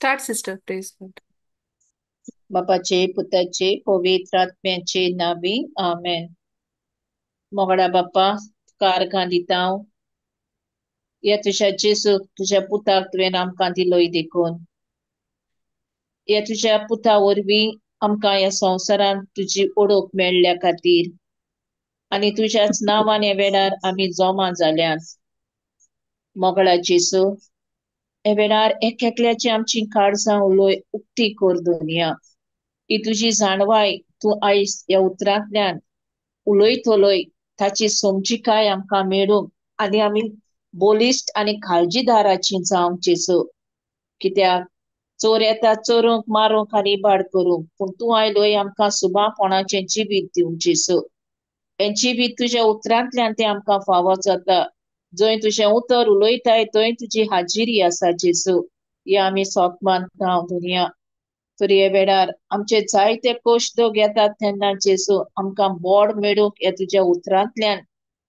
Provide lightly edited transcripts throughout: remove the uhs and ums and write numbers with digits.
Start, sister. Praise God. बापाचे पुताचे पवित्र आत्म्याचे नावी आमेन. मोगडा बाप्पा, तुका आर्गां दिता हांव. ह्या तुज्या जेजूक तुज्या पुताक तुवें आमकां दिलोय देखून ह्या तुज्या पुता वरवीं आमकां ह्या संवसारांत तुजी ओळख मेळ्ळ्या खातीर आनी तुज्याच नांवान ह्या वेळार आमी जमा जाल्यात. मोगळा जेजू, ह्या वेळार एक एकल्याची आमची काळजां उलय उक्ती कर दुनिया. ही तुजी जाणवाय तूं आयज ह्या उतरांतल्यान उलयतलोय ताची समजिकाय आमकां मेळूंक आनी आमी बलिश्ट आनी काळजीदाराची जावंक जेजू. कित्याक चोर येता चोरूंक मारूंक आनी इबाड करूंक, पूण तूं आयलोय आमकां सुबापणाचें जिवीत दिवंक जेजू. हें जिवीत तुज्या उतरांतल्यान तें आमकां फावो जाता. जंय तुजें उतर उलयताय थंय तुजी हाजिरी आसा जेजू. हे आमी सोत मानता दुनिया. तर हे वेळार आमचे जायते कश्ट येतात तेन्ना जेजू आमकां बोड मेळूंक ह्या तुज्या उतरांतल्यान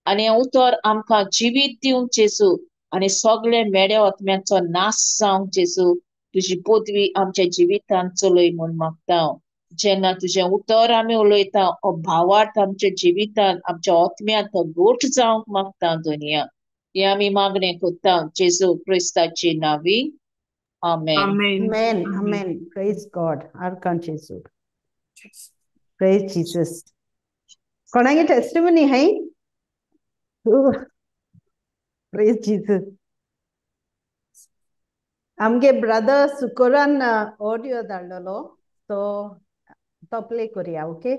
आनी हें उतर आमकां जिवीत दिवंक जेजू आनी सगळे मेड्या आत्म्यांचो नाश जावंक जेजू तुजी पदवी आमच्या जिवितांत चलय म्हूण मागता हांव. जेन्ना तुजें उतर आमी उलयता हो भावार्थ आमच्या जिवितांत आमच्या आत्म्यांत गोठ जावंक मागता दुनिया. हे आमी मागणें करता जेजू क्रिस्ताची नावी. आमेन. Amen. Amen. Amen. Praise God. आर्गां जेजू. Praise Jesus. कोणागे testimony है? Praise Jesus. आमगे ब्रदर सुकोरान ऑडियो धाडलेलो, सो तो प्ले करूया. Okay.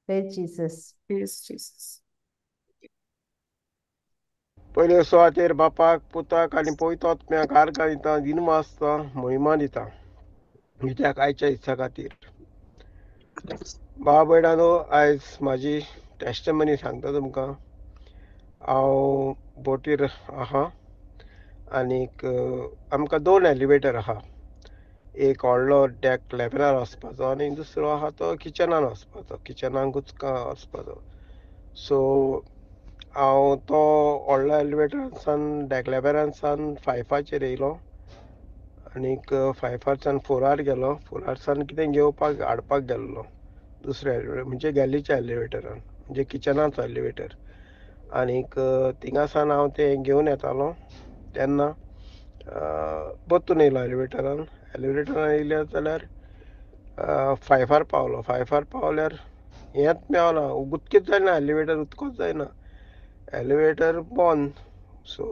Praise Jesus. Praise Jesus. पयले सुवातेर बापाक पुताक आनी पवित्र आत्म्याक आर्गां दिता, दिनवासता, महिमा दिता कित्याक आयच्या इत्सा खातीर. भाव भयणानो, आयज म्हाजी टेस्टमनी सांगता तुमकां. हांव बोटीर आहा आनीक आमकां दोन एलिवेटर आहा. एक व्हडलो डॅक लेवलार वचपाचो आनी दुसरो आहा तो किचनान वचपाचो, किचनाकूच वचपाचो. सो हांव तो व्हडलो एलिवेटरान डॅक लेवलानसान फायफाचेर येयलो आनीक फायफारसान फोरार गेलो. फोरारसान कितें घेवपाक हाडपाक गेल्लो दुसऱ्या एलिवेटर, म्हणजे गॅलीच्या एलिवेटरान, म्हणजे किचनाचो एलिवेटर. आनीक थिंगासान हांव तें घेवन येतालो तेन्ना परतून येयलो एलिवेटरान. एलिवेटरान येयले जाल्यार फायफार पावलो. फायफार पावल्यार हेंच मेवना, उदकीच जायना, एलिवेटर उदकूच जायना, एलिवेटर बंद. सो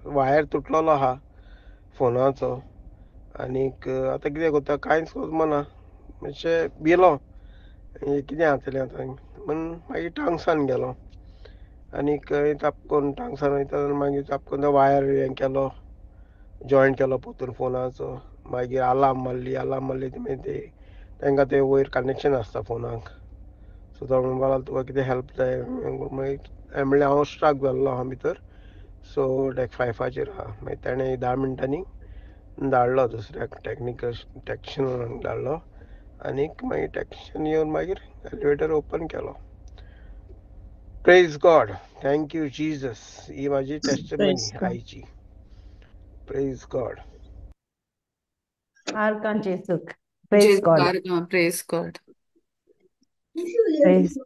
वायर तुटलेलो आहा फोनाचो आनीक आतां कितें करता कांयच करना, मातशें भिलो कितें जातलें आतां म्हण. मागीर टांगसान गेलो आनीक ताप करून टांगसान वयता मागीर ताप करून तो वायर हें केलो, जॉयंट केलो परतून फोनाचो. मागीर आलार्म मारली, आलार्म मारली मागीर ते तांकां ते वयर कनेक्शन आसता फोनाक. सो तो म्हणपाक लागलो तुका कितें हेल्प जाय, मागीर हांवें म्हणलें हांव स्ट्रक जाल्लो आहा भितर, सो डॅक फायफाचेर आहा. मागीर ताणें 10 मिनटांनी धाडलो दुसऱ्याक टॅक्निकल टॅक्निशियनाक धाडलो आनीक मागीर टॅक्निशियन येवन मागीर एलिवेटर ओपन केलो. Praise God, thank you Jesus. ही म्हाजी टेस्टमनी आयची. Praise God. आर्गां जेजूक. Praise God. Praise God. Praise.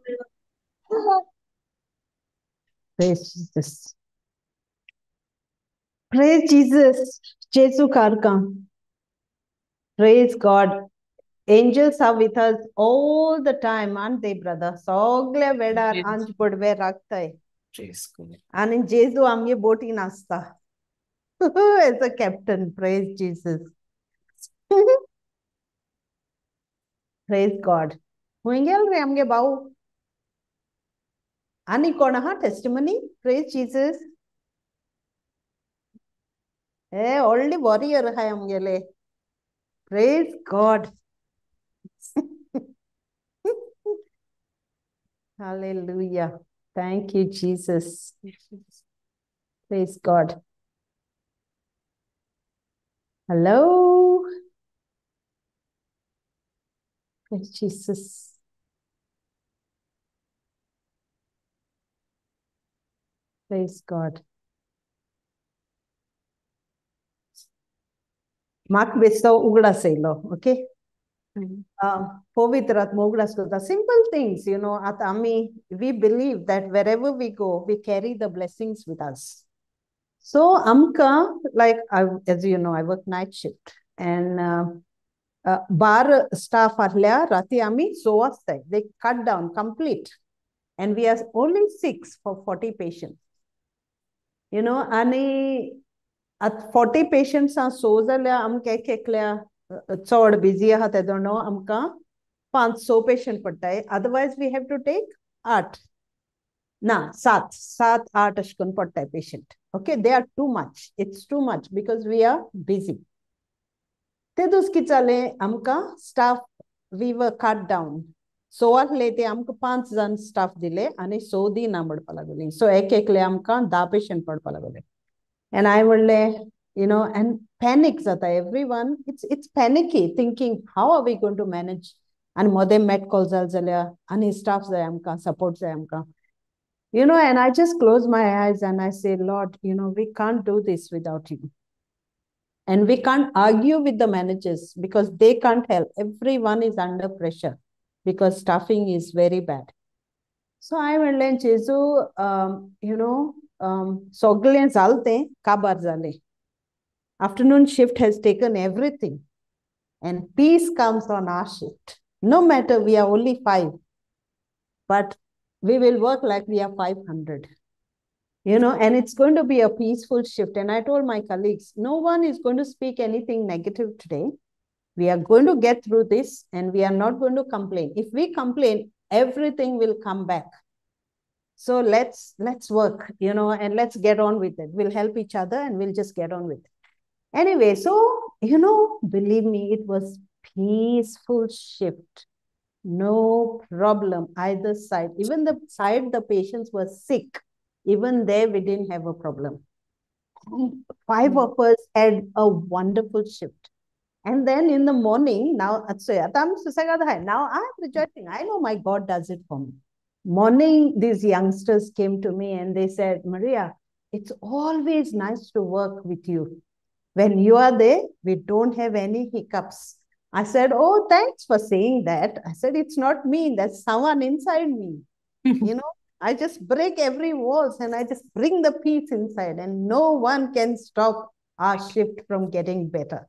Praise Jesus. Praise Jesus. जेजूक आर्गां. Praise God. Angels are with us all the time, aren't they, brother? सगल्या वेळार आंज पडवे राखताय आनी जेजू आमगे बोटीन आसता as a captain. Praise Jesus. Praise God. खंय गेल रे आमगे भाऊ? आनी कोण आहा टेस्टिमनी? Praise Jesus. हे व्हडली वॉरियर आहाय आमगेले. Praise God. Hallelujah. Thank you, Jesus. Praise God. Hello. Praise Jesus. Praise God. म्हाका बेस्तो उगडास येयलो. ओके, पवित्र आत्मो उगडास करता. Simple things, you know. आतां आमी we believe that wherever we go we carry the blessings with us. So आमकां like as you know I work night shift and bar staff आहल्यार राती आमी 6 वाजताय, they cut down complete and we are only 6 for 40 patients, you know. आनी आतां 40 पेशंट्सां 6 जाल्यार आमकां एक एकल्या चड बिजी आहा तेदोणो आमकां 5-6 पेशंट पडटाय. Otherwise we have to take 8 ना 7 7 8 अशें करून पडटाय patient. Okay, they are too much, it's too much because we are busy. ते दीस कितें जालें, आमकां staff we were cut down. 6 आहले ते आमकां 5 जाण स्टाफ दिले आनी 6 दिना म्हणपा लागली. सो एक एकले आमकां 10 पेशंट पडपा लागले. एंड हांवें म्हणलें, you know, and panic जाता everyone. It's panicky thinking how are we going to manage. आनी मदें मेट कॉल जालें जाल्यार आनी स्टाफ जाय आमकां, सपोर्ट जाय आमकां, you know. And I just close my eyes and I say, Lord, you know, we can't do this without you. And we can't argue with the managers because they can't help. Everyone is under pressure because staffing is very bad. So I म्हणलें, जेजू, you know, सगळें जालें तें काबार जालें. Afternoon shift has taken everything and peace comes on our shift. No matter we are only 5, but we will work like we are 500, you know, and it's going to be a peaceful shift. And I told my colleagues, no one is going to speak anything negative today. We are going to get through this and we are not going to complain. If we complain, everything will come back. So let's work, you know, and let's get on with it. We'll help each other and we'll just get on with it. Anyway, so, you know, believe me, it was peaceful shift. No problem either side. Even the side the patients were sick, even there we didn't have a problem. 5 of us had a wonderful shift. And then in the morning, now, now I'm rejoicing. I know my God does it for me. Morning, these youngsters came to me and they said, Maria, it's always nice to work with you. When you are there, we don't have any hiccups. I said, oh, thanks for saying that. I said, it's not me, that's someone inside me. You know, I just break every walls and I just bring the peace inside and no one can stop our shift from getting better.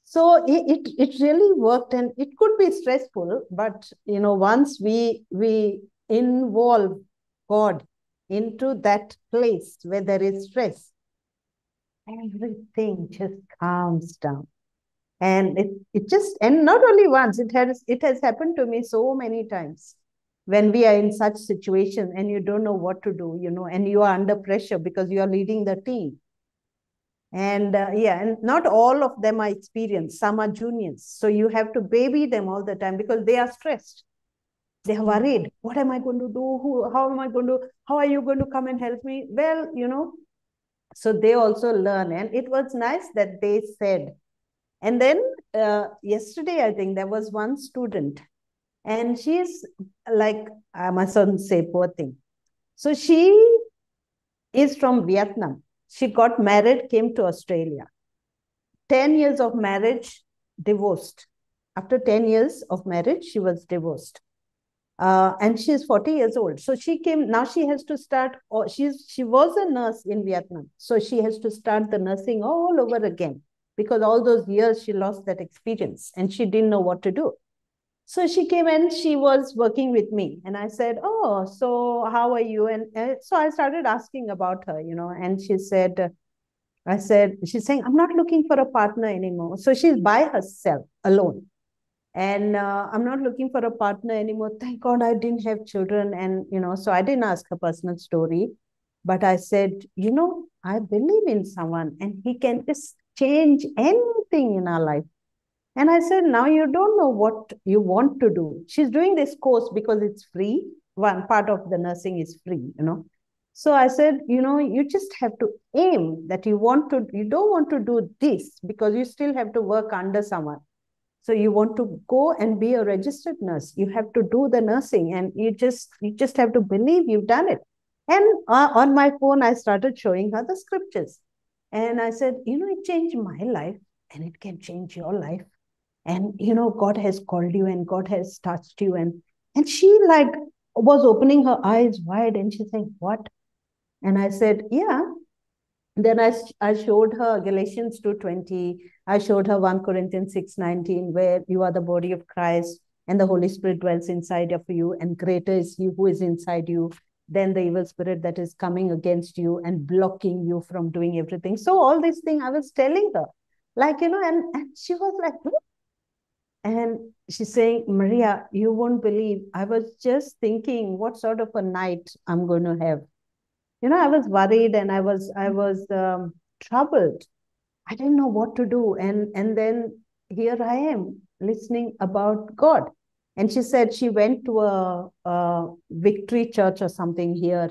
So it really worked, and it could be stressful, but, you know, once we involve God into that place where there is stress, everything just calms down. And it just, and not only once, it has happened to me so many times when we are in such situation and you don't know what to do, you know, and you are under pressure because you are leading the team. And yeah, and not all of them are experienced. Some are juniors. So you have to baby them all the time because they are stressed. They are worried. What am I going to do? How am I going to, how are you going to come and help me? Well, you know, so they also learn. And it was nice that they said. And then yesterday, I think there was one student and she's like, I mustn't say poor thing. So she is from Vietnam. She got married, came to Australia. 10 years of marriage, divorced. After 10 years of marriage, she was divorced. And she's 40 years old. So she came, now she has to start, or she was a nurse in Vietnam. So she has to start the nursing all over again because all those years she lost that experience and she didn't know what to do. So she came and she was working with me. And I said, oh, so how are you? And so I started asking about her, you know, and she said, she's saying, I'm not looking for a partner anymore. So she's by herself, alone. And I'm not looking for a partner anymore. Thank God I didn't have children. And, you know, so I didn't ask her personal story. But I said, you know, I believe in someone and he can just change anything in our life. And I said, now you don't know what you want to do. She's doing this course because it's free. One part of the nursing is free, you know. So I said, you know, you just have to aim that you want to, you don't want to do this because you still have to work under someone. So you want to go and be a registered nurse. You have to do the nursing and you just have to believe you've done it. And on my phone, I started showing her the scriptures. And I said, you know, it changed my life. and it can change your life. And, you know, God has called you and God has touched you. And she like was opening her eyes wide and she's saying, what? And I said, yeah. Then I showed her Galatians 2:20. I showed her 1 Corinthians 6:19, where you are the body of Christ and the Holy Spirit dwells inside of you, and greater is he who is inside you than the evil spirit that is coming against you and blocking you from doing everything. So all this thing I was telling her, like, you know, and she was like, hmm? And she's saying, Maria, you won't believe, I was just thinking what sort of a night I'm going to have. You know, I was worried and I was troubled. I didn't know what to do. And then here I am listening about God. And she said she went to a Victory Church or something here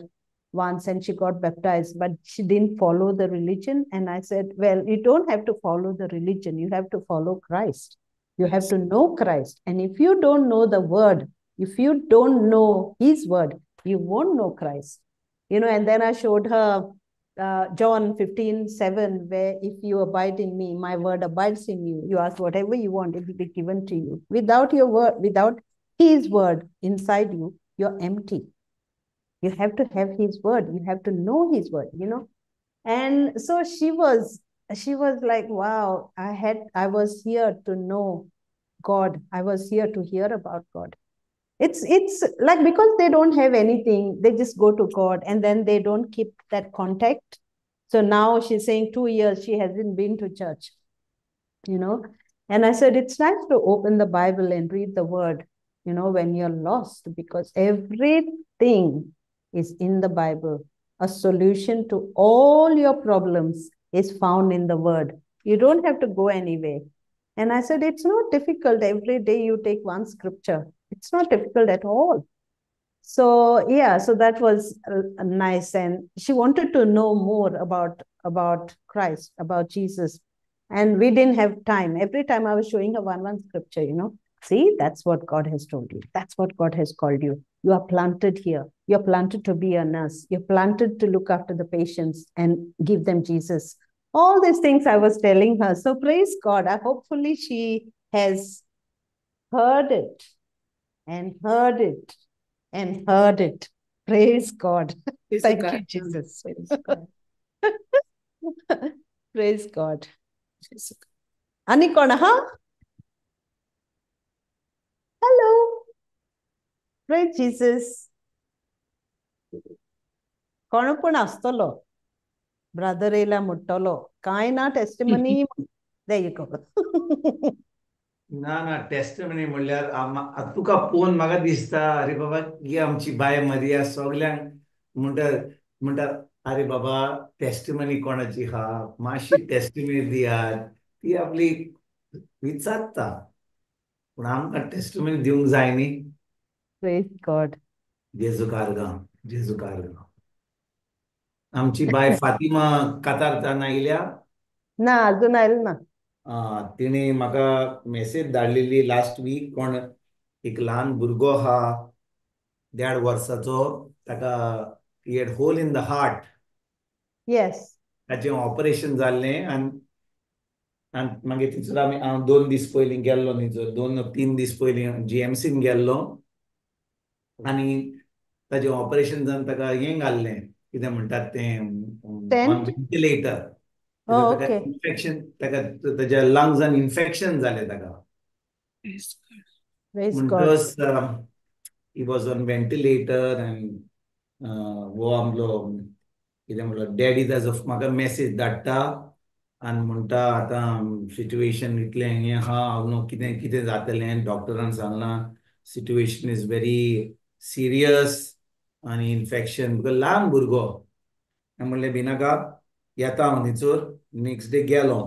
once and she got baptized, but she didn't follow the religion. And I said, well, you don't have to follow the religion. You have to follow Christ. You have to know Christ. And if you don't know the word, if you don't know his word, you won't know Christ. You know, and then I showed her John 15:7, where if you abide in me, my word abides in you. You ask whatever you want, it will be given to you. Without your word, without his word inside you, you're empty. You have to have his word. You have to know his word, you know. And so she was like, wow, I was here to know God. I was here to hear about God. It's like, because they don't have anything, they just go to God and then they don't keep that contact. So now she's saying 2 years she hasn't been to church, you know. And I said, it's nice to open the Bible and read the word, you know, when you're lost, because everything is in the Bible. A solution to all your problems is found in the word. You don't have to go anywhere. And I said, it's not difficult. Every day you take one scripture. It's not difficult at all. So, yeah, so that was nice. And she wanted to know more about Christ, about Jesus. And we didn't have time. Every time I was showing her one scripture, you know, see, that's what God has told you. That's what God has called you. You are planted here. You're planted to be a nurse. You're planted to look after the patients and give them Jesus. All these things I was telling her. So praise God. Hopefully she has heard it. And heard it, and heard it. Praise God. Praise Thank God. you, Jesus. Praise God. Praise God. Jesus. Anikona, huh? Hello. Praise Jesus. Konupun astolo. Brother ela muttolo. Kaina testimony. There you go. ना ना testimony म्हणल्यार तुका पळोवन म्हाका दिसता अरे बाबा ही आमची बाय मारिया सगल्यांक म्हणटा म्हणटा अरे बाबा टेस्टिमनी कोणाची आहा मातशी टेस्टिमनी दियात ती आपली विचारता पूण आमकां टेस्टिमनी दिवंक जाय न्ही. Praise God. जेजू कारगांव जेजू कारगांव. आमची बाय फातिमा कातारताना आयल्या ना अजून आयले ना. तिणें म्हाका मेसेज धाडलेली लास्ट वीक कोण एक ल्हान भुरगो आहा 1.5 वर्साचो ताका he had hole in the heart. Yes. ताचें ऑपरेशन जाल्लें आनी आनी मागीर थंयसर आमी हांव 2 दीस पयलीं गेल्लो न्ही 2-3 दीस पयलीं जीएमसीन गेल्लो आनी ताचें ऑपरेशन जावन ताका हें घाल्लें कितें म्हणटात तें व्हेंटिलेटर. इन्फेक्शन ताका ताच्या लंग्सान इन्फेक्शन जालें ताका. म्हणटकच he was on ventilator आनी हो आमलो कितें म्हणलो डॅडी ताजो म्हाका मॅसेज धाडटा आनी म्हणटा आतां सिट्युएशन इतलें हें आहा हांव न्हू कितें कितें जातलें डॉक्टरान सांगलां सिट्युएशन is very serious आनी इन्फेक्शन because ल्हान भुरगो. हांवें म्हणलें भिनाका येता हांव थंयसर. नेक्स्ट डे गेलो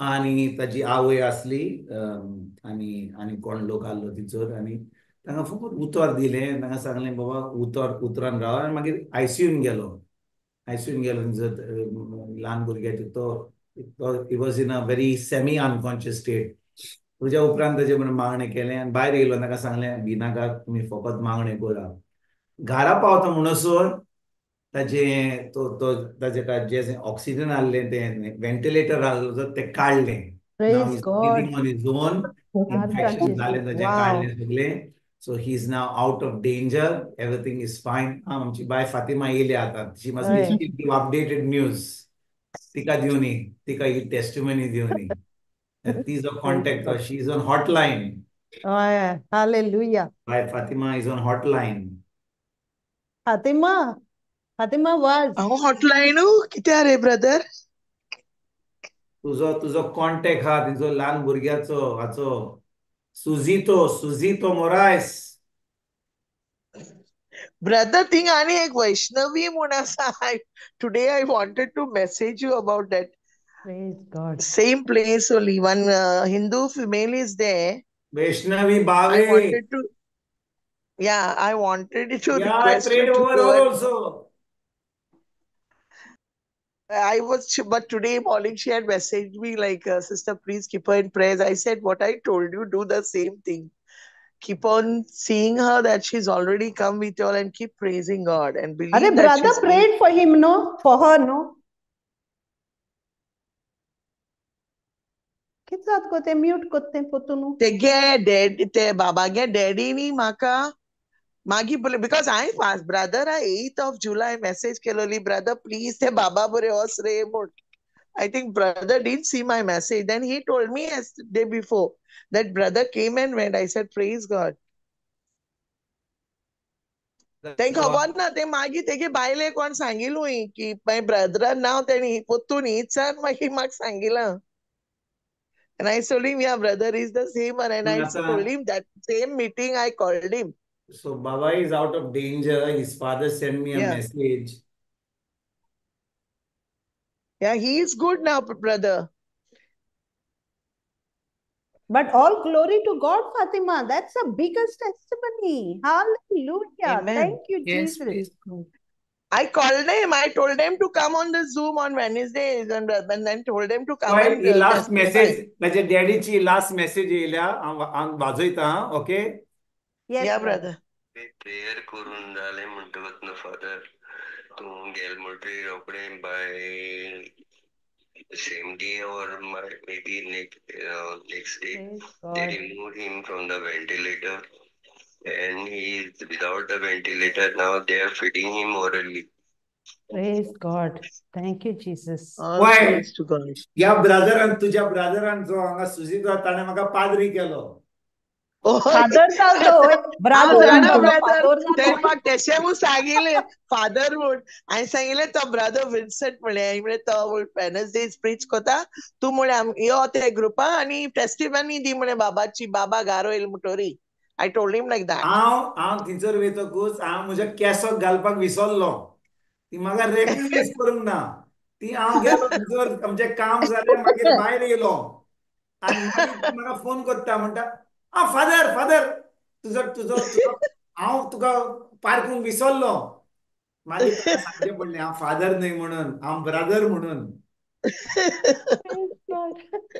आनी ताजी आवय आसली आनी आनी कोण लोक आहलो थंयसर आनी तांकां फकत उतर दिलें तांकां सांगलें बाबा उतर उतरान राव. आनी मागीर आयसीयून गेलो आयसीयून गेलो थंयसर ल्हान भुरग्याचे तो he was in a very semi unconscious state. तुज्या उपरांत ताजे म्हणून मागणें केलें आनी भायर येयलो ताका सांगलें भिनाका तुमी फकत मागणें करा. घरा पावता म्हणसर ताजें तो तो ताजे जे ऑक्सिजन आहलें तें व्हेंटिलेटर आहलो तें काडलें. Now Praise he's God. Breathing on his own. Infection जालें ताजें Wow. काडलें सगळें. So he is now out of danger, everything is fine. आमची बाय फातिमा येयल्या आतां, she must be give updated news. तिका दिवनी, तिका ही टेस्टिमनी दिवनी. तिजो contact, she is on hotline. Hallelujah. Bye Fatima is on hotline. Fatima, Fatima was. हांव hotline कित्याक रे brother? तुजो तुजो कॉन्टॅक्ट हा तिजो ल्हान भुरग्याचो हाचो सुजितो, सुजितो मोरायस. ब्रदर थिंग आनी एक वैष्णवी म्हूण आसा. Today I wanted to message you about that. Praise God. Same place only, one Hindu female is there. Vaishnavi I Bhave. Wanted to, yeah, I wanted to Yeah, I request you prayed to over go her and also. I was, but today morning she had messaged me like, sister, please keep her in prayers. I said, what I told you, do the same thing. Keep on seeing her that she's already come with you all and keep praising God and Arey, believe that brother she's going. Prayed for him, no? For her, no? कित जात गो ते mute कोत्ते पोतून. तेगे daddy, ते बाबागे डॅडीनी म्हाका मागीर because हांवें fast brother 8th of July message केलोली, brother please ते बाबा बरे वच रे म्हूण. I think brother didn't see my message. Then he told me as day before that brother came and went. I said, praise God. तेंका खबर ना, ते मागीर तेगे बायले कोण सांगिलूय की मागीर ब्रदरान नांव तेणी पोत्तून हीच मागीर म्हाका सांगिलां. And I told him, yeah, brother is the same one. And I told him that same meeting I called him. So Baba is out of danger. His father sent me a message. Yeah, he is good now, brother. But all glory to God, Fatima. That's the biggest testimony. Hallelujah. Amen. Thank you, Yes, Jesus. praise God. I called him. I told him to come on the Zoom on Wednesdays and then told him to come पळय and he last testify. Message म्हज्या डॅडीची last message येयल्या, हांव हांव वाजयता. Okay. Yes, Yeah, brother. brother. Prayer करून जालें म्हणटकच न्हू फादर, तूं गेल म्हणटकीर रोखडें by same day or maybe next day Praise they God. removed him from the ventilator and he is without the ventilator now. They are feeding him orally. Praise God. Thank you, Jesus. All पळय praise to God. ह्या brethren, तुज्या brethren जो हांगा सुजितो ताणें म्हाका पाद्री केलो. Father जालो, हांव ब्रादर जाणा जालो, ब्रदर, फादर तेणें जालो. म्हाका तेशें म्हूण सांगिल्लें फादर म्हूण. हांवें सांगिल्लें तो ब्रदर विन्संट म्हणलें, हांवें म्हणलें तो वेनसडे प्रीच कोता, तूं म्हणलें यो ते ग्रुपा आनी टेस्टिमनी दी म्हणलें बाबाची, बाबा गारो येयल म्हणटोरी. I told him like that. हांव हांव थंयसर वयतकूच हांव म्हज्या केसोक घालपाक विसरलो. ती म्हाका रेकग्नायज करूंक ना. ती हांव गेलो थंयसर, आमचें काम जालें, मागीर भायर येयलो आनी मागीर ती म्हाका फोन करता, म्हणटा, आ फादर, फादर, तुजो तुजो तुजो हांव तुका पारखूंक विसरलो. मागीर ताका सांगचें पडलें हांव फादर न्हय म्हणून, हांव ब्रदर म्हणून. Praise God.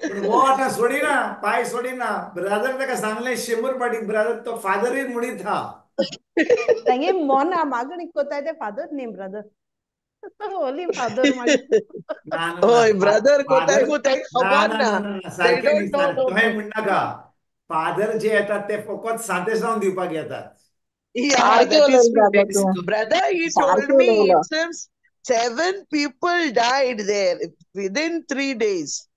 पूण हो आतां सोडिना, पांय सोडिना. ब्रदर ताका सांगलें 100 फावटी, ब्रदर तो फादरूय म्हणीत हा. तांगे मोना मागणी कोताय ते फादर न्ही brother. Holy father मागीर. ना ना ना, हय ब्रदर कोताय फादर गो तेंका ना खबर ना ना. ना ना ना, They सारकें न्ही, don't know. सारकें तुवें म्हणनाका. फादर जे येतात ते फकत सांतेसांव दिवपाक येतात. Yeah, सारकें that is उलयलें true. बाबा तूं. Brother, he told सारकें me उलयलो. it seems 7 people died there within 3 days.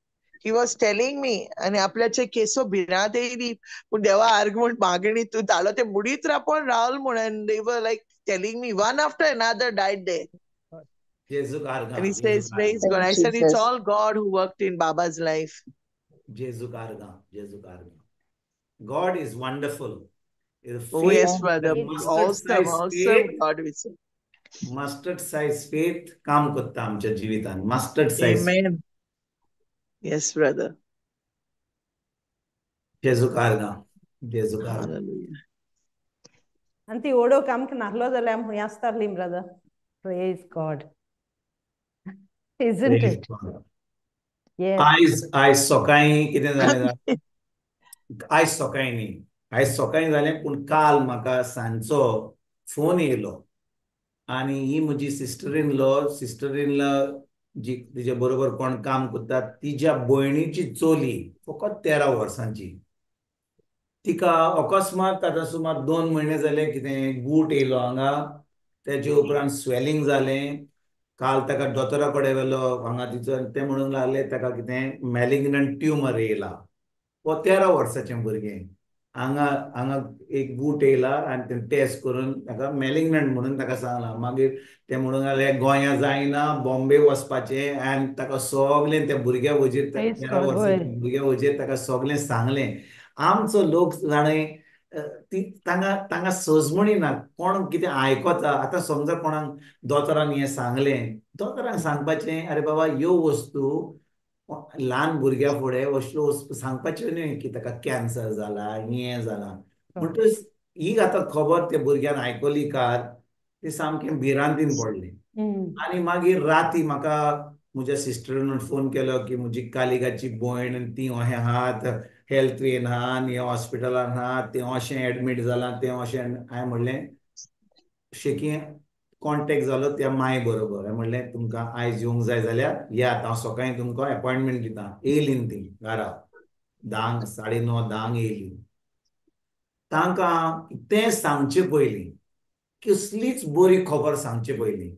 He was telling me, आनी आपल्याचे केसो भिरांत येयली पूण देवा आर्ग म्हूण मागणी तूं धाडलो ते बुडीत रापोन रावल म्हूण. And they were like telling me one after another died there. जेजूक आर्गां, And he says, जेजूक आर्गां, praise God. I Thank said, it's Jesus. all God who worked in Baba's life. जेजूक आर्गां, जेजूक आर्गां. God is wonderful. Oh, Faith, yes, brother. Praise mustard Awesome, size awesome faith, God we serve. Mustard size faith काम करता आमच्या जिवितान. Mustard size. Amen. Yes, brother. जेजूक आर्गां, जेजूक आर्गां. Hallelujah. आनी ती ओडोक आमकां नासलो जाल्यार आमी खंय आसतालीं brother. Praise God. Isn't Praise it? God. Yes. आयज आयज सकाळीं कितें जालें? आयज सकाळीं न्ही, आयज सकाळीं जालें, पूण काल म्हाका सांजचो फोन येयलो. आनी ही म्हजी sister in law, sister in law जी तिजे बरोबर कोण काम करता तिज्या भयणीची चली फकत 13 वर्सांची, तिका अकस्मात आतां सुमार 2 म्हयने जाले कितें गूट येयलो हांगा, तेजे उपरांत स्वेलिंग जालें. काल ताका दोतोरा कडेन व्हेलो हांगा तिचो, ते म्हणूंक लागले ताका कितें मॅलिग्नंट ट्युमर येयला. हो 13 वर्साचें भुरगें, हांगा हांगा एक गूट येयला आनी ते टेस्ट करून ताका मॅलिग्नंट म्हणून ताका सांगलां. मागीर ते म्हणूंक लागले गोंया जायना, बॉम्बे वचपाचें. आनी ताका सगलें त्या भुरग्या वजेर, 13 वर्साच्या भुरग्या वजेर ताका सगलें सांगलें. आमचो लोक जाणें ती तांकां तांकां सजमणी ना, कोण कितें आयकता. आतां समजा कोणाक दोतोरान हें सांगलें, दोतोरान सांगपाचें अरे बाबा ह्यो वस्तू ल्हान भुरग्या फुडें असल्यो वस्तू सांगपाच्यो न्हय की ताका कॅन्सर जाला हें जाला. म्हणटकच ही आतां खबर त्या भुरग्यान आयकली कार ती सामकें भिरांतीन पडली. आनी मागीर राती म्हाका म्हज्या सिस्टरान फोन केलो की म्हजी कालिगाची भयण ती अशें आहात हेल्थ वेन आहा आनी हॉस्पिटलान आहा, तें अशें एडमीट जालां, तें अशें. हांवें म्हणलें शेकी कॉन्टेक्ट जालो त्या माय बरोबर. हांवें म्हणलें तुमकां आयज येवंक जाय जाल्यार येयात, हांव सकाळीं तुमकां एपॉयंटमेंट दिता. येयली ती घरा 10, 9:30, 10 येयली. तांकां तें सांगचे पयलीं, कसलीच बरी खबर सांगचे पयलीं,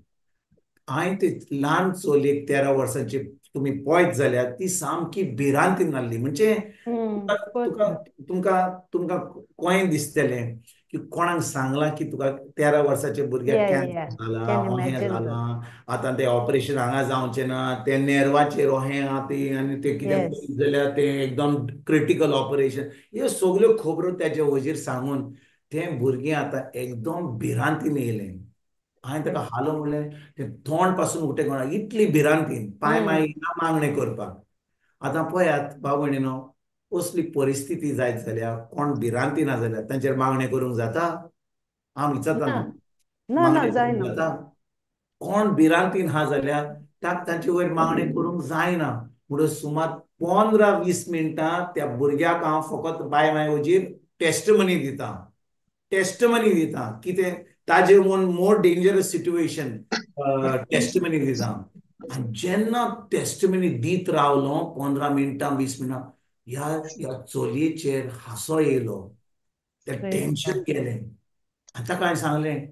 हांवें ते ल्हान चलयेक 13 वर्सांची तुमी पळयत जाल्यार ती सामकी भिरांतीन आसली. म्हणजे तुका तुमकां तुमकां कोय दिसतलें की कोणाक सांगलां की तुका 13 वर्साचे भुरग्याक कॅन्सर जाला, अहें जालां, आतां तें ऑपरेशन हांगा जावचें ना, तें नेर्वाचेर अहें आहा ती, आनी तें कितें जाल्यार तें एकदम क्रिटिकल ऑपरेशन, ह्यो सगल्यो खबरो तेजे वजेर सांगून तें भुरगें आतां एकदम भिरांतीन येयलें. हांवें ताका हालो म्हणलें, तें तोंड पासून उकतें कोणा इतली भिरांतीन पांय मागीर ना मागणें करपाक. आतां पळयात भाव भयणीनो, असली परिस्थिती जायत जाल्यार कोण भिरांती ना जाल्यार तांचेर मागणें करूंक जाता? हांव विचारता, जाता? कोण भिरांतीन आहा जाल्यार तांचे वयर मागणें करूंक जायना. म्हणून सुमार 15-20 मिनटां त्या भुरग्याक हांव फकत बाय माय वजीर टेस्टमनी दिता, टेस्टमनी दिता कितें ताजे म्हूण मोर डेंजरस सिट्युएशन टेस्टमनी दिता. आनी जेन्ना टेस्टमनी दीत रावलो 15 मिनटां 20 मिनटां, ह्या ह्या चलयेचेर हांसो येयलो, तें टेन्शन गेलें. आतां काय सांगलें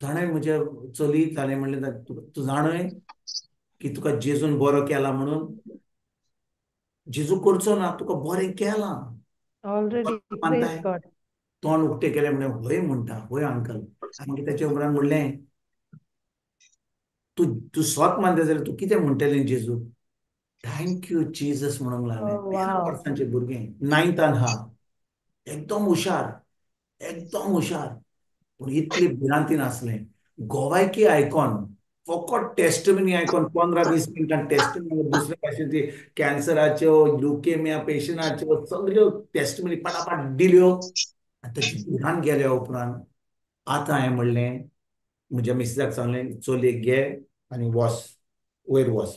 ताणें म्हज्या चली, ताणें म्हणलें तूं जाणय की तुका जेजून बरो केला म्हणून, जेजू करचो ना, तुका बरें केलां मानताय. तोंड उक्तें केलें म्हणलें हय म्हणटा, हय अंकल. मागीर ताचे उपरांत म्हणलें तूं तूं स्वत मानता जाल्यार तूं कितें म्हणटलें जेजू? Thank you Jesus म्हणूंक लागलें. 13 वर्सांचें भुरगें, 9थान आहा, एकदम हुशार, एकदम हुशार, पूण इतली भिरांतीन आसलें. गोवायकी आयकोन, फकत टेस्टमनी आयकोन 15-20 मिनटां टेस्टमनी, दुसरे भाशेन ती कॅन्सराच्यो, ल्युकेमिया पेशंटाच्यो सगल्यो टेस्टमनी पटापट दिल्यो. आनी ताची भिरांत गेल्या उपरांत आतां हांवें म्हणलें म्हज्या मिसेसाक सांगलें चलयेक घे आनी वच वयर वच,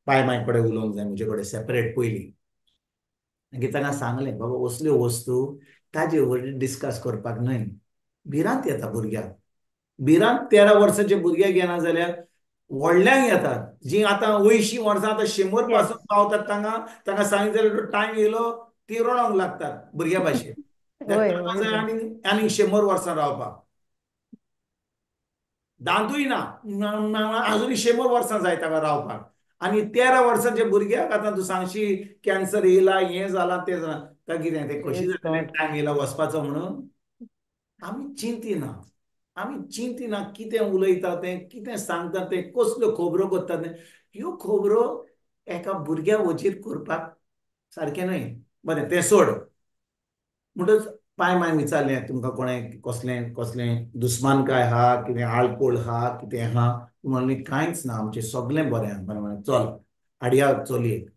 पाय माय कडेन उलोवंक जाय म्हजे कडेन सेपरेट पयलीं. मागीर तांकां सांगलें बाबा असल्यो वस्तू ताजे वयर डिस्कस करपाक न्हय, भिरांत येता भुरग्याक. भिरांत 13 वर्सांच्या भुरग्याक येना जाल्यार व्हडल्यांक येतात, जीं आतां 80 वर्सां आतां 100 पासून पावतात, तांकां तांकां सांगितलें जाल्यार टायम येयलो ती रडोंक लागतात भुरग्या भाशेन. आनी आनी 100 वर्सां रावपाक दांतूय ना, आजुनूय 100 वर्सां जाय ताका रावपाक. आनी 13 वर्सांच्या भुरग्याक आतां तूं सांगशी कॅन्सर येयला, हें जालां, तें जालां, काय कितें तें कशी जातलें टायम येयला वचपाचो म्हणून? आमी चिंतिना, आमी चिंतिना कितें उलयता तें, कितें सांगता तें, कसल्यो खबरो करता तें. ह्यो खबरो एका भुरग्या वचीर करपाक सारकें न्हय. बरें तें सोड. म्हणटच पांय माय विचारलें तुमकां कोणें कसलें कसलें दुस्मान काय आहा, कितें आल्कोळ आहा, कितें आहा? म्हणलें कांयच ना, आमचें सगळें बरें आहा. बरें म्हणलें चल हाडया चलयेक.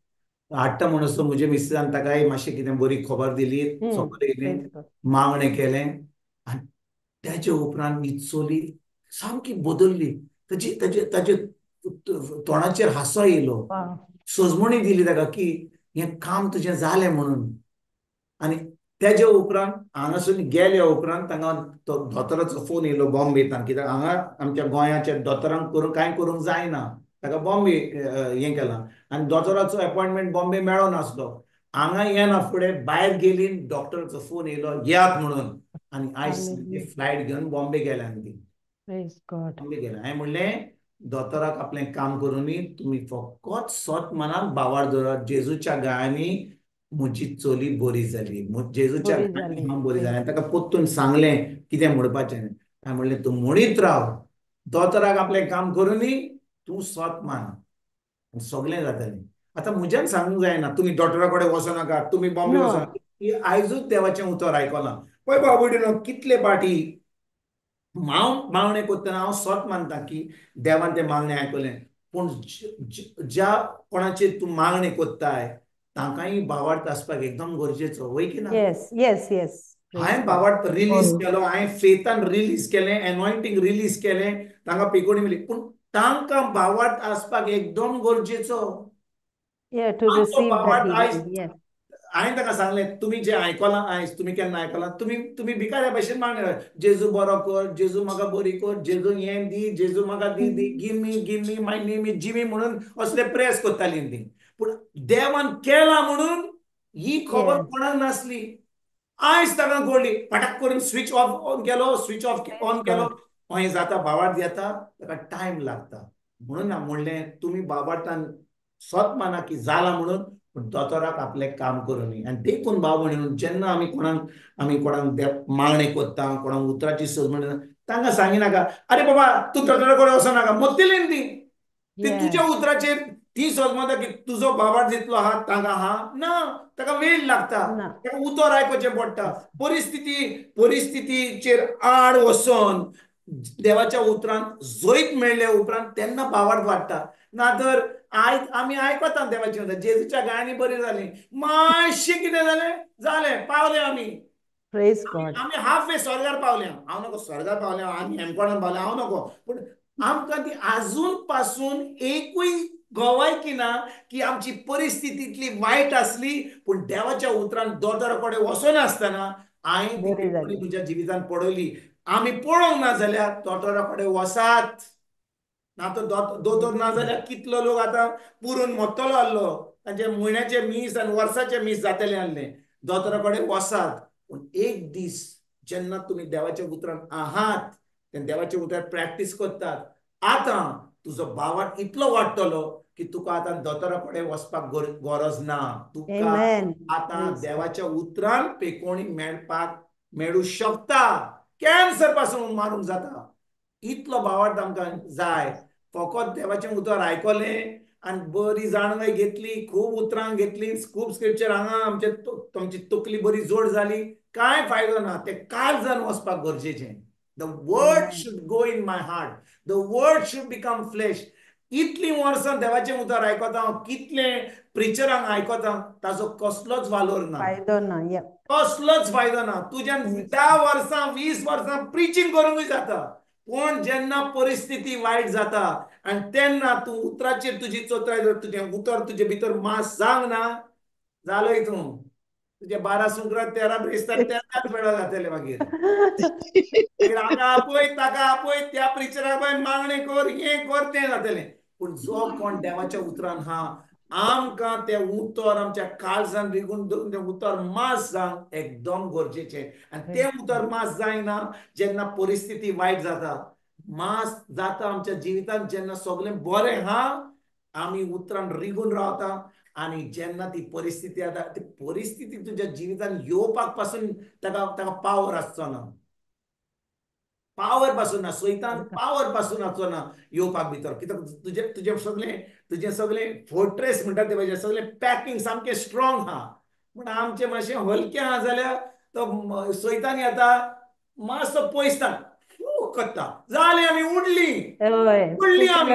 हाडटा म्हणसर म्हज्या मिसेसान ताकाय मातशें कितें बरी खबर दिली, सगळें येयलें, मागणें केलें. आनी ताचे उपरांत ही चली सामकी बदल्ली. ताची ताचे ताचे तोंडाचेर हांसो येयलो, सजमणी दिली ताका की हें काम तुजें जालें म्हणून. आनी तेजे उपरांत हांगासून गेल्या उपरांत तांकां तो दोतोराचो फोन येयलो बॉम्बेतान, कित्याक हांगा आमच्या गोंयाच्या दोतोरांक करूंक कांय करूंक जायना, ताका बॉम्बे हें केलां आनी दोतोराचो एपॉयंटमेंट बॉम्बे मेळनासलो. हांगा येना फुडें भायर गेली, डॉक्टराचो फोन येयलो येयात म्हणून, आनी आयज फ्लायट घेवन बॉम्बे गेल्या आनी ती बॉम्बे गेल्या. हांवें म्हणलें दोतोराक आपलें काम करूनी, तुमी फकत सोत मनाक बावार दवरात, जेजूच्या गायांनी म्हजी चली बरी जाली, जेजूच्या गायांनी हांव बरी जाली. आनी ताका परतून सांगलें कितें म्हणपाचें. हांवें म्हणलें तूं म्हणीत राव, दोतोराक आपलें काम करूनी, तूं सोत मान, सगळें जातलें. आतां म्हज्यान सांगूंक जायना तुमी डॉक्टरा कडेन वचनाका, तुमी बॉम्बे वचनाका, आयजूच देवाचें उतर आयकलां. पळय बाबडीनो कितले पाटी हांव मागणें करतना हांव सोत मानता की देवान तें मागणें आयकलें, पूण ज्या कोणाचेर तूं मागणें करताय तांकांय भावार्थ आसपाक एकदम गरजेचो, वय की ना? येस येस येस. हांवें भावार्थ रिलीज केलो, हांवें फेथान रिलीज केलें, एनॉयंटींग रिलीज केलें, तांकां पिकोणी मेळ्ळी, पूण तांकां भावार्थ आसपाक एकदम गरजेचो. हांवें ताका सांगलें तुमी जें आयकलां आयज, तुमी केन्ना आयकलां, तुमी तुमी भिकाऱ्या भशेन मागणें, जेजू बरो कर, जेजू म्हाका बरी कर, जेजू हें दी, जेजू म्हाका दी दी, give me give me my name is Jimmy म्हणून असले प्रेस करतालीं ती. पूण देवान केलां म्हणून ही खबर कोणाक नासली. आयज ताका कळ्ळी, पटाक करून स्विच ऑफ ऑन केलो, स्विच ऑफ ऑन केलो, हें जाता भावार्थ येता, ताका टायम लागता. म्हणून हांव म्हणलें तुमी भावार्थान सोत माना की जाला म्हणून, पूण दोतोराक आपलें काम करूनी. आनी देखून भाव म्हणून जेन्ना आमी कोणाक मागणें करता, कोणाक उतराची सोद म्हणटा, तांकां सांगिनाका अरे बाबा तूं दोतोरा कडेन वचनाका, मत्तली न्ही ती, ती तुज्या उतराचेर ती सोद की तुजो भावार्थ जितलो आहा तांकां आहा ना, ताका वेळ लागता, ताका उतर आयकुचें पडटा. परिस्थितीचेर आड वचोन देवाच्या उतरान जैत मेळ्ळे उपरांत तेन्ना भावार्थ वाडटा. ना तर आमी आयकता देवाची उतरां, जेजूच्या गायांनी बरी जाली, मातशें कितें जालें जालें पावले आमी, आमी हाफ वे स्वर्गार पावले. हांव नको स्वर्गार पावले, आमी हेमकोणान पावले, हांव नको, पूण आमकां ती आजून पासून एकूय गवायकी ना की आमची परिस्थिती इतली वायट आसली, पूण देवाच्या उतरान दोतोरा कडेन वचनासतना हांवें तुज्या जिवितान पळयली. आमी पळोवंक ना जाल्यार दोतोरा कडेन वसात, ना तर दोतोर ना जाल्यार कितलो लोक आतां पुरून मरतलो आहलो, तांचे म्हयन्याचे मीस आनी वर्साचे मीस जातलें आहलें. दोतोरा कडेन वसात, पूण एक दीस जेन्ना तुमी देवाच्या उतरान आहात, तेन्ना देवाच्या उतरान प्रॅक्टीस करतात, आतां तुजो भावार्थ इतलो वाडटलो की तुका आतां दोतोरा कडेन वचपाक गरज ना, तुका आतां देवाच्या उतरान पेकोणी मेळपाक मेळूं शकता, कॅन्सर पासून मारूंक जाता. इतलो भावार्थ आमकां जाय. फकत देवाचें उतर आयकलें आनी बरी जाणवाय घेतली, खूब उतरां घेतली, खूब स्क्रिप्चर हांगा आमचे तुमची तकली बरी जोड जाली, कांय फायदो ना. ते काळजान वचपाक गरजेचें. The word should go in my heart, the word should become flesh. इतलीं वर्सां देवाचें उतर आयकता हांव, कितले प्रिचरांक आयकता, ताजो कसलोच वालोर ना, फायदो ना, कसलोच फायदो ना. तुज्यान 10 वर्सां 20 वर्सां प्रिचींग करूंकूय जाता, पूण जेन्ना परिस्थिती वायट जाता आनी तेन्ना तूं उतराचेर तुजी चोत्राय, तुजें उतर तुजे भितर मास जावंक ना, जालोय तूं, तुजे 12 सुंकरा 13 ब्रेस्तार तेन्नाच वेळा जातले. मागीर हांगा आपय, ताका आपय, त्या प्रिचराक आपय, मागणें कर, हें कर, तें जातलें. पूण जो कोण देवाच्या उतरान हा, आमकां तें उतर आमच्या काळजान रिगून तें उतर मास जावंक एकदम गरजेचें. आनी तें उतर मास जायना जेन्ना परिस्थिती वायट जाता, मास जाता आमच्या जिवितांत जेन्ना सगळें बरें हा, आमी उतरान रिगून रावता, आनी जेन्ना ती परिस्थिती येता, ती परिस्थिती तुज्या जिवितांत येवपाक पासून ताका ताका पावर आसचो ना, पावर पासून ना, सैतान पावर पासून आसचो ना येवपाक भितर. कित्याक तुजें तुजें सगळें तुजें सगळें फोर्ट्रेस म्हणटा तें पाहिजे, सगळें पॅकिंग सामकें स्ट्रॉंग आहा. पूण आमचें मातशें हलकें आहा जाल्यार तो सैतान येता मातसो पयसता करता, जालें आमी उडली उडली आमी.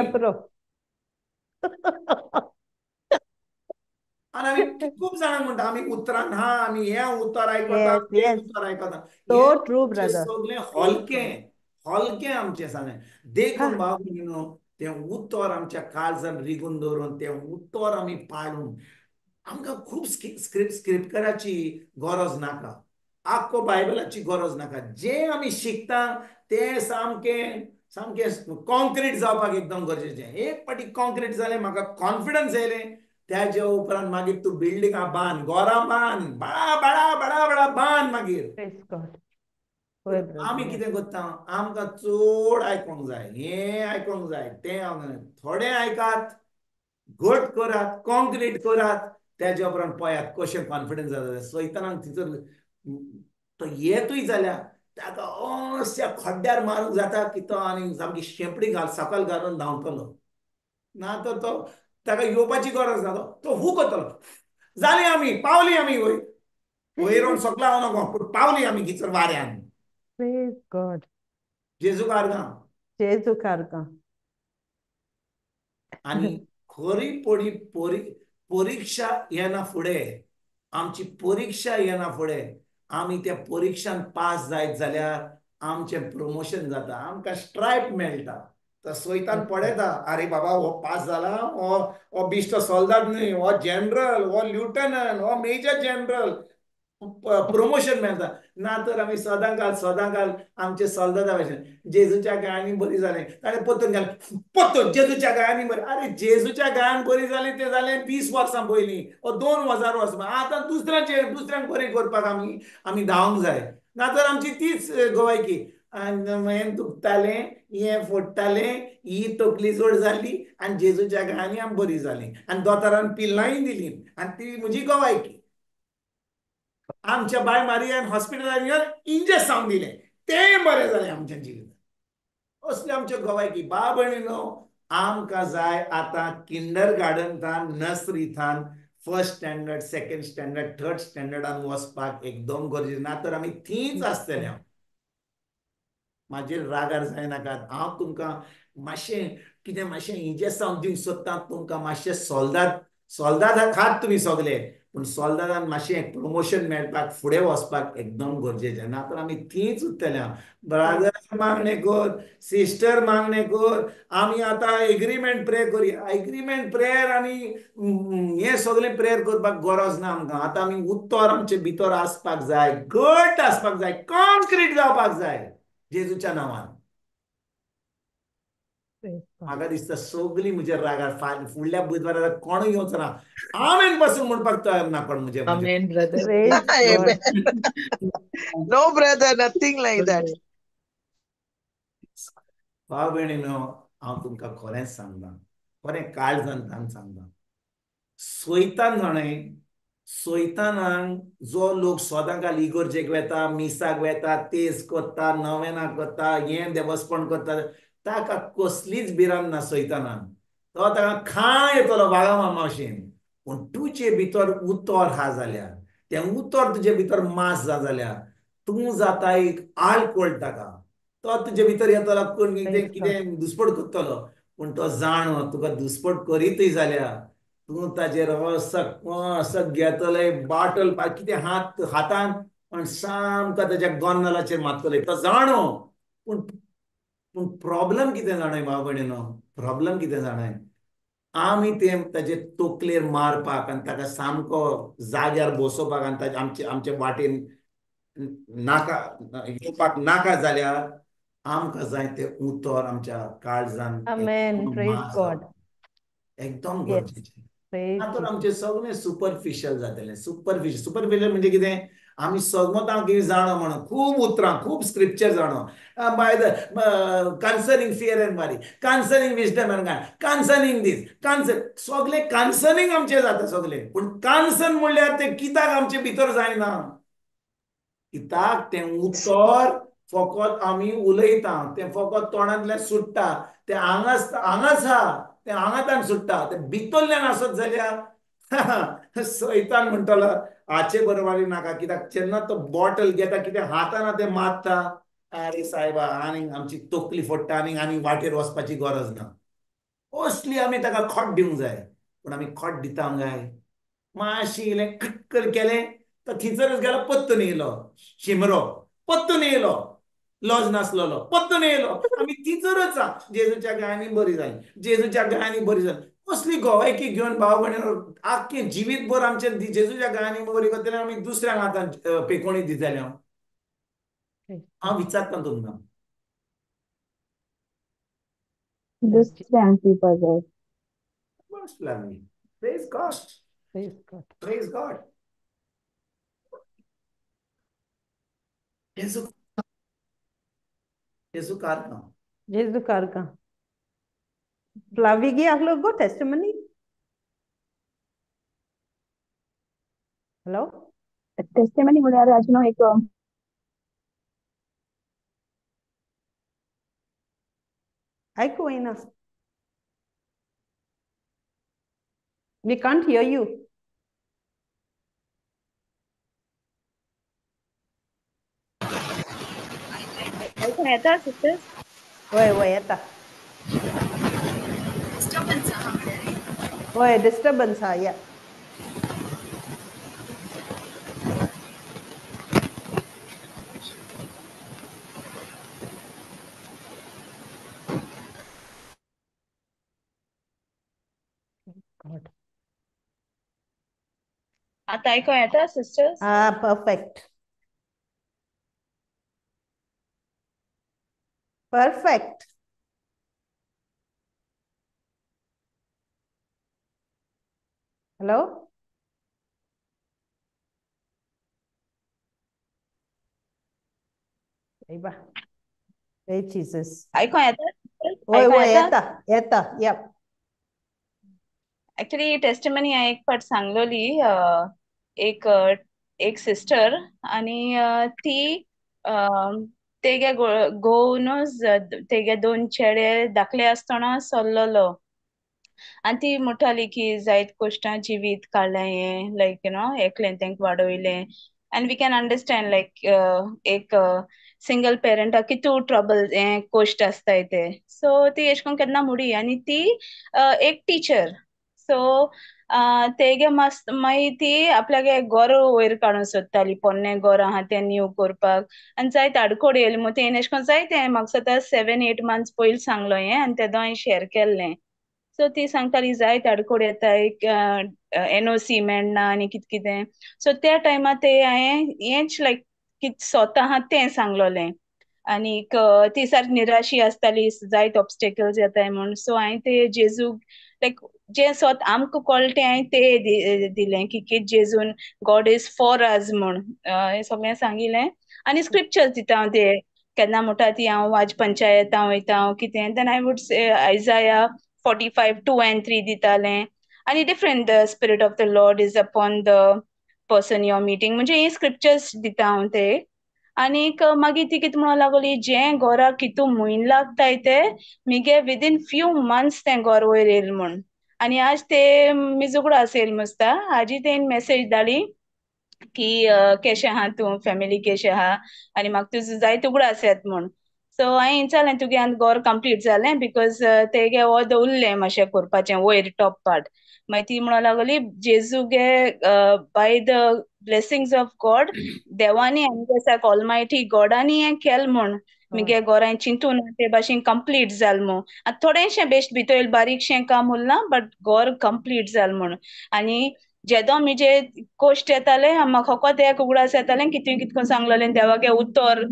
आनी आमी खूब जाणांक म्हणटा आमी उतरान हा, आमी हें उतर आयकता, तें उतर आयकता, सगळें हलकें हलकें आमचें सांगलें. देखून भाव भयणीनो, तें उतर आमच्या काळजान रिगून दवरून तें उतर आमी पाळून आमकां खूब स्क्रिप्टराची गरज नाका. आख्खो बायबलाची गरज नाका. जें आमी शिकता तें सामकें सामकें कॉन्क्रीट जावपाक एकदम गरजेचें. एक फावटी कॉन्क्रीट जालें, म्हाका कॉन्फिडन्स येयलें, त्याच्या उपरांत मागीर तूं बिल्डिंगां बांद, घरां बांद, बडा बडा बडा बडा बांद मागीर. आमी कितें करता, आमकां चड आयकोंक जाय, हें आयकोंक जाय, तें आयकोंक जाय. थोडें आयकात, घट करात, कॉन्क्रीट करात, त्याच्या उपरांत पळयात कशें कॉन्फिडन्स जाता. सैतानाक थंयसर तो येतूय जाल्यार ताका अश्या खड्ड्यार मारूंक जाता की तो आनी सामकी शेंपडी घाल सकयल घालून धांवतलो. ना तर तो ताका येवपाची गरज ना, तो हू करतलो. जाली आमी पावली, आमी वयर वयर सकला हांव नको, पूण पावली आमी गिचर वाऱ्यान. जेजू कारगां, जेजू कारगां. आनी खरी पडी परीक्षा येना फुडें, आमची परीक्षा येना फुडें आमी त्या परिक्षान पास जायत जाल्यार आमचें प्रमोशन जाता, आमकां स्ट्रायप मेळटा. तो सैतान पळयता, अरे बाबा हो पास जाला, हो हो बिश्टो सोल्दाद न्हय, हो जनरल, हो ल्युटनंट, हो मेजर जनरल, प्रमोशन मेळटा. ना तर आमी सदां काल सदां काल आमचे सोल्दादा भशेन जेजूच्या गायांनी बरी जालें, ताणें परतून घालें, परतून जेजूच्या गायांनी बरी. अरे जेजूच्या गायान बरी जालें तें जालें 20 वर्सां पयलीं वो 2000 वर्सां. आतां दुसऱ्यांचे दुसऱ्यांक बरी करपाक आमी आमी धांवंक जाय. ना तर आमची तीच गोवायकी, हें दुखतालें, हें फोडटालें, ही तकली जोड जाली आनी जेजूच्या गायांनी आमी बरी जाली आनी दोतोरान पिल्लांय दिली आनी ती म्हजी गोवायकी. आमच्या बाय मारियान हॉस्पिटलान येवन इंजेक्शन दिलें, तें बरें जालें आमच्या जिवितांत. असले आमच्या गोवायकी. बा भयणीनो, आमकां जाय आतां किंडर गार्डन थान, नर्सरी थान, first standard, second standard, third स्टँडर्डान वचपाक एकदम गरजेचें. ना तर आमी थंयच आसतले. म्हाजेर रागार जायनाकात, हांव तुमकां मातशें कितें मातशें इंजेक्शन दिवंक सोदता. तुमकां मातशें सोल्दाद सोल्दाद खात तुमी सगले, पूण सोल्दादान मातशें प्रमोशन मेळपाक फुडें वचपाक एकदम गरजेचें. ना तर आमी थंयच उरतले. ब्रादर मागणें कर, सिस्टर मागणें कर, आमी आतां एग्रीमेंट प्रेयर करुया. एग्रीमेंट प्रेयर आनी हें सगळें प्रेयर करपाक गरज ना आमकां. आतां आमी उत्तर आमचे भितर आसपाक जाय, घट आसपाक जाय, कॉन्क्रीट जावपाक जाय जेजूच्या नांवान. म्हाका दिसता सगळीं म्हज्या रागार फुडल्या बुधवारा कोणूय येवचो ना, आमेन पासून म्हणपाक तयार ना कोण म्हजे. Amen brother. No brother, nothing like that. भाव भयणीनो, हांव तुमकां खरेंच सांगता, खरें काळजान सांगता, सैतान जाणें, सैतानाक जो लोक सदां काल इगर्जेक वेता, मिसाक वेता, तेज करता, नवेना करता, हें देवस्पण करता, ताका कसलीच भिरांत ना सैतानाक. तो ताका खां येतलो वागा मामाशेन. पूण तुजे भितर उतर आहा जाल्यार, तें उतर तुजे भितर मास जा जाल्यार तूं जाता एक आल्कोळ ताका. तो तुजे भितर येतलो, कोण कितें कितें दुस्पट करतलो, पूण तो जाणो तुका दुस्पट करीतय जाल्यार तूं ताजेर असो घेतले बाटल कितें हात हातान आनी सामको ताज्या गोन्नलाचेर मारतले. तो जाणो. पूण पूण प्रॉब्लम कितें जाणाय भाव भयणीनो, प्रॉब्लम कितें जाणाय, आमी तें ताजे तकलेर मारपाक आनी ताका सामको जाग्यार बसोवपाक आनी ताजे आमचे आमचे वाटेन नाका येवपाक नाका जाल्यार आमकां जाय तें उतर आमच्या काळजान एकदम गरजेचें. आतां आमचें सगळें सुपरफिशियल जातलें. सुपरफिशियल सुपरफिशियल म्हणजे कितें, आमी सगळो कितें जाणो म्हणून खूब उतरां, खूब स्क्रिप्चर जाणो, by the concerning fear and worry, concerning wisdom and God, concerning this, concern, सगळें कन्सर्निंग आमचें जाता सगळें. पूण कन्सर्न म्हणल्यार तें कित्याक आमचे भितर जायना, कित्याक तें उतर फकत आमी उलयता, तें फकत तोंडांतल्यान सुट्टा, तें हांगाच हांगाच आहा, तें हांगांतल्यान सुट्टा, तें भितरल्यान आसत जाल्यार सैतान म्हणटलो हाचे बरोबर नाका. कित्याक जेन्ना तो बॉटल घेता कितें हातान तें मारता, अरे सायबा आनी आमची तकली फोडटा आनी आनी वाटेर वचपाची गरज ना. असली आमी ताका खोट दिवंक जाय. पूण आमी खोट दिता काय, मातशें इल्लें खटकल केलें तर थंयसरच गेलो, पत्तून येयलो शिमरो, पत्तून येयलो लॉज नासलेलो, पत्तून येयलो. आमी थंयसरच आहा. जेजूच्या गायांनी बरी जाली, जेजूच्या गायांनी बरी जाली. कसली गोवायकी घेवन भाव भयणीनो आख्खें जिवीत भर आमचें जेजूच्या गांवांनी बरी करतले आमी दुसऱ्यांक आतां पेकोणी दितले. हांव हांव विचारता तुमकां, दुसऱ्यांक दिवपा जाय. बस लागली. Praise God, Praise God. Praise God. जेजू जेजू कारकां. जेजू कारकां. फ्लाविगी आहलो गो टेस्टिमनी. हॅलो, टेस्टिमनी म्हळ्यार अजून एक आयकू येना. We can't hear you. आयकूंक येता सिस्टर्स? वय वय येता. डिस्टर्बन्स आहा म्हळ्यार. वय डिस्टर्बन्स आहा. या God. आतां आयकूंक येता sisters? Ah, perfect. Perfect. Hello? Iba. Hey, Jesus. आयकूंक येता sisters? वय आयकूंक वय येता? येता येता. Yep. Actually testimony हांवें एक फावट सांगलोली. एक एक सिस्टर आनी ती तेगे घोव न्हू तेगे दोन चेडे धाकले आसतना सरलेलो आनी ती म्हणटाली की जायत कश्टां जिवीत काडलें हें, लायक you know एकलें तेंका वाडयलें. And we can understand like एक सिंगल पेरंटाक कितू ट्रबल हें कश्ट आसताय ते. सो ती एशें करून केन्ना मुडी आनी ती एक टिचर. सो तेगे मस्त मागीर ती आपल्यागे गोर वयर काडूंक सोदताली, पोन्नें गोर आहा तें न्यू करपाक. आनी जायते आडकोड येयली मू तेणें एशें करून जायतें म्हाका दिसता 7-8 मंथ्स पयलीं सांगलो हें आनी तेदो हांवें शेअर केल्लें. सो ती सांगताली जायते आडकोड येता, एक NOC मेळना आनी कितें कितें. सो त्या टायमार ते हांवें हेंच लायक कितें स्वता आहा तें सांगलोलें. आनीक ती सारकी निराशी आसताली, जायते ऑब्स्टेकल्स येताय म्हूण. सो हांवें ते जेजूक लायक जें स्वता आमकां कळटा तें हांवें ते दिलें की कितें जेजून गॉड is for us म्हूण हें सगळें सांगिल्लें. आनी स्क्रिप्चर्स दिता हांव ते केन्ना म्हणटा ती हांव आज पंचायतां वयता कितें, then I would say Isaiah 45:2 and 3 दितालें. आनी different the spirit of the Lord is upon the person your meeting, म्हणजे हे स्क्रिप्चर्स दिता हांव ते. आनीक मागीर ती कितें म्हणूंक लागली, जें घोराक कितू म्हयनो लागताय ते मिगे विदीन फ्यू मंथ्स तें घोर वयर येयल म्हूण. आनी आज ते मिजुकडो आसेल मुसता, आजी तेणी मॅसेज धाडली की केशें आहा तूं, फॅमिली केशें आहा आनी म्हाका तुजो जायते उगडास येता म्हूण. सो हांवें विचारलें तुगे आतां घोर कंप्लीट जालें, because तेगे अर्द उरलें मातशें करपाचें वयर टॉप पार्ट. मागीर ती म्हणूंक लागली जेजूगे by the blessings of God देवानी आमगे सारको ऑलमायटी गॉडानी हें केलें म्हूण मिगे घोरांय चिंतून ते भाशेन कंप्लीट जाल म्हूण. आतां थोडेंशें बेश्ट भितर बारीकशें काम उरलां बट घोर कंप्लीट जाल म्हूण. आनी जेदो मिजे कोश्ट येताले म्हाका फकत एक उगडास येतालें की तुवें कितें करून सांगलोलें देवागे उतर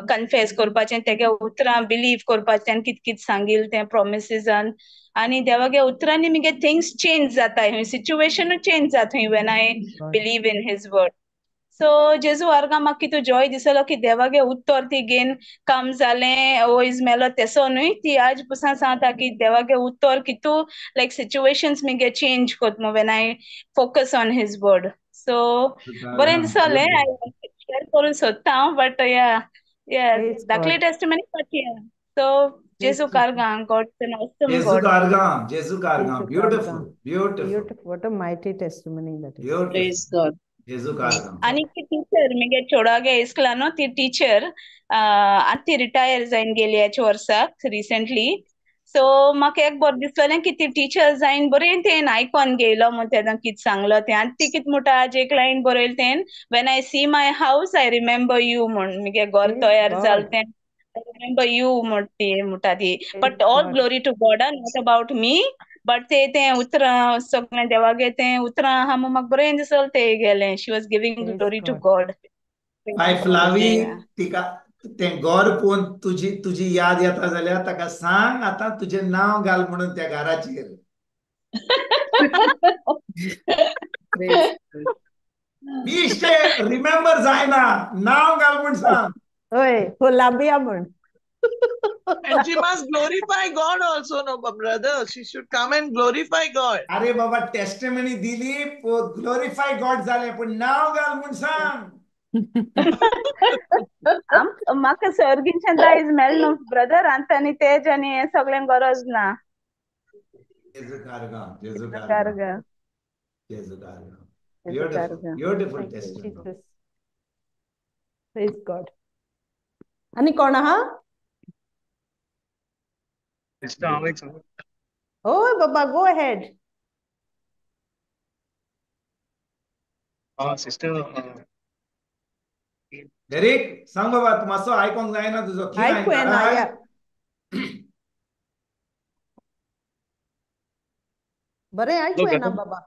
कन्फेस करपाचें, तेगे उतरां बिलीव करपाचें आनी कितें कितें सांगिल्लें तें प्रोमिसीसान. आनी देवागे उतरांनी मिगे थिंग्स चेंज जाता, सिच्युएशनूय चेंज जाता when I believe in his word. So जेजू आर्गां म्हाका कितू जॉय दिसलो की देवागे उत्तर ती घेन काम जालें वयज मेलो तेसो न्हय, ती आज पुसान सांगता की देवागे उत्तर कितू लायक सिच्युएशन्स मिगे चेंज कोत when I focus on his word. So बरें दिसलें शेअर करूंक सोदता हांव, बट या या धाकली टेस्टिमनी बट या. सो जेजू कारगां, God is an awesome Jesu God. कारगां, जेजू कारगां. Jesu beautiful, कारगां. Beautiful, Beautiful. What a mighty testimony that is. Beautiful. Praise God. जेजू कारगां. आनी ती टिचर मिगे चेडवागे इस्कला न्हू ती टिचर आतां ती रिटायर जायन गेली ह्याच वर्साक रिसेंटली. सो म्हाका एक बरें दिसलें की ती टिचर जायन बरें तेणें आयकोन घेयलो म्हूण तेन्ना कितें सांगलो तें. आनी ती कितें म्हणटा आज एक लायन बरयलें तेणें, when I see my house I remember you म्हूण. मिगे घर Praise तयार जालें God. तें I remember you म्हूण ती म्हणटा ती. Praise but all God. Glory to God, not about me. But ते तें उतरां सगळें देवागे तें उतरां आहा म्हूण म्हाका बरें दिसलें ते गेलें. She was giving Praise glory to God. God. बाय फ्लावी, तिका तें गोर पळोवन तुजी तुजी याद येता जाल्यार ताका सांग आतां तुजें नांव घाल म्हणून त्या घराचेर. Praise God. बेश्टे रिमेंबर जायना, नांव घाल म्हूण सांग. हय, गुलाबिया म्हण. And she must glorify God also, no, brother. She should come and glorify God. अरे बाबा, टेस्टिमनी दिली, ग्लोरिफाय गॉड जालें, पूण नांव घाल म्हूण सांग. म्हाका सर्गींच्यान दायज मेळ्ळें न्हू ब्रदर, आनी आनी तेज आनी हें सगळें गरज ना. जेजू कारगां, जेजू कारगां, कारगां, जेजू कारगां. जेजू beautiful, कारगां. Beautiful Thank you, testimony. Jesus. Praise God. आनी कोण आहा? सिस्टर, हांव एक सांगू? हय बाबा, गो अहेड. सिस्टर, डेरिक सांग बाबा, तूं मातसो आयकोंक जायना तुजो. कितें आयकू येना या. बरें आयकू येना बाबा.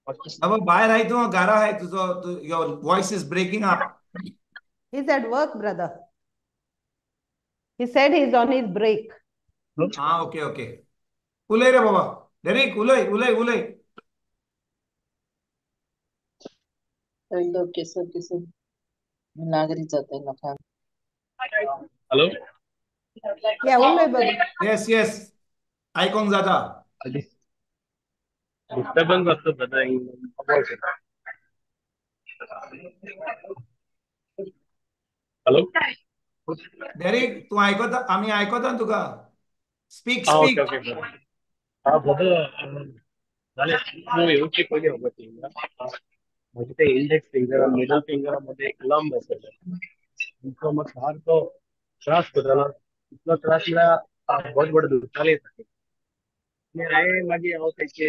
बाबा भायर आय, तूं घरा आहाय, तुजो your voice is breaking up. He's at work, brother. He said he's on his break. Ah, okay, okay. उलय रे बाबा, डेरिक उलय उलय उलय. Okay sir, okay sir. नागरी जाता लोकांक. हॅलो. या, उलय बाबा. येस येस, आयकोंक जाता. डिस्टर्बन्स आसता ब्रदर. हॅलो. डेरिक, तूं आयकता? आमी आयकता तुका. स्पीक आं, स्पीक. Okay okay brother. आं ब्रदर, जालें तूं येवची पयलीं खबर ती म्हजे ते इंडेक्स फिंगर, मिडल फिंगरा मध्ये एक लंब आसलेलो, तो म्हाका सारको त्रास करतालो. इतलो त्रास म्हळ्यार बोट बोट दुखताले सारकें. आनी हांवें मागीर हांव तेचे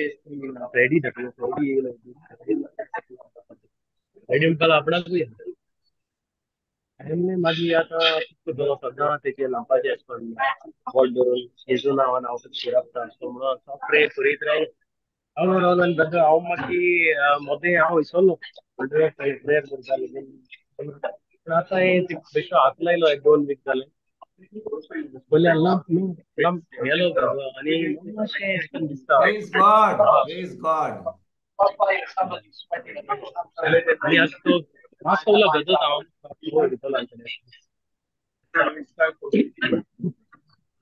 फ्रेडी धाडलो. फ्रेडी येयलो, फ्रेडी म्हणपाक आपणाकूय येता. हांवें म्हणलें मागीर आतां कितें करतलो, सदां तेचे लंपाचें अशें करून बोट धरून जेजू नांवान हांव तुका शिरापता अशें म्हणून प्रे करीत रावलो. रावलो रावलो आनी ब्रदर हांव मागीर मदें हांव विसरलो प्रेयर करताले. पूण आतां हें बेश्टो हात लायलो, एक 2 वीक जाले, पयलीं लंप न्हू, लंप गेलो ब्रदर. आनी मातशें अशें दिसता. Praise God, praise God. आनी आतां तो मातसो उरला ब्रदर, हांव भितर.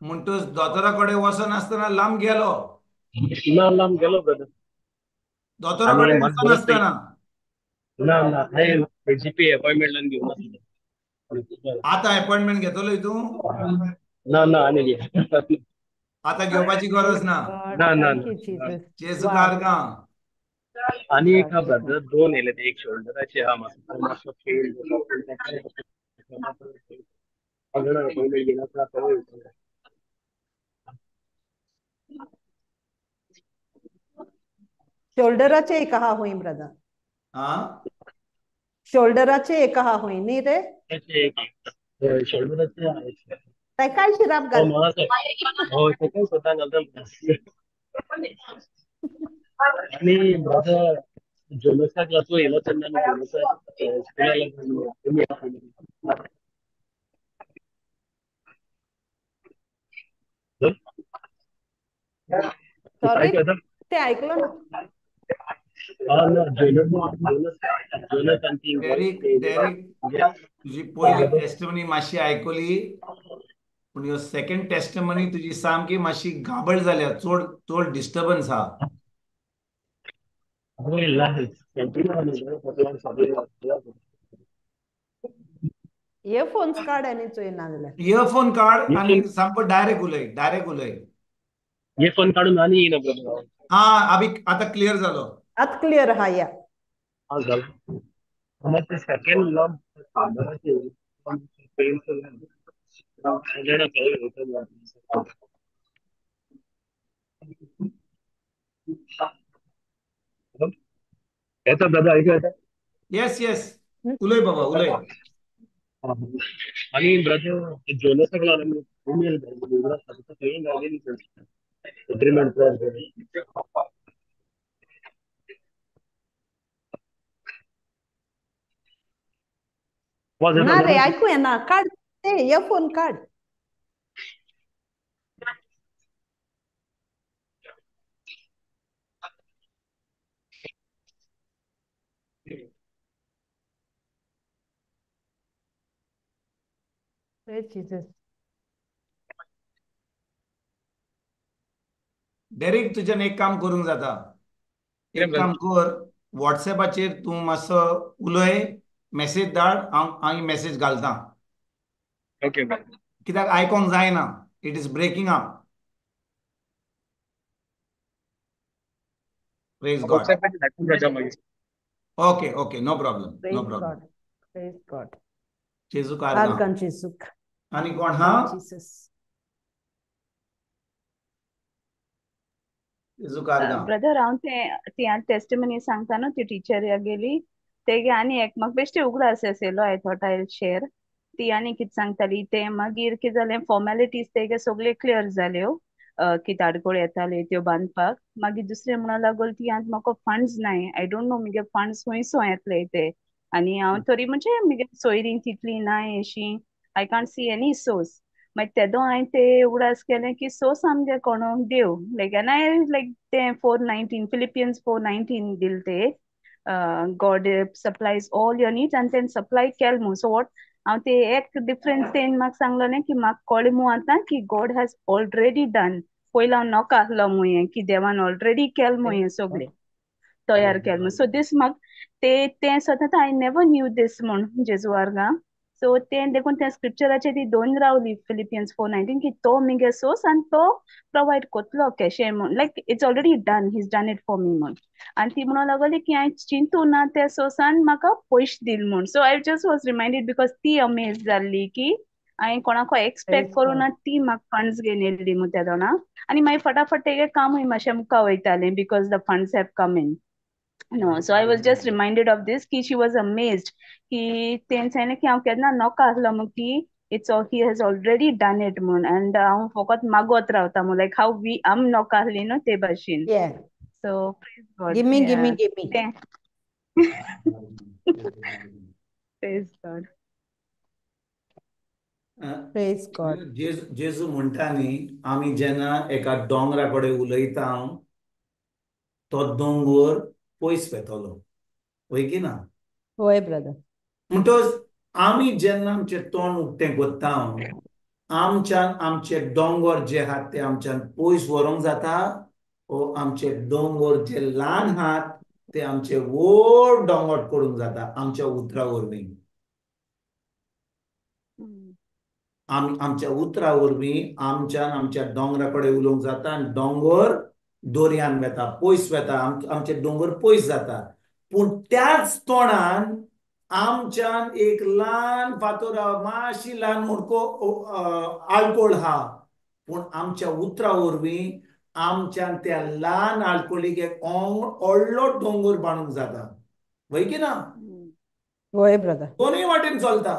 म्हणटूच दोतोरा कडेन वचनासतना लांब गेलो? ना, लांब गेलो ब्रदर. दोतोरा कडेन वचनासतना? ना ना, हांवें जीपी अपॉइंटमेंट घेवन आसलो. आतां अपॉइंटमेंट घेतलोय तूं? ना ना, आनी आतां घेवपाची गरज ना. ना ना. जेजू कारगां. आनी एक हा ब्रदर, 2 येयले ते, एक शोल्डराचे आहा, मातसो मातसो पेन, अपॉइंटमेंट घेयला पूण आतां वयतलो. शोल्डराचे एक आहा हुंय ब्रदर? आं, शोल्डराचे एक आहा हुंय न्ही रे? शोल्डराचे आहा. तेकाय शिराप घाल. हय, तेकाय स्वता घालता. आनी ब्रदर जोनसाक लागून येयलो तेन्ना जोनसाक स्कुलाक. सॉरी, ते आयकलो ना. डेरिक, डेरिक, तुजी पयली टेस्टिमनी मातशी आयकली, पूण ह्यो सेकंड टेस्टिमनी तुजी सामकी मातशी गाबळ जाल्या, चड चड डिस्टर्बन्स आहा. इयरफोन्स काड आनी चोयना जाल्यार. इयरफोन काड आनी सामको डायरेक्ट उलय, डायरेक्ट उलय. इयरफोन काडून आनी येयना ब्रदर. आं, अभी आतां क्लियर जालो. आतां क्लियर आहा या. आं जालो. मातशें सेकंड लंप पेन. येता दादा, आयकू येता? येस येस, उलय बाबा उलय. आनी ब्रदर जोनसाक लागून इमेल. Treatment plan. ना रे, आयकू येना. काड ते इयरफोन काड. Praise Jesus. Derek, तुज्यान एक काम करूंक जाता. एक काम कर, वॉट्सएपाचेर तूं मातसो उलय, मॅसेज धाड, हांव मॅसेज घालता. ओके. कित्याक आयकोंक जायना, it is breaking up. Praise God. Okay okay, no problem, no problem. Praise God. जेजू कारगां. जेजूक. आनी कोण हा? जेजू कारगां. ब्रदर, हांव ते टेस्टिमनी सांगता न्हू, ती टिचर गेली तेगे आनी एक म्हाका बेश्टे उगडास आसलो, I thought I share. ती आनी कितें सांगताली ते मागीर कितें जालें, फॉर्मेलिटीज तेगे सगळे क्लियर जाल्यो, कितें आडकोळ येताले त्यो बांदपाक. मागीर दुसरें म्हणून लागल ती आतां म्हाका फंड्स नाय, I don't know मुगे फंड्स खंयसो येतले ते, आनी हांव तरी म्हणजे मुगे सोयरीं तितली नाय अशी, I can't see any source. मागीर तेदो हांवें ते उगडास केलें की सोर्स आमगे कोणूक देव, लायक आनी हांवें लायक तें 4:19, फिलिपियन्स 4:19 दिल ते, God supplies all your needs, आनी तेणें सप्लाय केल म्हूण. सो what हांव ते एक डिफरन्स तेणें म्हाका सांगलेलें की म्हाका कळ्ळें म्हूण आतां की गॉड हॅज ऑलरेडी डन. पयलीं हांव नोका आहलो म्हूण हें की देवान ऑलरेडी केल म्हूण हें सगळें तयार केलें म्हूण. सो दीस म्हाका ते तें स्वता I never knew दीस म्हूण जेजू आर्गां. सो तें देखून त्या स्क्रिप्चराचे ती दोन रावली फिलिपियन्स 4:19 की तो मुगे सोर्स आनी तो प्रोवायड कोतलो कशें म्हूण, like it's already done, he is done it for me म्हूण. आनी ती म्हणून लागली की हांवें चिंतू ना त्या सोर्सान म्हाका पयशे दिल म्हूण. So I just was reminded because ती अमेज जाल्ली की हांवें कोणाको एक्सपेक्ट करूं ना, ती म्हाका फंड्स घेवन येयल्ली म्हूण त्या दोना. आनी मागीर फटाफट तेगे कामूय मातशें मुखार वयतालें because the funds have come in. No, so I was just reminded of this ki she was amazed ki तें सांगलें की हांव केन्ना नोका आहलो म्हूण की it's all he has already done it म्हूण, आनी हांव फकत मागत रावता म्हूण, लायक हाव we आम नोका आहली न्हू ते भाशेन. So praise God. Gimme gimme gimme. Praise God. Praise God. जेजू म्हणटा न्ही, आमी जेन्ना एका दोंगरा कडेन उलयता तो दोंगर पयस वेतलो, वय की ना? हय ब्रदर. म्हणटच आमी जेन्ना आमचें तोंड उक्तें करता, आमच्यान आमचे दोंगर जे आहात ते आमच्यान पयस व्हरूंक जाता, ओ आमचे दोंगर जे ल्हान आहात ते आमचे व्हड दोंगर करूंक जाता आमच्या उतरा वरवीं. आमच्या उतरा वरवीं आमच्यान आमच्या दोंगरा कडेन उलोवंक जाता आनी दोंगर दर्यान वेता, पयस वेता, आमचे दोंगर पयस जाता. पूण त्याच तोंडान आमच्यान एक ल्हान फातर, मातशी ल्हान मोडको आल्कोळ आहा, पूण आमच्या उतरा वरवीं आमच्यान त्या ल्हान आल्कोळीक एक व्हडलो दोंगर बांदूंक जाता, वय की ना? वय ब्रदर. दोनूय वाटेन चलता,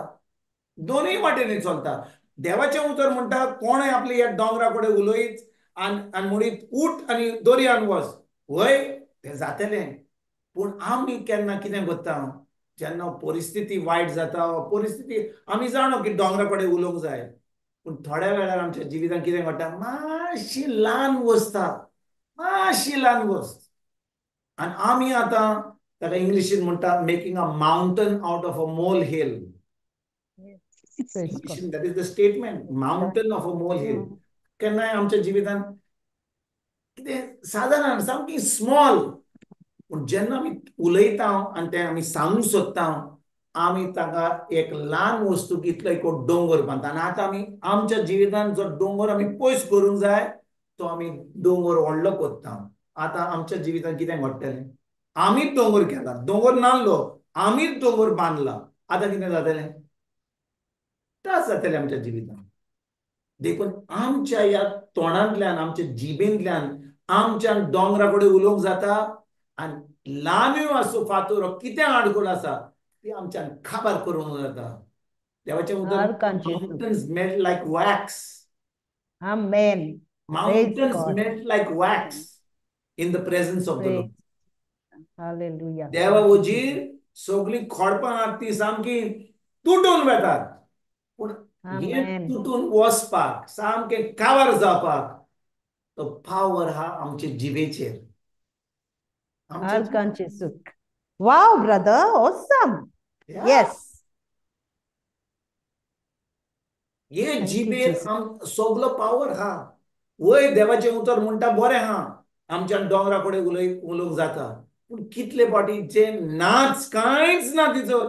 दोनूय वाटेन चलता. देवाचें उतर म्हणटा कोणय आपल्या ह्या दोंगरा कडेन उलयत आनी म्हणीत उठ आनी दर्यान वच, वय तें जातलें. पूण आमी केन्ना कितें करता, जेन्ना परिस्थिती वायट जाता, परिस्थिती आमी जाणो की दोंगरा कडेन उलोवंक जाय, पूण थोड्या वेळार आमच्या जिवितांत कितें घडटा, मातशी ल्हान वस्त, मातशी ल्हान वस्त, आनी आमी आतां ताका इंग्लिशीन म्हणटा making a mountain out of a mole hill. That is the statement, mountain of a mole hill. केन्नाय आमच्या जिवितांत कितें सादारण सामकी स्मॉल, पूण जेन्ना आमी उलयता आनी तें आमी सांगूंक सोदता, आमी ताका एक ल्हान वस्तू इतलो एक दोंगर बांदता. आनी आतां आमी आमच्या जिवितांत जो दोंगर आमी पयस करूंक जाय तो आमी दोंगर व्हडलो करता. आतां आमच्या जिवितांत कितें घडटलें, आमीच दोंगर केला, दोंगर नासलो, आमीच दोंगर बांदला, आतां कितें जातलें, त्रास जातले आमच्या जिवितांत. देखून आमच्या ह्या तोंडांतल्यान, आमच्या जिबेंतल्यान आमच्यान दोंगरा कडेन उलोवंक जाता आनी ल्हानूय आसूं फातर कितें आडखळ आसा ती आमच्यान काबार करूंक जाता. देवाचें उतर, mountains melt like wax. Amen. Mountains melt like wax in the presence of the Lord. Hallelujah. देवा वजीर सगळीं खोडपां आहात ती सामकी तुटून वेतात, पूण हे तुटून वचपाक सामकें कावर जावपाक तो पावर हा आमचे जिबेचेर. Wow brother, awesome. Yes. हे जिबेर सगलो पावर हा. वय देवाचें उतर म्हणटा बरें हा, आमच्यान दोंगरा कडेन उलोवंक जाता, पूण कितले फावटी जे नाच कांयच ना तिचो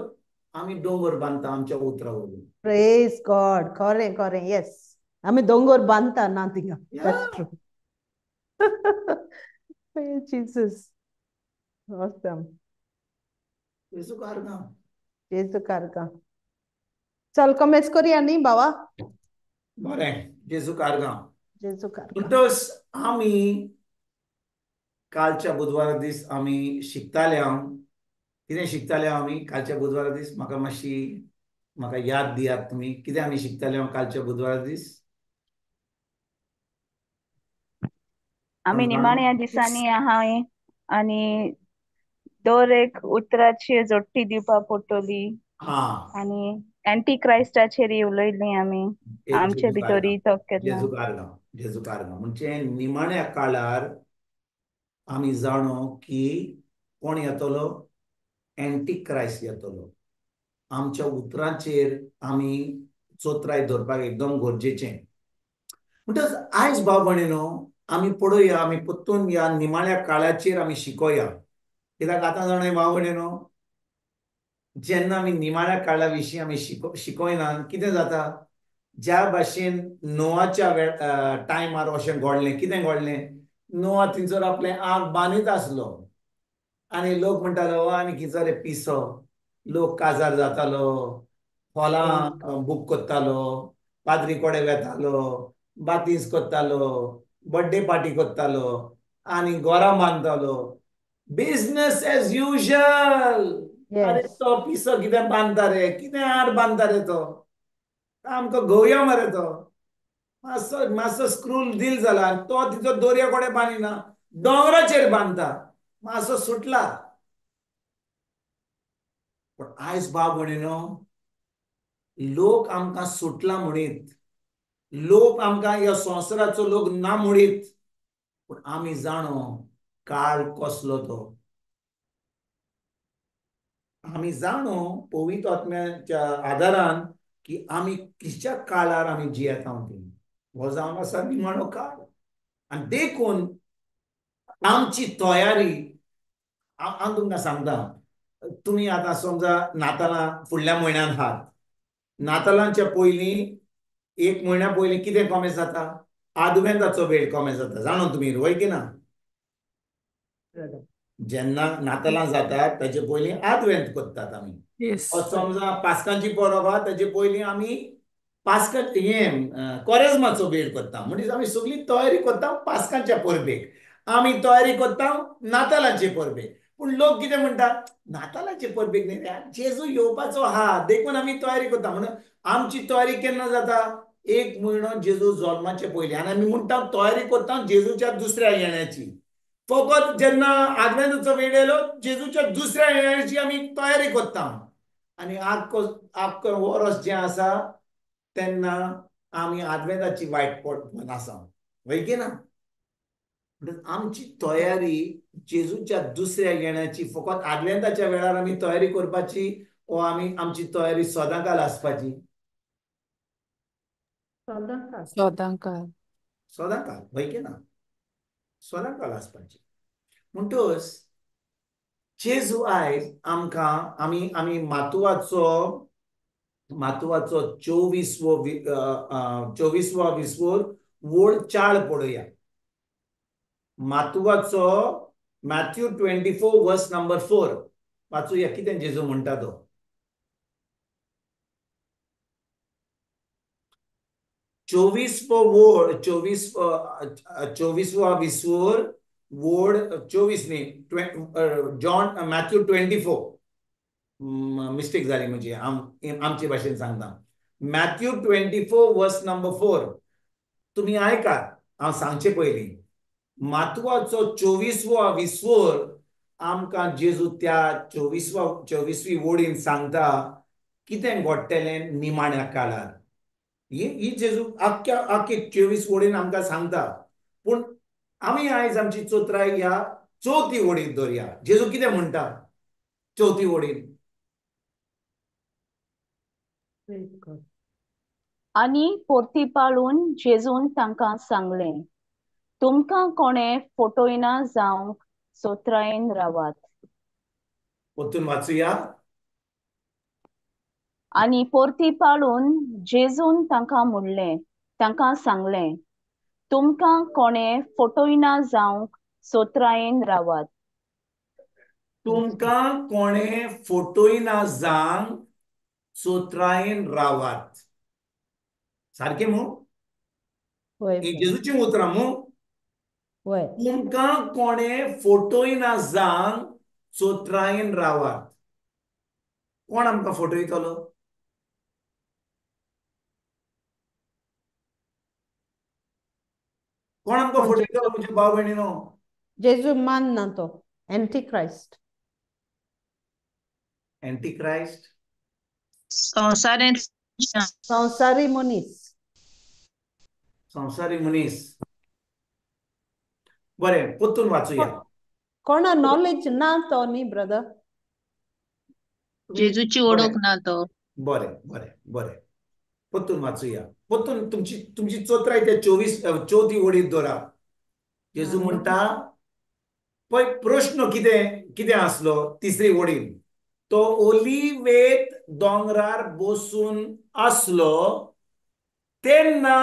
आमी दोंगर बांदता आमच्या उतरा वरवीं. प्रेज गॉड. खरें खरें. येस, आमी दोंगर बांदता ना थिंगा. That's true. Praise Jesus. Awesome. जेजू कारगांव. जेजू कारगांव. चल कमेस करूया न्ही बाबा. बरें, जेजू कारगांव. जेजू कारगांव. म्हणटच आमी कालच्या बुधवारा दीस आमी शिकताले. हांव कितें शिकताले आमी कालच्या बुधवारा दीस? म्हाका मातशी म्हाका याद दियात तुमी, कितें आमी शिकताले हांव कालच्या बुधवारा दीस? आमी निमाण्या दिसांनी आहा आनी दर एक उतराची जोडटी दिवपाक पडटली आनी एंटी क्रायस्टाचेर उलयली आमी आमचे भितर तो केन्ना. जेजू कारगांव. जेजू कारगांव म्हणजे निमाण्या काळार आमी जाणो की कोण येतलो? एंटी क्रायस्ट येतलो. आमच्या उतरांचेर आमी चोत्राय धरपाक एकदम गरजेचें. म्हणटच आयज भाव भयणीनो आमी पळोवया, आमी परतून ह्या निमाण्या काळाचेर आमी शिकोया. कित्याक आतां जाणा भाव भयणीनो, जेन्ना आमी निमाण्या काळा विशीं आमी शिकयना कितें जाता? ज्या भाशेन नोआच्या टायमार अशें घडलें. कितें घडलें? नोआ थंयसर आपलें आग बांदीत आसलो आनी लोक म्हणटालो आनी कितें रे पिसो, लोक काजार जातालो, फॉलां बूक करतालो, पाद्री कडेन वेतालो, बातीस करतालो, बर्थडे पार्टी करतालो आनी घरां बांदतालो. Business as usual. अरे तो पिसो कितें बांदता रे, कितें आर बांदता रे तो, आमकां गोवया मरे तो. मातसो मातसो स्क्रूल डील जाला, तो तिचो दोरया कडेन बांदिना, दोंगराचेर बांदता, मातसो सुटला. पूण आयज भाव भयणीनो लोक आमकां सुटला म्हणीत, लोक आमकां ह्या संवसाराचो लोक ना म्हणीत, पूण आमी जाणो काळ कसलो तो. आमी जाणो पवित्र आत्म्याच्या आदारान की आमी किसच्या काळार आमी जियेता ती. हो जावन आसा निमाणो काळ. आनी देखून आमची तयारी हांव तुमकां सांगता, तुमी आतां समजा नातालां फुडल्या म्हयन्यान आहात, नातालांच्या पयलीं एक म्हयन्या पयलीं कितें कॉमेस जाता? आदवेंताचो वेळ कॉमेस जाता. जाणो तुमी वय की ना? जेन्ना नातालां जातात ताजे पयलीं आदवेंत करतात आमी. समजा पास्कांची परब आहा ताजे पयलीं आमी पास्का हें कोरेज्माचो वेळ करता. म्हणजे आमी सगळी तयारी करता पास्कांच्या परबेक, आमी तयारी करता नातालांचे परबेक. पूण लोक कितें म्हणटा, नातालांचे परबेक न्ही रे, जेजू येवपाचो आहा देखून आमी तयारी करता. म्हणून आमची तयारी केन्ना जाता? एक म्हयनो जेजू जल्माचे पयलीं. आनी आमी म्हणटा तयारी करता जेजूच्या दुसऱ्या येण्याची. फकत जेन्ना आदवेंताचो वेळ येयलो जेजूच्या दुसऱ्या येण्याची आमी तयारी करता. आनी आख्खो वरस जें आसा तेन्ना आमी आदवेंताची वायट पडून आसा, वय की ना? आमची तयारी जेजूच्या दुसऱ्या येण्याची फकत आदवेंताच्या वेळार आमी तयारी करपाची ओ आमी आमची तयारी सदांकाल आसपाची? सदांकाल. सदांकाल, वय की ना? सदांकाल आसपाची. म्हणटच जेजू आयज आमकां आमी आमी मातुवाचो 24वो विसवोर वोड चाळ पळोवया. मातुवाचो मॅथ्यू 24 वर्स नंबर 4 वाचूया, कितें जेजू म्हणटा तो. 24वो वोड 24वो विसवोर वोड 24 न्ही, जॉन मॅथ्यू 24, मिस्टेक जाली म्हजी, आमचे भाशेन सांगता. मॅथ्यू 24 वर्स नंबर 4 तुमी आयकात. हांव सांगचे पयलीं मातवाचो 24वो विस्वोर आमकां जेजू त्या 24वी वोडीन सांगता कितें घडटलें निमाण्या काळार. ही जेजू आख्ख्या आख्खे 24 वोडीन आमकां सांगता. पूण आमी आयज आमची चोत्राय ह्या चवथी वोडीन दवरया. जेजू कितें म्हणटा चवथी वोडीन? आनी परती पाळून जेजून तांकां सांगलें, तुमकां कोणें फटयना जावंक सोत्रायेन रावात. परतून वाचुया. आनी परती पाळून जेजून तांकां म्हणलें, तांकां सांगलें, तुमकां कोणें फटयना जावंक सोत्रायेन रावात. तुमकां कोणें फटयना जावंक सोत्रायेन रावात. सारकें मू? जेजूचीं उतरां मू? तुमकां कोणें फटयना जावंक चोत्रायेन रावात. कोण आमकां फटयतलो? कोण आमकां फटयतलो म्हज्या भाव भयणीनो? जेजू मानना तो एंटीक्रायस्ट. एंटीक्रायस्ट संवसारी मनीस. संवसारी मनीस. बरें, परतून वाचुया. कोणा नॉलेज ना तो न्ही ब्रदर? जेजूची ओळख ना तो. बरें बरें बरें, परतून वाचुया. परतून तुमची तुमची चोत्राय त्या 24 वडीत दवरा. जेजू म्हणटा पळय प्रश्न कितें कितें आसलो तिसरी वडीन. तो ओलिवेत दोंगरार बसून आसलो तेन्ना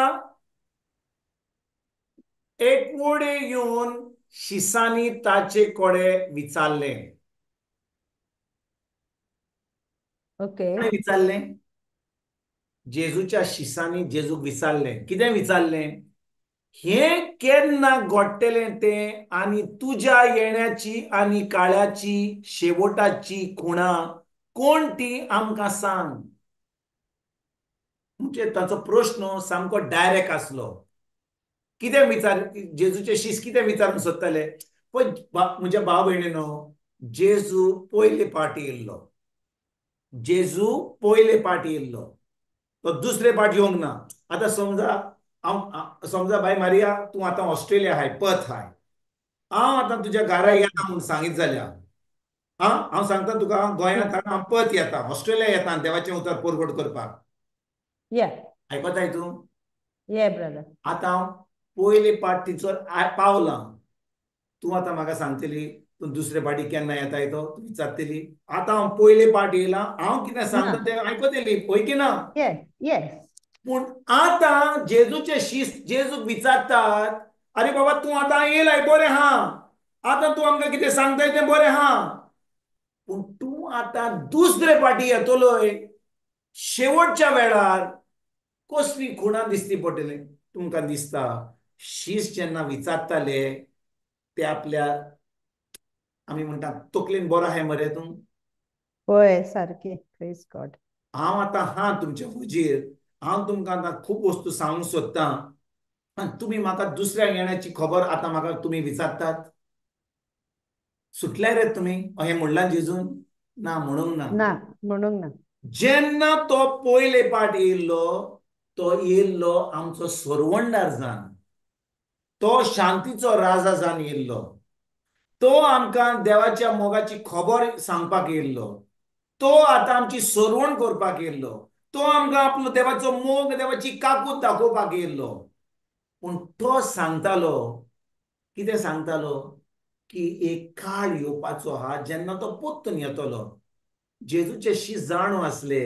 एकवडे येवन शिसांनी ताचे कडेन विचारलें. ओके, विचारलें जेजूच्या शिसांनी जेजूक विचारलें. कितें विचारलें? हें केन्ना घडटलें तें आनी तुज्या येण्याची आनी काळाची शेवटाची खुणा कोण ती आमकां सांग. म्हणजे ताचो प्रश्न सामको डायरेक्ट आसलो. कितें विचार जेजूचे शीस कितें विचारूंक सोदताले? पळय म्हज्या भाव भयणीनो, जेजू पयले पाटी येयल्लो. जेजू पयले पाटी येयल्लो, तो दुसरे पाट येवंक ना. आतां समजा हांव समजा बाय मारिया तूं आतां ऑस्ट्रेलिया हाय, पर्थ हाय, हांव आतां तुज्या घरा येता म्हूण सांगीत जाल्यार आं हांव सांगता तुका गोंयांत हांव पर्थ येता, ऑस्ट्रेलिया येता देवाचें उतर परगट करपाक. आयकताय तूं? आतां हांव पयले पाट थंयसर पावलां, तूं आतां म्हाका सांगतली तूं दुसरे पाटी केन्ना येताय तो तूं विचारतली. आतां हांव पयले पाट येयलां, हांव कितें सांगता तें आयकतली पळय की ना? पूण आतां जेजूचे शीस जेजूक विचारतात, अरे बाबा तूं आतां येयलाय बरें हा, आतां तूं आमकां कितें सांगताय तें बरें हा, पूण तूं आतां दुसरे पाटी येतलोय शेवटच्या वेळार कसली खुणां दिसती पडटली तुमकां दिसता? शीस जेन्ना विचारताले ते आपल्या आमी म्हणटा तकलेन बरो आहाय मरे तूं? हय सारकें. Praise God. हांव आतां हा तुमच्या हुजीर, हांव तुमकां आतां खूब वस्तू सांगूंक सोदतां आनी तुमी म्हाका दुसऱ्या येण्याची खबर आतां म्हाका तुमी विचारतात. सुटले रे तुमी अहें म्हणलां जेजून? ना म्हणूंक ना. ना म्हणूंक ना. जेन्ना तो पयले पाट येयल्लो तो येयल्लो आमचो सरवंडार जावन, तो शांतीचो राजा जावन येयल्लो, तो आमकां देवाच्या मोगाची खबर सांगपाक येयल्लो, तो आतां आमची सरवण करपाक येयल्लो, तो आमकां आपलो देवाचो मोग देवाची काकूत दाखोवपाक येयल्लो. पूण तो सांगतालो कितें सांगतालो की एक काळ येवपाचो आहा जेन्ना तो परतून येतलो. जेजूचे शीस जाणू आसले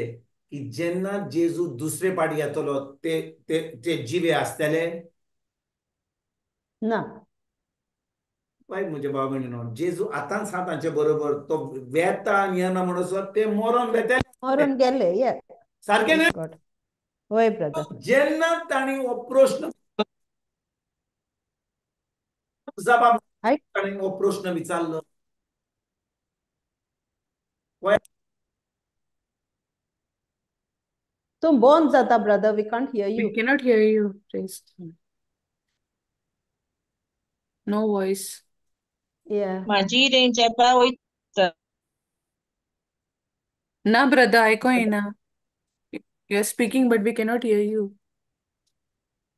की जेन्ना जेजू दुसरे पाटी येतलो ते ते जिवे आसतले ना. पळय म्हज्या भाव भयणीनो, जेजू आतांच आहा तांचे बरोबर, तो वेता आनी येना म्हणसर ते मरोन वेतले, मरोन गेले. सारकें न्हय? हय ब्रदर. जेन्ना तांणी हो प्रश्न जबाब तांणी हो प्रश्न विचारलो, तूं बंद जाता brother, we can't hear you. We cannot hear you. Praise God. No voice. Yeah. म्हाजी रेंज येता वयता. ना ब्रदर, आयको येना. You are speaking but we cannot hear you.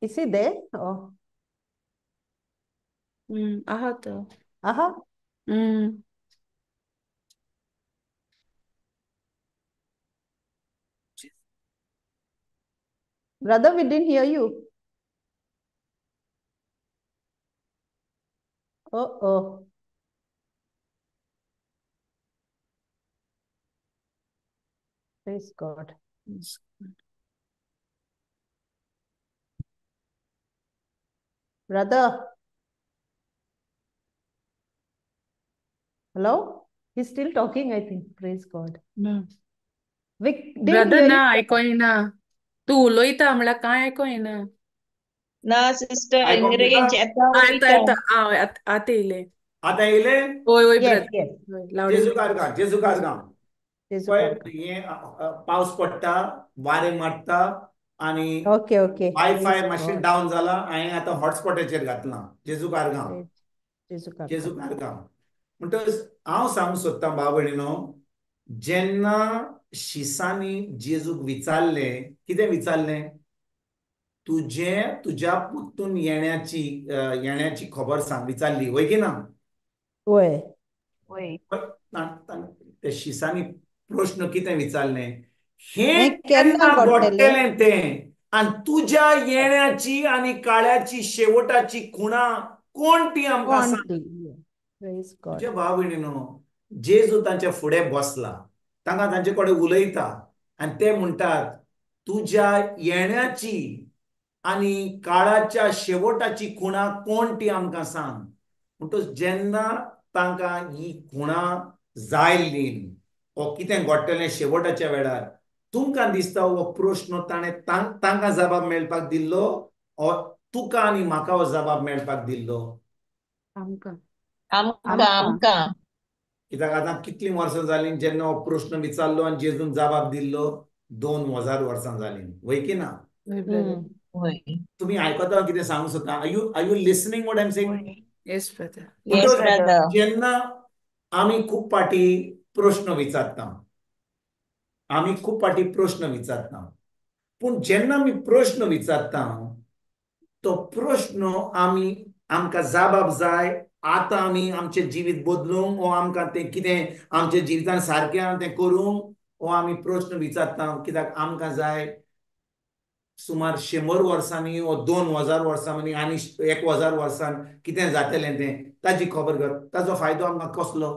Is he there? Oh. आहा तो. Aha. Brother, we didn't hear you. Oh, oh. Praise God. Brother. Hello? He's still talking, I think. Praise God. No. We didn't brother hear ना you. आयको येना. तूं उलयता म्हणल्यार कांय आयको येना. ना सिस्टर, आयकोंक रेंज येता येता आतां वयता. येता. आतां येयलें. आतां येयलें. वय वय Yes, brother. yes. वय लावड जेजू कारगांव, जेजू कारगांव. जेजू पळय कारगांव. हें पावस पडटा, वारें मारता आनी Okay, okay. Wifi Praise मातशें God. Down जाला. हांवें आतां हॉटस्पॉटाचेर घातलां. जेजू कारगांव, Praise जेजू कारगांव. जेजू कारगांव. म्हणटकच हांव सांगूंक सोदतां भाव भयणीनो, जेन्ना शिसांनी जेजूक विचारलें, कितें विचारलें? तुजें तुज्या पुतून येण्याची येण्याची खबर सांग विचारली, वय की ना? वय. वय. ते शिसांनी प्रश्न कितें विचारलें? हें हें केन्ना केन्ना घडटलें? घडटलें तें, आनी तुज्या येण्याची आनी काळ्याची शेवटाची खुणा कोण ती आमकां कोण सांग. ती? Praise God. तुज्या भाव भयणीनो, जेजू तांच्या फुडें बसला, तांकां तांचे कडेन उलयता आनी ते म्हणटात तुज्या येण्याची आनी काळाच्या शेवटाची खुणा कोण ती आमकां सांग. म्हणटकच जेन्ना तांकां ही खुणा जायली ओ कितें घडटलें शेवटाच्या वेळार, तुमकां दिसता हो प्रश्न ताणें तांकां जबाब मेळपाक दिल्लो ओ तुका आनी म्हाका हो जबाब मेळपाक दिल्लो? आमकां. आमकां आमकां. आमकां. कित्याक आतां कितलीं वर्सां जालीं जेन्ना हो प्रश्न विचारलो आनी जेजून जबाब दिल्लो? 2000 वर्सां जालीं, वय की ना? वय ब्रदर. वय. तुमी आयकता कितें सांगूंक सोदता? Are you listening what I am saying? वय. Yes brother. Yes yes म्हणटकच ब्रदर. ब्रदर. जेन्ना आमी खूब फावटी प्रश्न विचारता, आमी खूब फावटी प्रश्न विचारता, पूण जेन्ना आमी प्रश्न विचारता तो प्रश्न आमी आमकां जबाब जाय. आतां आमी आमचें जिवीत बदलूंक ओ आमकां तें कितें आमच्या जिवितान सारकें आहा तें करूंक ओ आमी प्रश्न विचारता कित्याक आमकां जाय सुमार 100 वर्सांनी ओ 2000 वर्सांनी आनी 1000 वर्सान कितें जातलें तें ताजी खबर घेत. ताजो फायदो आमकां कसलो?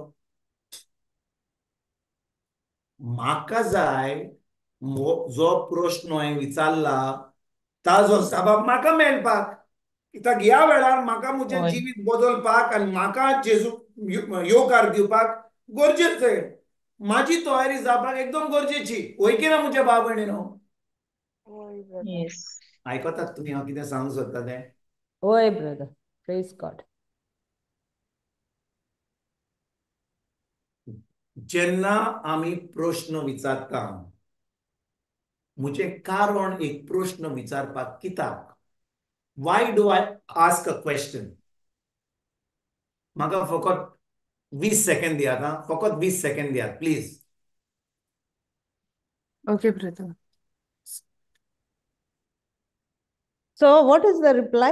म्हाका जाय जो प्रश्न हांवें विचारला ताजो जबाब म्हाका मेळपाक, कित्याक ह्या वेळार म्हाका म्हजें वय. जिवीत बदलपाक आनी म्हाका जेजू येवकार दिवपाक गरजेचें, म्हाजी तयारी जावपाक एकदम गरजेची, वय की ना म्हज्या भाव भयणीनो? वय ब्रदर. येस. आयकतात तुमी हांव कितें सांगूंक सोदता तें? वय brother. Praise God. जेन्ना आमी प्रश्न विचारता, म्हजें कारण एक प्रश्न विचारपाक कित्याक? Why do I ask a question? म्हाका फकत 20 सेकंड दियात, आं, फकत 20 सेकंड दियात please. Okay brother. So what is the reply?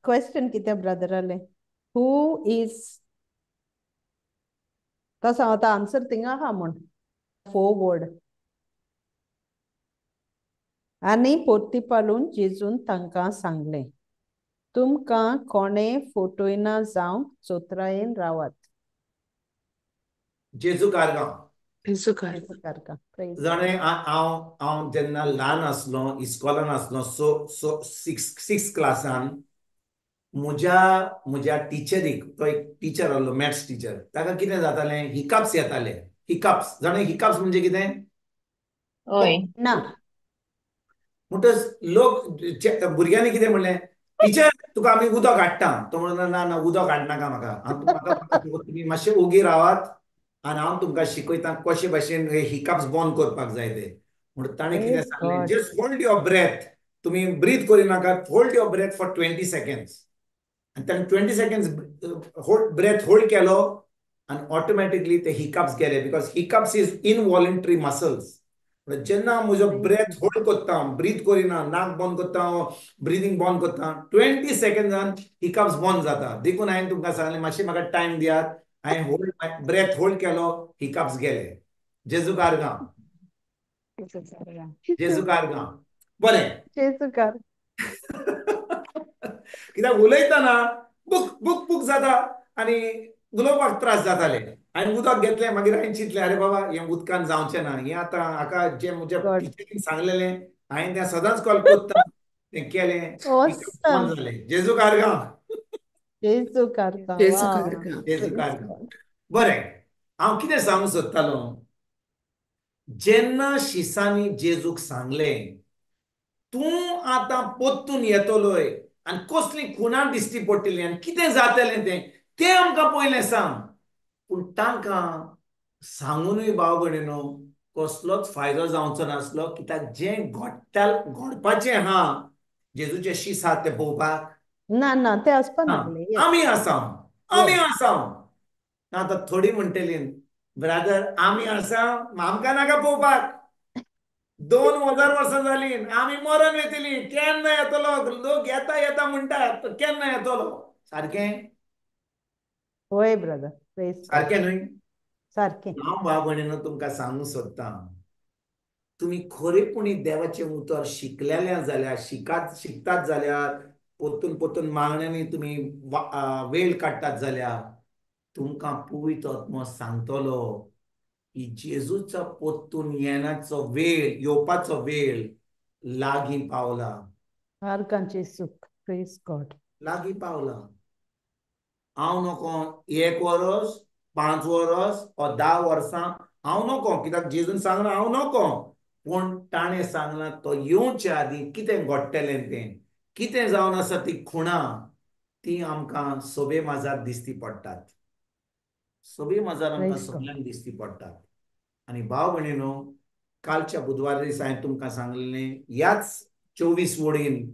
Question कितें ब्रदरालें? Who is? तसो आतां आन्सर थिंगा आहा म्हूण फोरवर्ड. आनी पोर्तिपालून जेजून तांकां सांगलें, तुमकां कोणें फटयना जावंक चोत्रायेन रावात. जेजू कारगांव. जेजू कारगांव. जेजू कारगांव. Praise God. जाणें हांव हांव जेन्ना ल्हान आसलो, इस्कॉलान आसलो, सो सिक्स क्लासान म्हज्या म्हज्या टिचरीक, तो एक टिचर आहलो मॅथ्स टिचर, ताका कितें जातालें, हिकप्स येताले. हिकप्स जाणें, हिकप्स म्हणजे कितें? वय. ना. म्हणटच लोक भुरग्यांनी कितें म्हणलें, टिचर तुका आमी उदक हाडटा. तो म्हणून ना ना उदक हाडनाका म्हाका, हांव म्हाका तुमी मातशे ओगी रावात आनी हांव तुमकां शिकयता कशे भाशेन हे हिकप्स बंद करपाक जाय ते. म्हणून ताणें कितें Praise सांगलें, God. Just hold your breath, तुमी breathe करिनाकात, hold your breath for 20 seconds. आनी ताणें 20 सेकंड्स होल्ड ब्रेथ होल्ड केलो आनी ऑटोमॅटिकली ते हिकअप्स गेले, because hiccups is involuntary muscles. जेन्ना म्हजो ब्रेथ होल्ड करता, ब्रीथ करिना, नाक बंद करता, ब्रिदींग बंद करता, 20 सेकंड्सान हिकअप्स बंद जाता. देखून हांवें तुमकां सांगलें मातशें म्हाका टायम दियात. हांवें होल्ड ब्रेथ होल्ड केलो, हिकअप्स गेले. जेजू कारगां, जेजू कारगां. बरें, कित्याक उलयतना बुक बुक बुक जाता आनी उलोवपाक त्रास जाताले. हांवें उदक घेतलें, मागीर हांवें चिंतलें अरे बाबा हें उदकान जावचें ना, हें आतां हाका जें म्हज्या टिचरीन सांगलेलें हांवें तें सदांच कॉल करता, तें केलें, बंद जालें. जेजू कारगां, जेजू कारगां, जेजू कारगां. बरें, हांव कितें सांगूंक सोदतालो, जेन्ना शिसांनी जेजूक सांगलें तूं आतां परतून येतलोय आनी कसली खुणां दिश्टी पडटली आनी कितें जातलें तें तें आमकां पयलें सांग. पूण तांकां सांगुनूय भाव भयणीनो कसलोच फायदो जावचो नासलो, कित्याक जें घडटा घडपाचें आहा जेजूचें शीस आहा तें पळोवपाक ना ना तें आसपा नासलें. आमी आसा, आमी आसा. आतां थोडी म्हणटली ब्रादर आमी आसा, आमकां नाका पळोवपाक, 2000 वर्सां जालीं आमी मरण वेतली, केन्ना येतलो, लोक येता येता म्हणटात केन्ना येतलो. सारकें? होय ब्रदर, सारकें न्हय? सारकें. हांव भाव भयणीनो तुमकां सांगूंक सोदतां, तुमी खरेपणी देवाचें उतर शिकलेले जाल्यार, शिकतात जाल्यार, परतून परतून मागण्यांनी तुमी वेळ काडटात जाल्यार तुमकां पवित्र आत्मो सांगतलो की जेजूचो परतून येण्याचो वेळ, येवपाचो वेळ लागीं पावला. लागीं पावला. हांव नको 1 वरस, 5 वरस वा 10 वर्सां हांव नको, कित्याक जेजून सांगलां हांव नको, पूण ताणें सांगलां तो येवचे आदीं कितें घडटलें तें, कितें जावन आसा ती खुणां ती आमकां सोबे माजार दिसती पडटात, सोबे माजार आमकां सगल्यांक दिसती पडटात. आनी भाव भयणीनो, कालच्या बुधवारा दिसा हांवें तुमकां सांगलें ह्याच 24 वडीन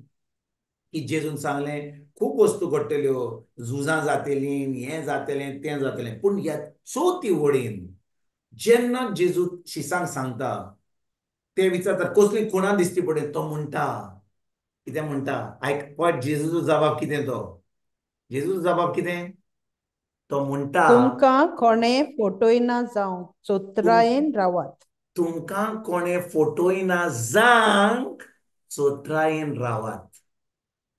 की जेजून सांगलें खूब वस्तू घडटल्यो, झुजां जातलीं, हें जातलें तें जातलें. पूण ह्या चवथी वडीन जेन्ना जेजू शिसांक सांगता ते विचारतात कसली खुणां दिसती पडली, तो म्हणटा कितें म्हणटा आयक पळय जेजूचो जबाब कितें, तो जेजूचो जबाब कितें, तो म्हणटा तुमकां कोणें फटयना जावंक चोत्रायेन रावात. तुमकां कोणें फटयना जावंक चोत्रायेन रावात.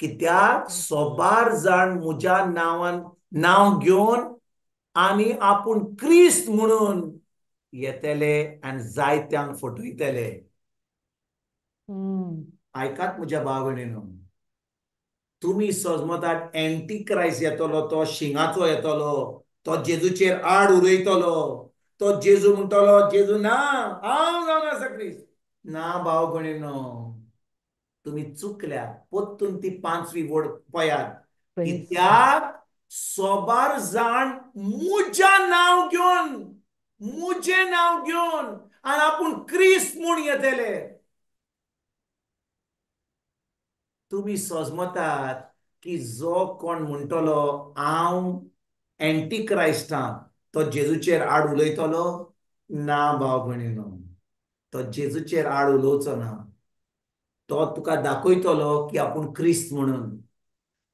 कित्याक सोबार जाण म्हज्या नांवान नांव घेवन आनी आपूण क्रिस्त म्हणून येतले आनी जायत्यांक फटयतले. आयकात म्हज्या भाव भयणीनो, तुमी सजमतात एंटी क्रायस्ट येतलो, तो शिंगाचो येतलो, तो जेजूचेर आड उलयतलो, तो जेजू म्हणटलो जेजू ना हांव जावन आसा क्रिस्त. ना भाव भयणीनो, तुमी चुकल्या. परतून ती 5वी वड पळयात, कित्याक सोबार जाण म्हज्या नांव घेवन, म्हजें नांव घेवन आनी आपूण क्रिस्त म्हूण येतले. तुमी सजमतात की जो कोण म्हणटलो हांव एंटी क्रायस्टां तो जेजूचेर आड उलयतलो? ना भाव भयणीनो, तो जेजूचेर आड उलोवचो ना. तो तुका दाखयतलो की आपूण क्रिस्त म्हणून,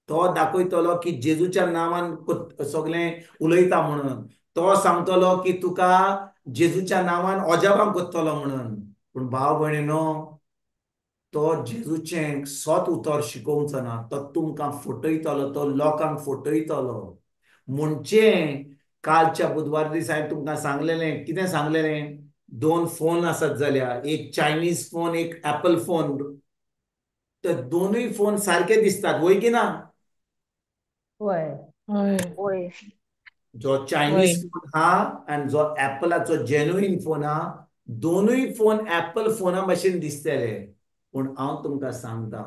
तो दाखयतलो की जेजूच्या नांवान सगळें उलयता म्हणून, तो सांगतलो की तुका जेजूच्या नांवान अजापां करतलो म्हणून. पूण भाव भयणीनो, तो जेजूचें सत उतर शिकोवचो ना, तो तुमकां फटयतलो, तो लोकांक फटयतलो. म्हणजे कालच्या बुधवार दिसा हांवें तुमकां सांगलेलें, कितें सांगलेलें, 2 फोन आसत जाल्यार, एक चायनीज फोन, एक एपल फोन, ते दोनूय फोन सारके दिसतात वय की ना? वय. जो चायनीज फोन आहा आनी जो एपलाचो जेन्युइन फोन आहा, दोनूय फोन एपल फोना भशेन दिसतले. पूण हांव तुमकां सांगता,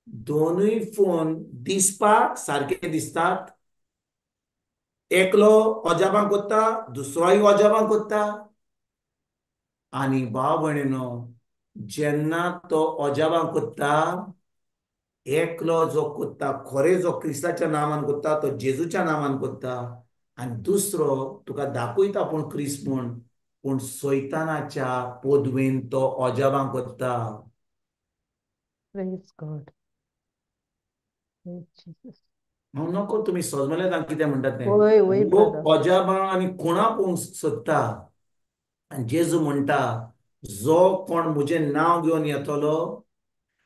दोनूय फोन दिसपाक सारके दिसतात. एकलो अजापां करता, दुसरोय अजापां करता. आनी भाव भयणीनो, जेन्ना तो अजाबां कोत्ता, एकलो जो कोत्ता खरें जो क्रिस्ताच्या नांवान कोत्ता तो जेजूच्या नांवान कोत्ता, आनी दुसरो तुका दाखयता पूण क्रिस्त म्हूण, पूण सैतानाच्या पदवेन तो अजाबां कोत्ता. Praise God. Praise Jesus. हांव नको तुमी सजमले तांकां कितें म्हणटात तें. वय वय लोक ब्रदर. अजाबां आनी खुणा पळोवंक सोदता, आनी जेजू म्हणटा जो कोण म्हजें नांव घेवन येतलो.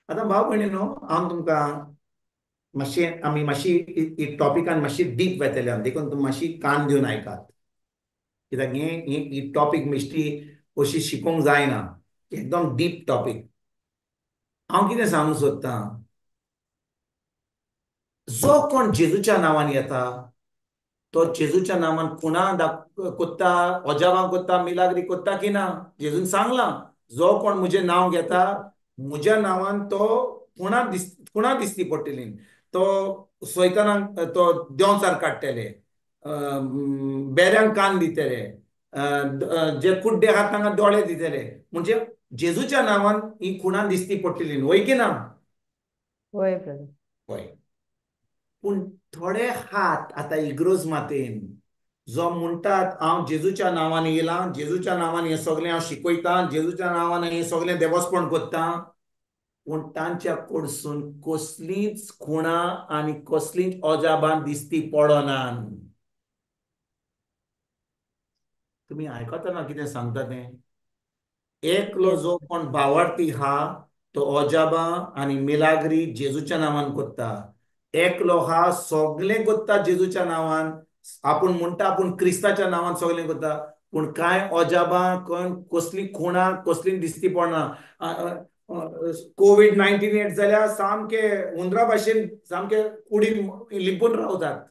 आतां भाव भयणी न्हू, हांव तुमकां मातशें आमी मातशी ही टॉपिकान मातशी डीप वेतले आमी, देखून तुमी मातशी कान दिवन आयकात, कित्याक हें ही टॉपीक मिश्टी अशी शिकोवंक जायना, एकदम डीप टॉपीक. हांव कितें सांगूंक सोदतां, जो कोण जेजूच्या नांवान येता तो जेजूच्या नांवान खुणा कोत्ता, अजाबां कोत्ता, मिलाग्री कोत्ता की ना? जेजून सांगलां जो कोण म्हजें नांव घेता म्हज्या नांवान तो खुणा दिसती पडटली, तो सैतानाक तो देंवचार काडटले, बेऱ्यांक कान दितले, जे कुड्डे आहात तांकां दोळे दितले. म्हणजे जेजूच्या नांवान ही खुणा दिसती पडटली, वय की ना? वय ब्रदर. वय. पूण थोडे हात आतां इग्रोज मातेन जो म्हणटात हांव जेजूच्या नांवान येयलां, जेजूच्या नांवान हें सगळें हांव शिकयतां, जेजूच्या नांवान हें सगळें देवस्पण करतां, पूण तांच्या कडसून कसलींच खुणां आनी कसलींच अजाबां दिसती पडनात. तुमी आयकतना कितें सांगता तें? एकलो जो कोण भावार्थी हा तो अजाबां आनी मिलाग्री जेजूच्या नांवान करता, एकलो हा सगळें करता जेजूच्या नांवान, आपूण म्हणटा आपूण क्रिस्ताच्या नांवान सगळें करता, पूण कांय अजाबां कसली खुणां कसली दिसती पडना. कोवीड-19 येत जाल्यार सामके हुंदरा भाशेन सामके कुडीन लिपून रावतात.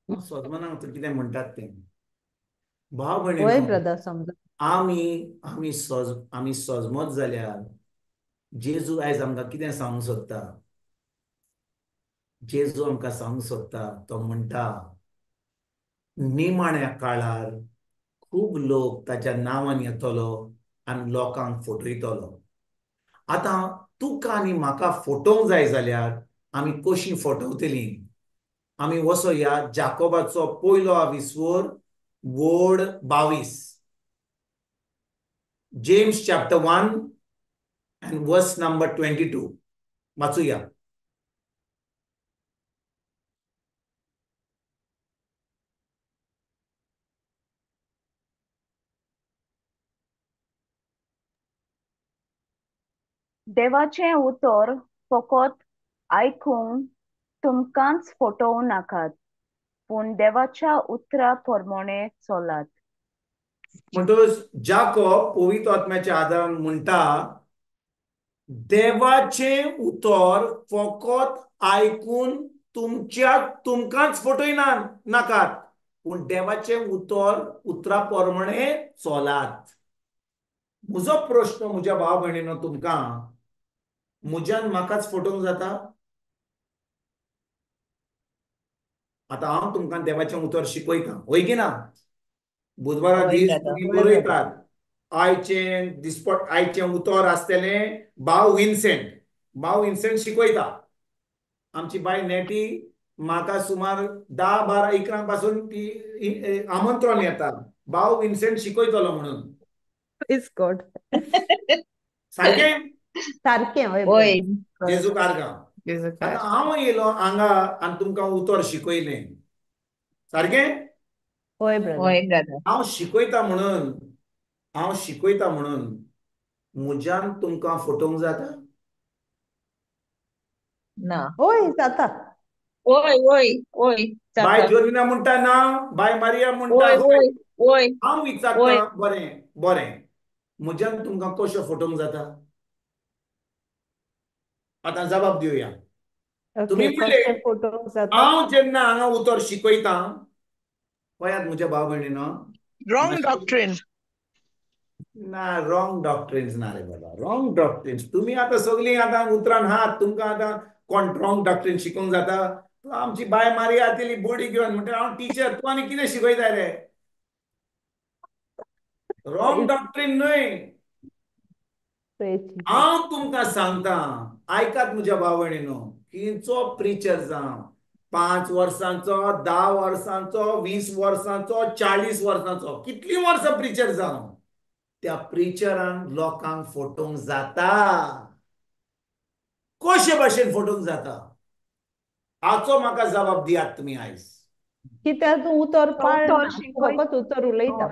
सजमनाक कितें म्हणटात तें भाव वय भयणीनो, ब्रदर, समज. आमी आमी आमी सजमत जाल्यार जेजू आयज आमकां कितें सांगूंक सोदता? जेजू आमकां सांगूंक सोदता, तो म्हणटा निमाण्या काळार खूब लोक ताच्या नांवान येतलो आनी लोकांक फटयतलो. आतां तुका आनी म्हाका फटोवंक जाय जाल्यार आमी कशीं फटवतलीं? आमी वचोया जाकोबाचो पयलो आविस्वर वड 22, James chapter 1 and verse number 22 वाचूया. देवाचें उतर फकत आयकूंक तुमकांच फटोवं नाकात, पूण देवाच्या उतरा प्रमाणे चलात. म्हणटकच जाकोब पवित्र आत्म्याच्या आदारान म्हणटा देवाचें उतर फकत आयकून तुमच्या तुमकांच फटयना नाकात, पूण देवाचें उतर उतरा प्रमाणे चलात. म्हजो प्रश्न म्हज्या भाव भयणीनो तुमकां, म्हज्यान म्हाकाच फटोवंक जाता? आतां हांव तुमकां देवाचें उतर शिकयतां, वय की ना? बुधवारा वय दीस ब्रदर. तुमी वय ब्रदर. बरयतात आयचें दिसपट आयचें उतर आसतलें भाव विन्सेंट, भाव विन्सेंट शिकयता. आमची बाय नेटी म्हाका सुमार 10, 12, 11 पासून ती आमंत्रण येता भाव विन्सेंट शिकयतलो म्हणून. Praise God. सारकें? सारकें वय वय. ब्रदर. जेजू कारगांव. जेजूकार. आतां हांव येयलो हांगा आनी तुमकां उतर शिकयलें, सारकें? वय ब्रदर. वय ब्रदर. हांव शिकयता म्हणून, हांव शिकयता म्हणून म्हज्यान तुमकां फटोवंक जाता? ना. वय जाता. वय वय वय बाय जाता. जोरिना म्हणटा ना, बाय मारिया म्हणटा वय हय. वय वय हांव वय. विचारता बरें बरें, म्हज्यान तुमकां कशें फटोवंक जाता? आतां जबाब दिवया. तुमी ओके, म्हणले कशें फटोवंक जाता? हांव जेन्ना हांगा उतर शिकयता, पळयात म्हज्या भाव भयणीनो, रॉंग मातशें डॉक्ट्रीन. ना रॉंग डॉक्ट्रिन्स ना रे बाबा, रॉंग डॉक्ट्रिन्स. तुमी आतां सगळीं आतां उतरान हात, तुमकां आतां कोण रॉंग डॉक्ट्रीन शिकोवंक जाता? आमची बाय मारिया तिली बोडी घेवन म्हणटा हांव टिचर, तूं आनी कितें शिकयता रे? रॉंग डॉक्ट्रीन न्हय. हांव तुमकां सांगता, आयकात म्हज्या भाव भयणीनो, खंयचो प्रिचर जावं, 5 वर्सांचो, 10 वर्सांचो, 20 वर्सांचो, 40 वर्सांचो, कितलीं वर्सां प्रिचर जावं, त्या प्रिचरान लोकांक फटोवंक जाता. कशे भाशेन फटोवंक जाता हाचो म्हाका जबाब दियात तुमी आयज. कित्याक तूं उतर पाळना, फकत उतर उलयता.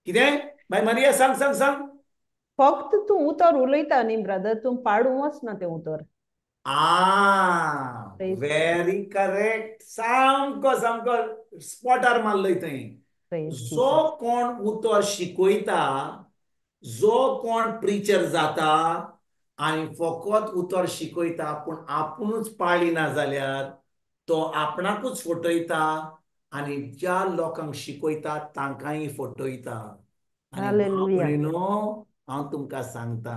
कितें बाय मारिया, सांग सांग सांग. फक्त तूं उतर उलयता न्ही ब्रदर, तूं पाडूं वचना तें उतर. आ, व्हेरी करेक्ट, सामको सामको स्पॉटार मारलोय थंय. जो कोण उतर शिकयता, जो कोण प्रिचर जाता आनी फकत उतर शिकयता पूण आपुणूच पाळिना जाल्यार तो आपणाकूच फटयता आनी ज्या लोकांक शिकयता तांकांय फटयता. आनी न्हू, हांव तुमकां सांगता,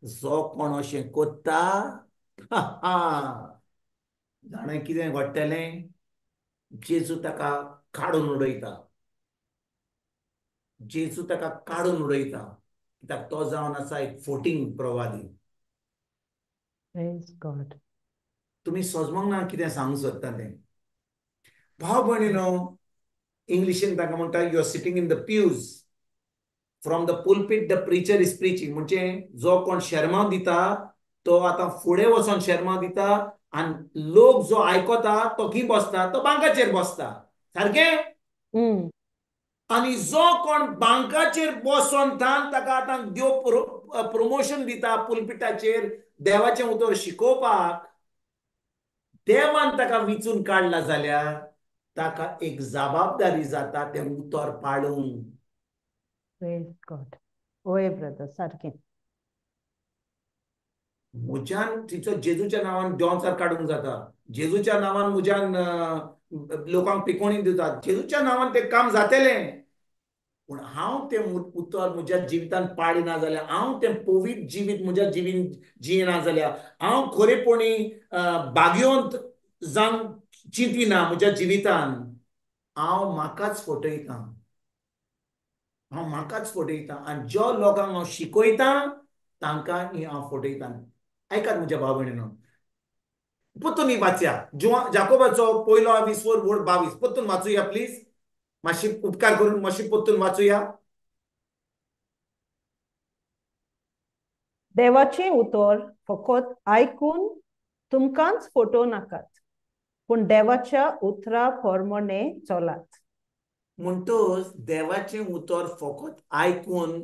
जो कोण अशें कोत्ता जाणा कितें घडटलें, जेजू ताका काडून उडयता. जेजू ताका काडून उडयता कित्याक तो जावन आसा एक फोटींग प्रवादी. तुमी सजमोंक ना कितें सांगूंक सोदता तें. भाव भयणीनो, इंग्लिशीन ताका म्हणटा, you are sitting in the pews, from the pulpit the preacher is preaching. म्हणजे जो कोण शेरमांव दिता तो आतां फुडें वचोन शेरमांव दिता आनी लोक जो आयकता तो खंय बसता, तो बांकाचेर बसता. सारकें? आनी जो कोण बांकाचेर बसोन थान ताका आतां देव प्रोमोशन दिता पुलपिटाचेर देवाचें उतर शिकोवपाक. देवान ताका विचून काडला जाल्यार ताका एक जबाबदारी जाता तें उतर पाळूंक. हय ब्रदर, सारकें. म्हज्यान तिचो जेजूच्या नांवान देंवचार काडूंक जाता, जेजूच्या नांवान म्हज्यान लोकांक पिकोवणी दितात, जेजूच्या नांवान तें काम जातलें, पूण हांव तें उतर म्हज्या जिवितान पाळिना जाल्यार, हांव तें पवित्र जिवीत म्हज्या जिवीन जियेना जाल्यार, हांव खरेपणी भाग्यवंत जावन चिंतिना म्हज्या जिवितान, हांव म्हाकाच फटयतां. हांव म्हाकाच फटयतां आनी ज्या लोकांक हांव शिकयतां तांकां हांव फटयतां. आयकात म्हज्या भाव भयणीनो, परतून वाचया जाकोबाचो पयलो 20 वड 22, परतून वाचुया प्लीज, मातशी उपकार करून मातशी परतून वाचुया. देवाचें उतर फकत आयकून तुमकांच फटोवं नाकात, पूण देवाच्या उतरा प्रमाणे चलात. म्हणटच देवाचें उतर फकत आयकून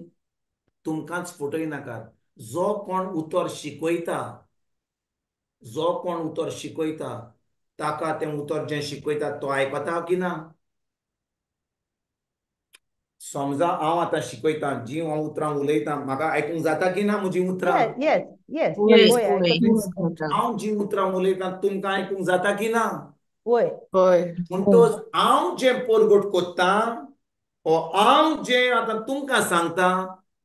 तुमकांच फटोय नाकात. जो कोण उतर शिकयता, जो कोण उतर शिकयता ताका तें उतर जें शिकयता तो आयकता की ना. समजा हांव आतां शिकयतां, जी हांव उतरां उलयतां म्हाका आयकूंक जाता की ना म्हजीं उतरां? हांव जी उतरां उलयतां तुमकां आयकूंक जाता की ना? म्हणटच हांव जें परगट कोत्तां ओ हांव जें आतां तुमकां सांगता,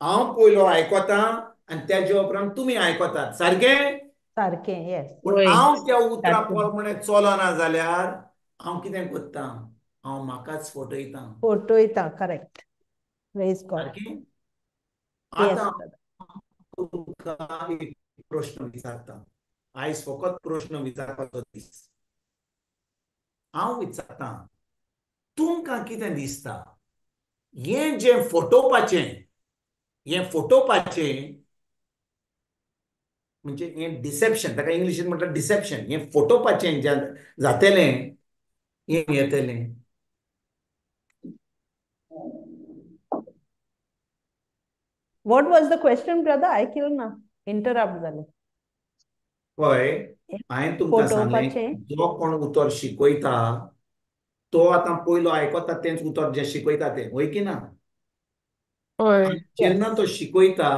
हांव पयलो आयकता आनी तेज्या उपरांत तुमी आयकतात. सारकें? सारकें. पूण हांव त्या उतरां प्रमाणे चलना जाल्यार हांव कितें कोत्तां, हांव म्हाकाच फटयतां. फटयतां, करेक्ट. सारकें? आतां तुमकां एक प्रश्न विचारता, आयज फकत प्रश्न विचारपाचो दीस. हांव विचारतां, तुमकां कितें दिसता, हें जें फटोवपाचें, हें फटोवपाचें म्हणजे हें डिसेप्शन, ताका इंग्लिशीन म्हणटात डिसेप्शन, हें फटोवपाचें जातलें, हें येतलें. What was the question, brother? आयकलं ना, इंटरप्ट जालें. हय, हांवें तुमकां सांगलें, जो कोण उतर शिकयता तो आतां पयलो आयकता तेंच उतर जें शिकयता तें, हय की ना? जेन्ना तो शिकयता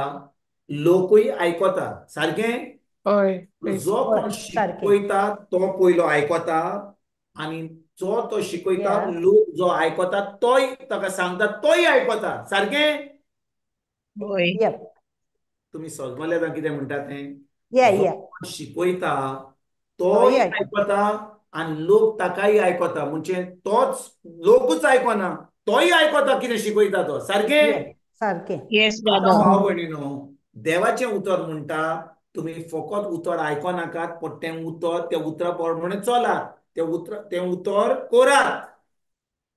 लोकूय आयकता. सारकें? जो कोण शिकयता तो पयलो आयकता आनी जो तो शिकयता लोक जो आयकता तोय ताका सांगता तोय आयकता. सारकें? तुमी समजले आतां कितें म्हणटा तें? शिकयता तोय आयकता आनी लोक ताकाय आयकता, म्हणजे तोच लोकूच आयकना, तोय आयकता कितें शिकयता तो. सारकें? सारकें. भाव भयणीनो, देवाचें उतर म्हणटा तुमी फकत उतर आयकनाकात, पण तें उतर त्या उतरा प्रमाणे चलात, तें उतर करात.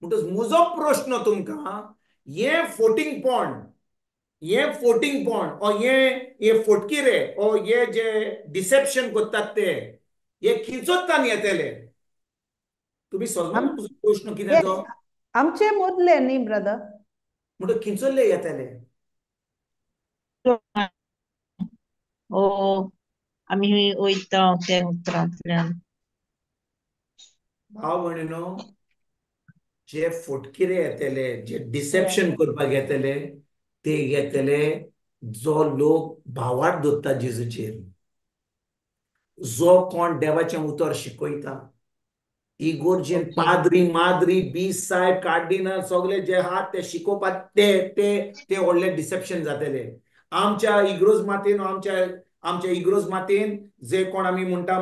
म्हणटच म्हजो प्रश्न तुमकां, हें फोटिंगपण, हें फोटिंगपण ओ हें फोटकिरे ओ हे जे डिसेप्शन करतात ते हे खिंचोत्तान येतले. तुमी समजून म्हजो प्रश्न कितें तो? आमचे मदले न्ही ब्रदर, म्हणटच खिंचोल्ले येतले. ओ आमी वयता त्या उतरांतल्यान. भाव भयणीनो, जे फोटकिरे येतले, जे डिसेप्शन करपाक येतले, ते येतले जो लोक भावार्थ दवरता जेजूचेर, जो कोण देवाचें उतर शिकयता, इगोर्जेन पाद्री माद्री बीस साहेब कार्डिनल सगळे जे आहात ते शिकोवपाक ते ते ते व्हडले डिसेप्शन जातले. आमच्या इग्रोज मातेन, आमच्या इग्रोज मातेन जे कोण आमी म्हणटा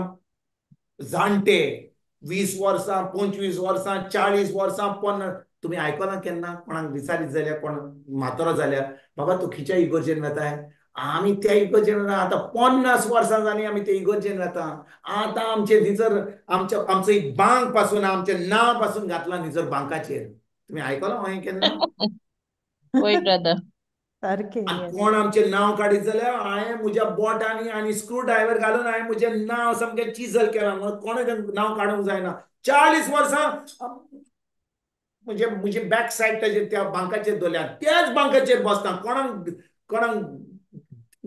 जाणटे 20 वर्सां 25 वर्सां 40 वर्सां 50, तुमी आयकना केन्ना कोणाक विचारीत जाल्यार, कोण म्हातारो जाल्यार, बाबा तूं खंयच्या इगोर्जेन वेताय? आमी त्या इगोर्जेन वता, आतां 50 वर्सां जालीं आमी त्या इगोर्जेन वता. आतां आमचे थंयसर आमचो एक बांक पासून, आमचें नांव पासून घातलां थंयसर बांकाचेर. तुमी आयकलां हांवें केन्ना? वय ब्रदर. कोण आमचें नांव काडीत जाल्यार हांवें म्हज्या बोटांनी आनी स्क्रू ड्रायव्हर घालून हांवें म्हजें नांव सामकें चिजल केलां, म्हणून कोणें नांव काडूंक जायना. 40 वर्सां म्हणजे म्हजी बॅक सायड ताजेर त्या बांकाचेर दवरल्या, त्याच बांकाचेर बसता, कोणाक कोणाक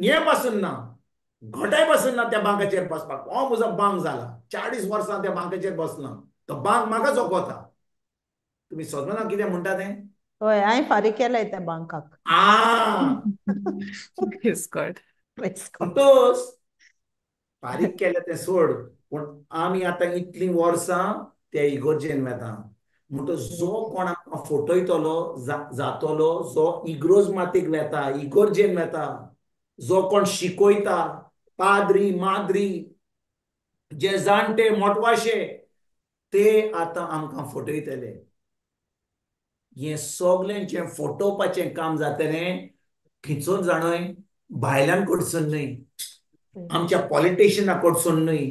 हें पासून ना, घोटाय पासून ना त्या बांकाचेर बसपाक. हो म्हजो बांक जाला, 40 वर्सां त्या बांकाचेर बसना, तो बांक म्हाका जोखता. तुमी समजना कितें म्हणटा तें? हय, हांवें फारीक केलाय त्या बांकाक. म्हणटच फारीक केलें तें सोड, पूण आमी आतां इतलीं वर्सां त्या इगोर्जेन वेता. म्हणटच जो कोण आमकां फटयतलो जातलो, जो इग्रोज मातेक वेता, इगोर्जेन वेता, जो कोण शिकयता, पाद्री माद्री जे जाणटे मोटवाशे, ते आतां आमकां फटयतले. हें सगळें जें फटोवपाचें काम जातलें खिंचून जाणय, भायल्यान कडसून न्हय, आमच्या पॉलिटिशियना कडसून न्हय,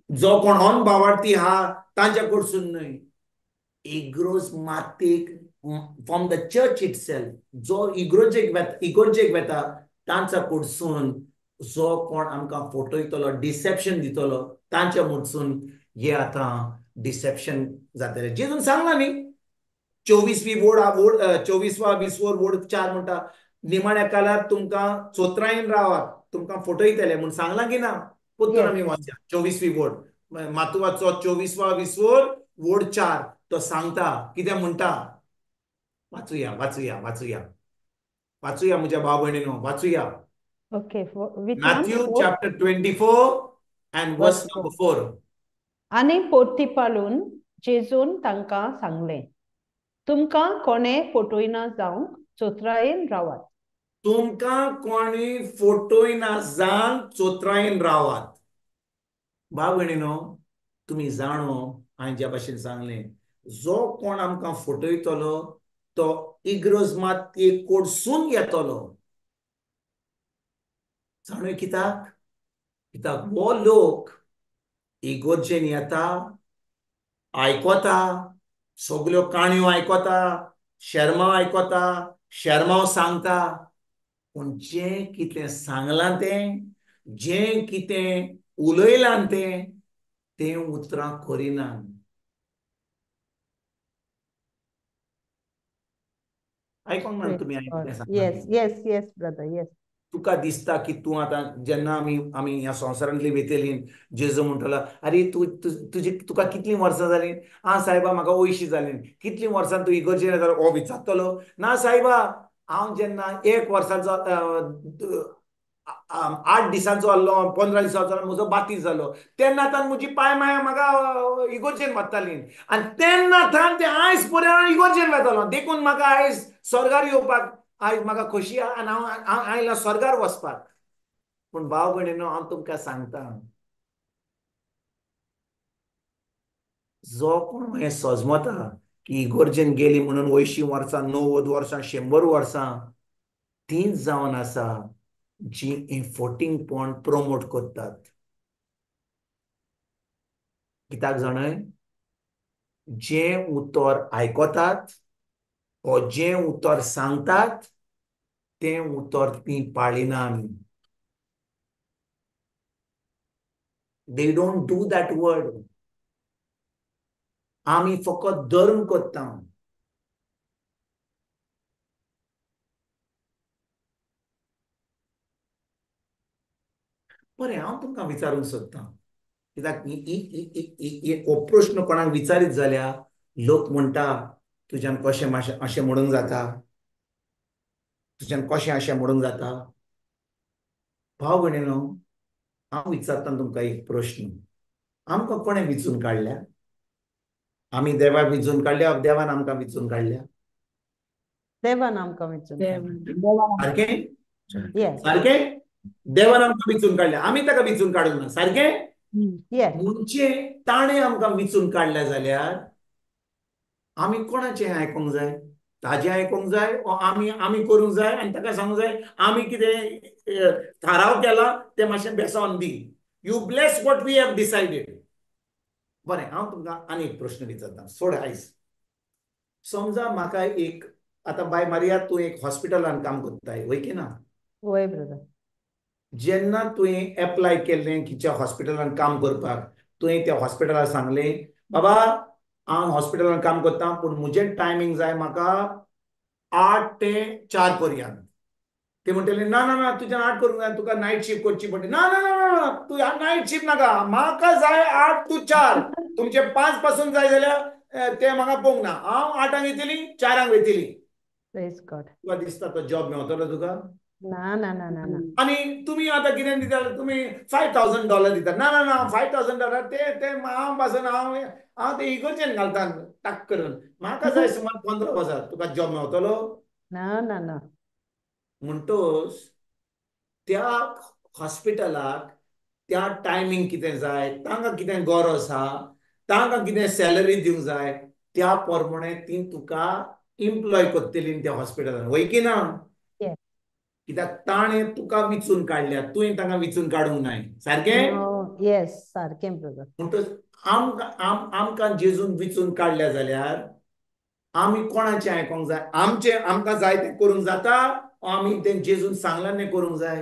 जो कोण अनभावार्थी आहा तांच्या कडसून न्हय, इग्रोज मातेक from the church itself, जो इगोर्जेक वेता तांच्या कडसून जो कोण आमकां फटयतलो, डिसेप्शन दितलो, तांच्या कडसून हे आतां डिसेप्शन जातलें. जेजून सांगलां न्ही, 24वी वोड 24वा 20वर वोड 4 म्हणटा, निमाण्या काळार तुमकां चोत्रायेन रावात, तुमकां फटयतले म्हूण सांगलां की ना? परतून आमी वाचया 24वी वोड, मातुवाचो 24वा 20वर वोड 4, तो सांगता कितें म्हणटा. वाचुया वाचुया वाचुया वाचुया म्हज्या भाव भयणीनो, वाचुया. Okay, Matthew chapter 24 and verse number 4. आनी पोर्तिपालून जेजून तांकां सांगलें, तुमकां कोणें फटयना जावंक चोत्रायेन रावात. तुमकां कोणी फटयना जावंक चोत्रायेन रावात. भाव भयणीनो, तुमी जाणो हांवें ज्या भाशेन सांगलें, जो कोण आमकां फटयतलो तो इग्रोज मातये कडसून येतलो. जाणूय कित्याक? कित्याक हो लोक इगोर्जेन येता, आयकता, सगल्यो काणयो आयकता, शेरमांव आयकता, शेरमांव सांगता, पूण जें कितें सांगलां तें, जें कितें उलयलां तें, तें उतरां करिना. आयकोंक ना तुमी? Yes yes yes brother, yes. तुका दिसता की तूं आतां जेन्ना आमी आमी ह्या संवसारांतली वेतली, जेजू म्हणटलो, आरे तूं तुजी तुका कितलीं वर्सां जालीं? आं सायबा म्हाका 80 जालीं. कितलीं वर्सां तूं इगर्जेन येता? हो विचारतलो, ना सायबा हांव जेन्ना 1 वर्साचो 8 दिसांचो आहलो, 15 दिसांचो आहलो, म्हजो बातीस जालो, तेन्ना तान म्हजी पाय माया म्हाका इगोर्जेन वताली आनी तेन्ना थावन ते आयज पर्यंत इगोर्जेन वतालो, देखून म्हाका आयज स्वर्गार येवपाक आयज म्हाका खोशी आहा आनी हांव आयला स्वर्गार वचपाक. पूण भाव भयणीनो, हांव तुमकां सांगता, जो कोण हें सजमता की इगोर्जेन गेली म्हणून 80 वर्सां, 90 वर्सां, 100 वर्सां तींच जावन आसा जी हें फोटिंगपण प्रोमोट करतात. कित्याक जाणय, जें उतर आयकतात ओ जें उतर सांगतात तें उतर तीं पाळिना आमी. They don't do that word. आमी फकत धर्म करता. बरें, हांव तुमकां विचारूंक सोदतां, कित्याक हो प्रश्न कोणाक विचारीत जाल्यार लोक म्हणटा तुज्यान कशें मातशें अशें म्हणूंक जाता, तुज्यान कशें अशें म्हणूंक जाता. भाव भयणीनो, हांव विचारता तुमकां एक प्रश्न, आमकां कोणें विचून काडल्या? आमी देवाक विचून काडल्या, देवान आमकां विचून काडल्या? देवान आमकां विचून काडल्या. सारकें? सारकें, देवान आमकां विचून काडल्या, आमी ताका विचून काडूंक ना. सारकें? म्हणजे ताणें आमकां विचून काडल्या जाल्यार आमी कोणाचें आयकूंक जाय? ताजें आयकूंक जाय ओ आमी आमी करूंक जाय आनी ताका सांगूंक जाय आमी कितें थाराव केला तें मातशें बेसोन दी, you bless what we have decided. बरें, हांव तुमकां आनी एक प्रश्न विचारता, सोड आयज. समजा म्हाका एक आतां बाय मारिया, तूं एक हॉस्पिटलान काम करताय, वय की ना? वय ब्रदर. जेन्ना तुवें एप्लाय केल्लें खंयच्या हॉस्पिटलान काम करपाक, तुवें त्या हॉस्पिटलाक सांगलें बाबा हांव हॉस्पिटलान काम करता पूण म्हजें टायमींग जाय म्हाका 8 ते 4 पर्यंत. ते म्हणटले ना ना ना, तुज्यान 8 करूंक जाय, तुका नायट शिफ्ट करची पडटली. ना ना ना ना, तूं नायट शिफ्ट नाका, म्हाका जाय 8 to 4. तुमचे 5 पासून जाय जाल्यार ते म्हाका पळोवंक ना, हांव 8 येतली 4 वयतली. तुका दिसता तो जॉब मेवतलो तुका? ना ना ना ना. आनी तुमी आतां कितें दिता? तुमी $5,000 दिता. ना ना ना, $5,000 ते ते हांव पासून हांव हांव ते इगोर्जेन घालता टाक करून, म्हाका जाय सुमार 15,000. तुका जॉब मेवतलो? ना ना ना. म्हणटोच त्या हॉस्पिटलाक त्या टायमींग कितें जाय, तांकां कितें गरज आसा, तांकां कितें सॅलरी दिवंक जाय, त्या प्रमाणे ती तुका इम्प्लॉय करतली त्या हॉस्पिटलान, वय की ना? कित्याक ताणें तुका विचून काडल्या, तुवें तांकां विचून काडूंक नाय. सारकें? येस, सारकें ब्रदर. म्हणटच आमकां आमकां जेजून विचून काडल्या जाल्यार आमी कोणाचें आयकूंक जाय? आमचें आमकां जाय तें करूंक जाता, आमी तें जेजून सांगलां तें करूंक जाय?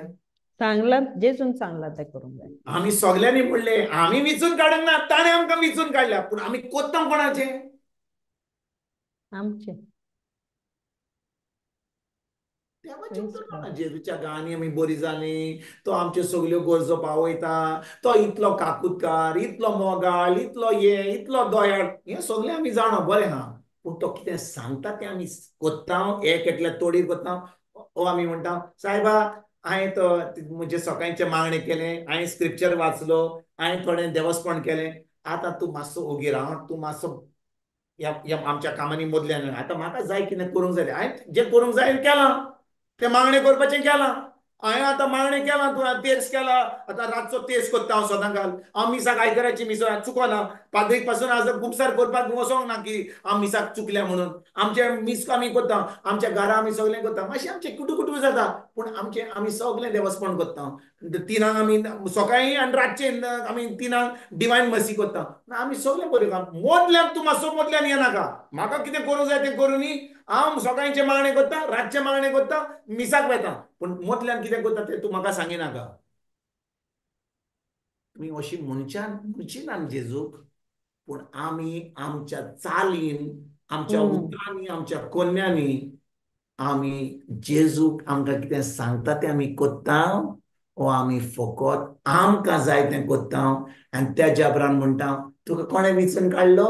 सांगलां, जेजून सांगलां तें करूंक जाय. आमी सगल्यांनी म्हणलें आमी विचून काडूंक ना, ताणें आमकां विचून काडल्या, पूण आमी कोत्ता कोणाचें? आमचें. जेजूच्या गांनी आमी बरी जाली, तो आमच्यो सगल्यो गरजो पावयता, तो इतलो काकुतकार, इतलो मोगाळ, इतलो हे, इतलो दयाळ, हें सगळें आमी जाणा, बरें आहा. पूण तो कितें सांगता तें आमी कोत्ता, एक एकल्या तोडीर कोत्ता. ओ आमी म्हणटा सायबा हांवें तो म्हजें सकाळचें मागणें केलें, हांवें स्क्रिप्चर वाचलो, हांवें थोडें देवस्पण केलें, आतां तूं मातसो ओगी राव, तूं मातसो ह्या आमच्या कामांनी मदल्यान, आतां म्हाका जाय कितें करूंक जाय, हांवें जें करूंक जाय केलां, तें मागणें करपाचें केलां, हांवें आतां मागणें केलां, तुवें तेर्स केला, आतां रातचो तेर्स करता हांव सदां घाल, हांव मिसाक आयताराची मिसाक चुकोना, पाद्रीक पासून आज कुमसार करपाक वचोंक ना की हांव मिसाक चुकल्या म्हणून. आमचें मीस आमी करता, आमच्या घरा आमी सगळें करता, मातशें आमचें कुटू कुटू जाता, पूण आमचें आमी सगळें देवस्पण करता. 3 आमी सकाळीं आनी रातचें आमी 3 डिवायन मर्सी करता, आमी सगळें बरें काम. मदल्यान तूं मातसो मदल्यान येनाका, म्हाका कितें करूंक जाय तें करूं न्ही, हांव सकाळचें मागणें करता, रातचें मागणें करता, मिसाक वता, पूण मदल्यान कितें करता तें तूं म्हाका सांगिनाका. तुमी अशी म्हणच्यान म्हणची ना जेजूक, पूण आमी आमच्या चालीन, आमच्या उतरांनी, आमच्या कोन्यांनी आमी जेजूक आमकां कितें सांगता तें आमी करता, ओ आमी फकत आमकां जाय तें करता. आनी त्या जाबरान म्हणटा तुका कोणें विचून काडलो?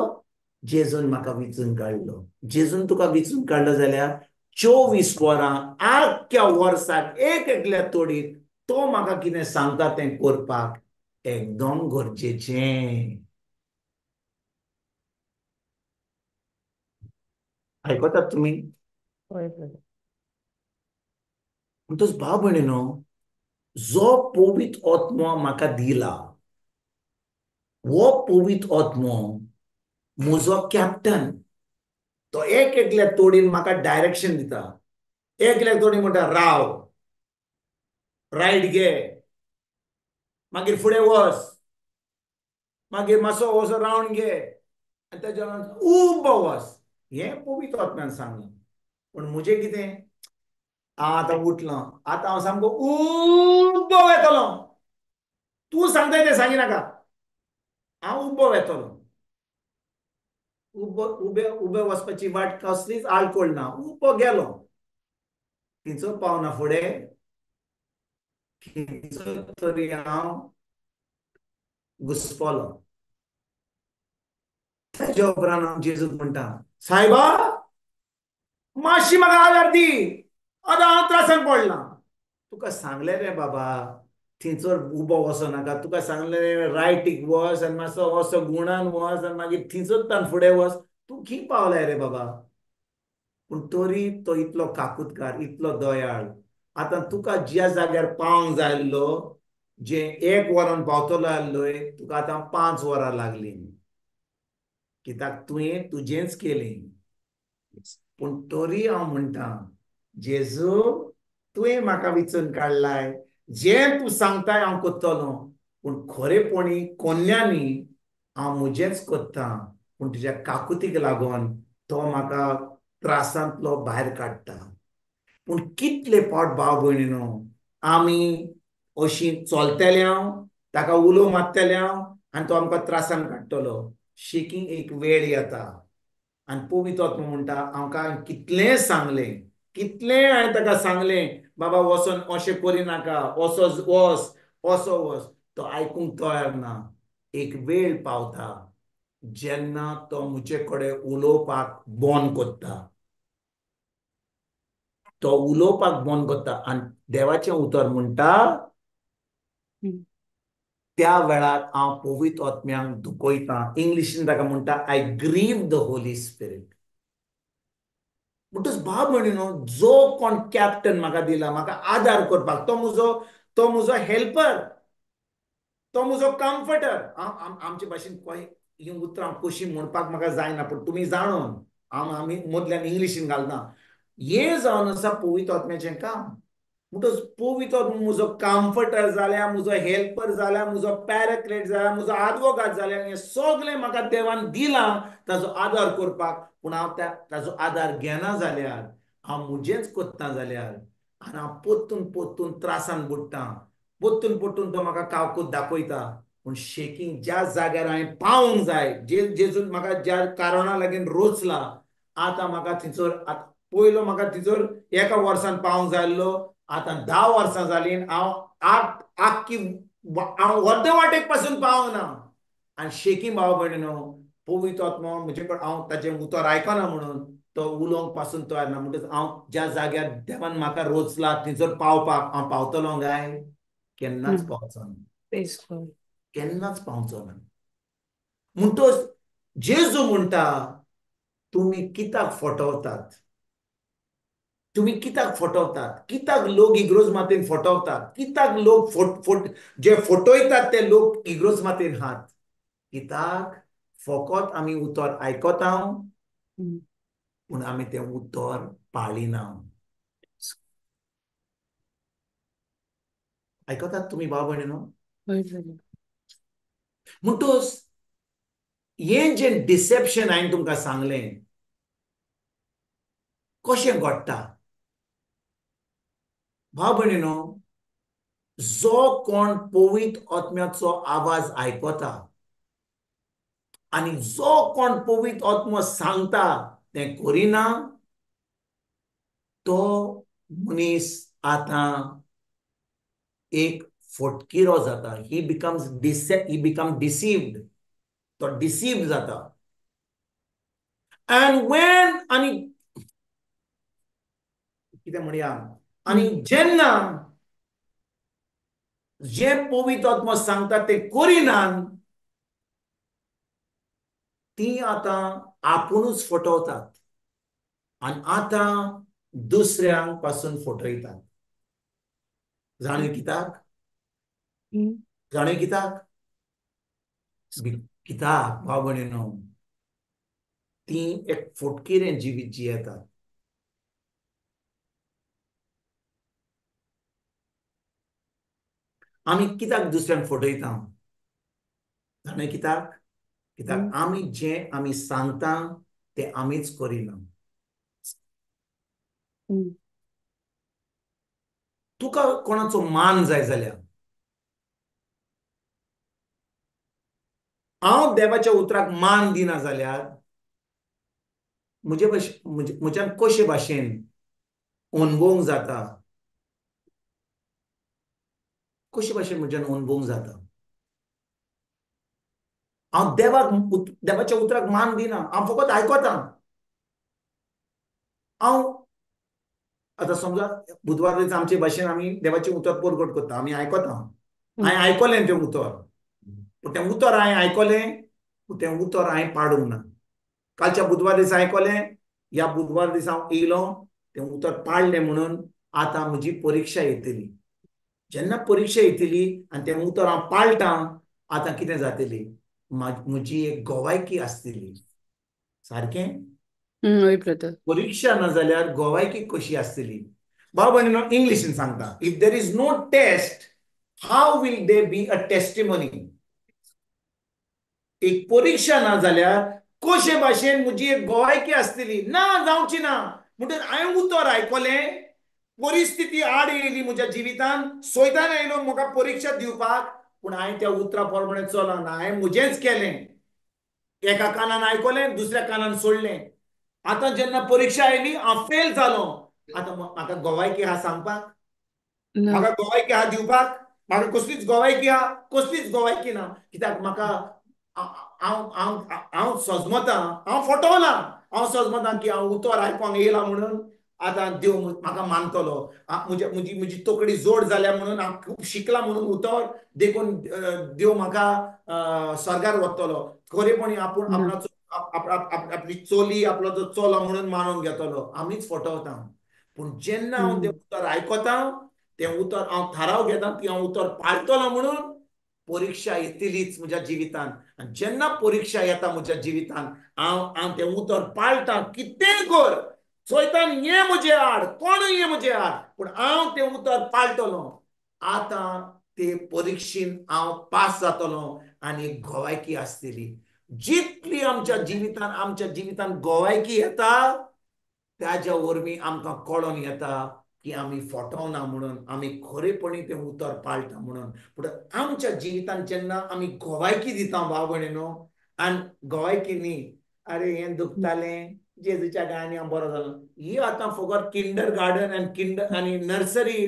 जेजून म्हाका विचून काडलो. जेजून तुका विचून काडलो जाल्यार 24 वरां आख्ख्या वर्साक एक एकल्या तोडीत तो म्हाका कितें सांगता तें करपाक एकदम गरजेचें. आयकतात तुमी? म्हणटच भाव भयणीनो, जो पवित्र आत्मो म्हाका दिला हो पवित्र आत्मो म्हजो कॅप्टन. तो एक एकल्या तोडीन म्हाका डायरेक्शन दिता. एकल्या तोडीन म्हणटा राव, रायट घे, मागीर फुडें वच, मागीर मातसो वचो रावंड घे आनी तेज्या उबो वच. हें पवित्र आत्म्यान सांगलें. पूण म्हजें कितें, हांव आतां उठलो, आतां हांव सामको उबो वेतलो, तूं सांगताय तें सांगिनाका, हांव उबो वेतलो. उबो उबे उबे वचपाची वाट कसलीच आडखळ ना, उबो गेलो. थिंचो पावना फुडें थिंचो तरी हांव घुसपलो. ताज्या उपरांत हांव जेजूक म्हणटा, सायबा मातशी म्हाका आदार दी, आतां हांव त्रासान पडलां. तुका सांगलें रे बाबा थंयसर उबो वचो नाका, तुका सांगलें रे रायटीक वच आनी मातसो असो गुणान वच आनी मागीर थंयसर फुडें वच, तूं खंय पावलाय रे बाबा. पूण तरी तो इतलो काकुतकार, इतलो दयाळ, आतां तुका ज्या जाग्यार पावंक जाय आसलो, जे 1 वरान पावतलो आसलोय, तुका आतां 5 वरां लागलीं, कित्याक तुवें तुजेंच केलें. पूण तरी हांव म्हणटा, जेजू तुवें म्हाका विचून काडलाय, जें तूं सांगताय हांव करतलो, पूण खरेपणी कोन्यांनी हांव म्हजेंच करता, पूण तुज्या काकुतीक लागून तो म्हाका त्रासांतलो भायर काडटा. पूण कितले फावट भाव भयणीनो आमी अशी चलतले हांव, ताका उलो मारतले हांव आनी तो आमकां त्रासान काडटलो. शेकींग एक वेळ येता आनी पवित्र आत्मो म्हणटा, हांव काय कितलें सांगलें, कितलें हांवें ताका सांगलें, बाबा वचोन अशें करिनाका, असो वच, असो वच, तो आयकूंक तयार ना. एक वेळ पावता जेन्ना तो म्हजे कडेन उलोवपाक बंद करता, तो उलोवपाक बंद करता आनी देवाचें उतर म्हणटा, त्या वेळार हांव पवित्र आत्म्यांक दुखयता. इंग्लिशीन ताका म्हणटा, I grieve the Holy Spirit. म्हणटच भाव भयणीनो, जो कोण कॅप्टन म्हाका दिला म्हाका आदार करपाक, तो म्हजो हेल्पर, तो म्हजो कम्फर्टर. आमचे भाशेन हीं उतरां कशीं म्हणपाक म्हाका जायना, पूण तुमी जाणून आमी मदल्यान इंग्लिशीन घालना. हें जावन आसा पवित्र आत्म्याचें काम. म्हणटच पवित्र आत्मो म्हजो कम्फर्टर जाल्या, म्हजो हेल्पर जाल्या, म्हजो पॅराक्लेट जाल्या, म्हजो आदवोगाद जाल्या, हें सगळें म्हाका देवान दिलां ताजो आदार करपाक. पूण हांव ताजो आदार घेना जाल्यार, हांव म्हजेंच करता जाल्यार, आनी हांव परतून परतून त्रासान बुडटा, परतून परतून तो म्हाका कावकूत दाखयता. पूण शेकींग ज्या जाग्यार हांवें पावूंक जाय, जे जेजून म्हाका ज्या कारणा लागीं रोचला, आतां म्हाका थंयसर पयलो म्हाका थंयसर 1 वर्सान पावूंक जाय आसलो, आतां 10 वर्सां जालीं हांव आख्खी हांव अर्दे वाटेक पासून पावूंक ना. आनी शेकी भाव भयणीनो, पवित्र आत्मो म्हजे कडेन हांव ताचें उतर आयकना म्हणून तो उलोवंक पासून तयार ना. म्हणटच हांव ज्या जाग्यार देवान म्हाका रोचला थंयसर पावपाक हांव पावतलो काय? केन्नाच पावचो ना, केन्नाच पावचो ना. म्हणटच जेजू म्हणटा, तुमी कित्याक फटवतात, तुमी कित्याक फटवतात, कित्याक लोक इग्रोज मातेन फटवतात, कित्याक लोक जे फटयतात ते लोक इग्रोज मातेन हात, कित्याक फकत आमी उतर आयकता पूण आमी तें उतर पाळिना. आयकतात तुमी भाव भयणीनो? म्हणटच हें जें डिसेप्शन हांवें तुमकां सांगलें कशें घडटा भाव भयणीनो, जो कोण पवित्र आत्म्याचो आवाज आयकता आनी जो कोण पवित्र आत्मो सांगता तें करिना, तो मनीस आतां एक फटकिरो जाता. ही बिकम्स he become deceived, तो डिसीव्ड जाता. अँड when आनी कितें म्हणया, आनी जेन्ना जे पवित्र आत्मो सांगता ते करिनात, ती आतां आपुणूच फटवतात आनी आतां दुसऱ्यांक पासून फटयतात. जाणीव कित्याक? जाणीव कित्याक? कित्याक भाव भयणीनो, ती एक फटकिरें जिवीत जियेतात. आमी कित्याक दुसऱ्यांक फटयता जाणा? कित्याक? कित्याक आमी जें आमी सांगता तें आमीच करिना. तुका कोणाचो मान जाय जाल्यार हांव देवाच्या उतराक मान दिना जाल्यार म्हजे भाशेन म्हज्यान कशे भाशेन अणभवूंक जाता? कशे भाशेन म्हज्यान अणभवूंक जाता? हांव देवाक देवाच्या उतराक मान दिना, हांव फकत आयकतां. हांव आतां समजा बुधवार दिसा आमचे भाशेन आमी देवाचें उतर परगट करता, आमी आयकता. हांवें आयकलें तें उतर, पूण तें उतर हांवें आयकलें पूण तें उतर हांवें पाडूंक ना. कालच्या बुधवार दिसा आयकलें, ह्या बुधवार दिसा हांव येयलो, तें उतर पाडलें म्हणून आतां म्हजी परिक्षा येतली. जेन्ना परिक्षा येतली आनी तें उतर हांव पाळटां, आतां कितें जातली? म्हजी एक गोवायकी आसतली. सारकें? परिक्षा ना जाल्यार गोवायकी कशी आसतली? बाबा इंग्लिशीन सांगता, if there is no test how will there be a testimony? एक परिक्षा ना जाल्यार कशे भाशेन म्हजी एक गोवायकी आसतली? ना जावची ना. म्हणटकच हांवें उतर आयकलें, परिस्थिती आड येयली म्हज्या जिवितान, सोयतान आयलो म्हाका परिक्षा दिवपाक, पूण हांवें त्या उतरा प्रमाणे चलना, हांवें म्हजेंच केलें. एका कानान आयकलें, दुसऱ्या कानान सोडलें. आतां जेन्ना परिक्षा आयली हांव फेल जालो. आतां म्हाका गोवायकी आहा सांगपाक? म्हाका गोवायकी आहा दिवपाक? म्हाका कसलीच गोवायकी आहा? कसलीच गोवायकी ना. कित्याक म्हाका हांव हांव हांव सजमतां, हांव फटवलां, हांव सजमतां की हांव उतर आयकोंक येयलां म्हणून आतां देव म्हाका मानतलो, म्हजी म्हजी म्हजी तकली जोड जाल्या म्हणून, हांव खूब शिकलां म्हणून उतर, देखून देव म्हाका स्वर्गार वतलो. खरेपणी आपूण आपणाचो आपली चली आपलो जो चलो म्हणून मानून घेतलो. आमीच फटवता. पूण जेन्ना हांव तें उतर आयकतां, तें उतर हांव थाराव घेता की हांव उतर पाळटलो म्हणून, परिक्षा येतलीच म्हज्या जिवितान. आनी जेन्ना परिक्षा येता म्हज्या जिवितान, हांव हांव तें उतर पाळटां. कितेंय कर, चोयतान हें म्हजे आड, कोणूय हें म्हजे आड, पूण हांव तें उतर पाळटलो. आतां ते परिक्षेन हांव पास जातलो आनी गोवायकी आसतली. जितली आमच्या जिवितान आमच्या जिवितान गोवायकी येता त्याच्या वरवीं आमकां कळोन येता की आमी फटवना म्हणून, आमी खरेपणी तें उतर पाळटा म्हणून. पूण आमच्या जिवितान जेन्ना आमी गोवायकी दिता भाव भयणीनो, आनी गोवायकी न्ही, अरे हें दुखतालें जेजूच्या गायांनी हांव बरो जालो, ही आतां फकत किंडर गार्डन आनी किंडर आनी नर्सरी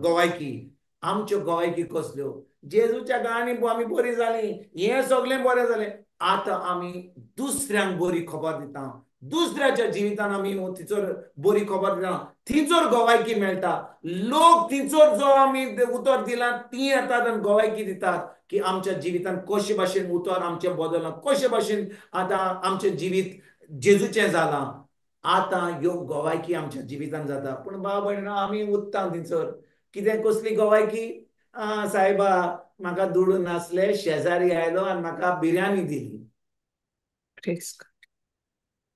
गोवायकी. आमच्यो गोवायकी कसल्यो? जेजूच्या गायांनी आमी बरी जाली, हें सगळें बरें जालें. आतां आमी दुसऱ्यांक बरी खबर दिता, दुसऱ्याच्या जिवितान आमी थंयसर बरी खबर दिता, थंयसर गोवायकी मेळटा. लोक थंयसर जो आमी उतर दिलां ती येतात आनी गोवायकी दितात की आमच्या जिवितान कशे भाशेन उतर आमचें बदललां, कशे भाशेन आतां आमचें जिवीत जेजूचें जालां. आतां ह्यो गोवायकी आमच्या जिवितान जाता. पूण भाव भयणीनो, आमी उत्ता थंयसर कितें कसली गोवायकी? आं सायबा म्हाका दुडू नासले, शेजारी आयलो आनी म्हाका बिर्याणी दिली.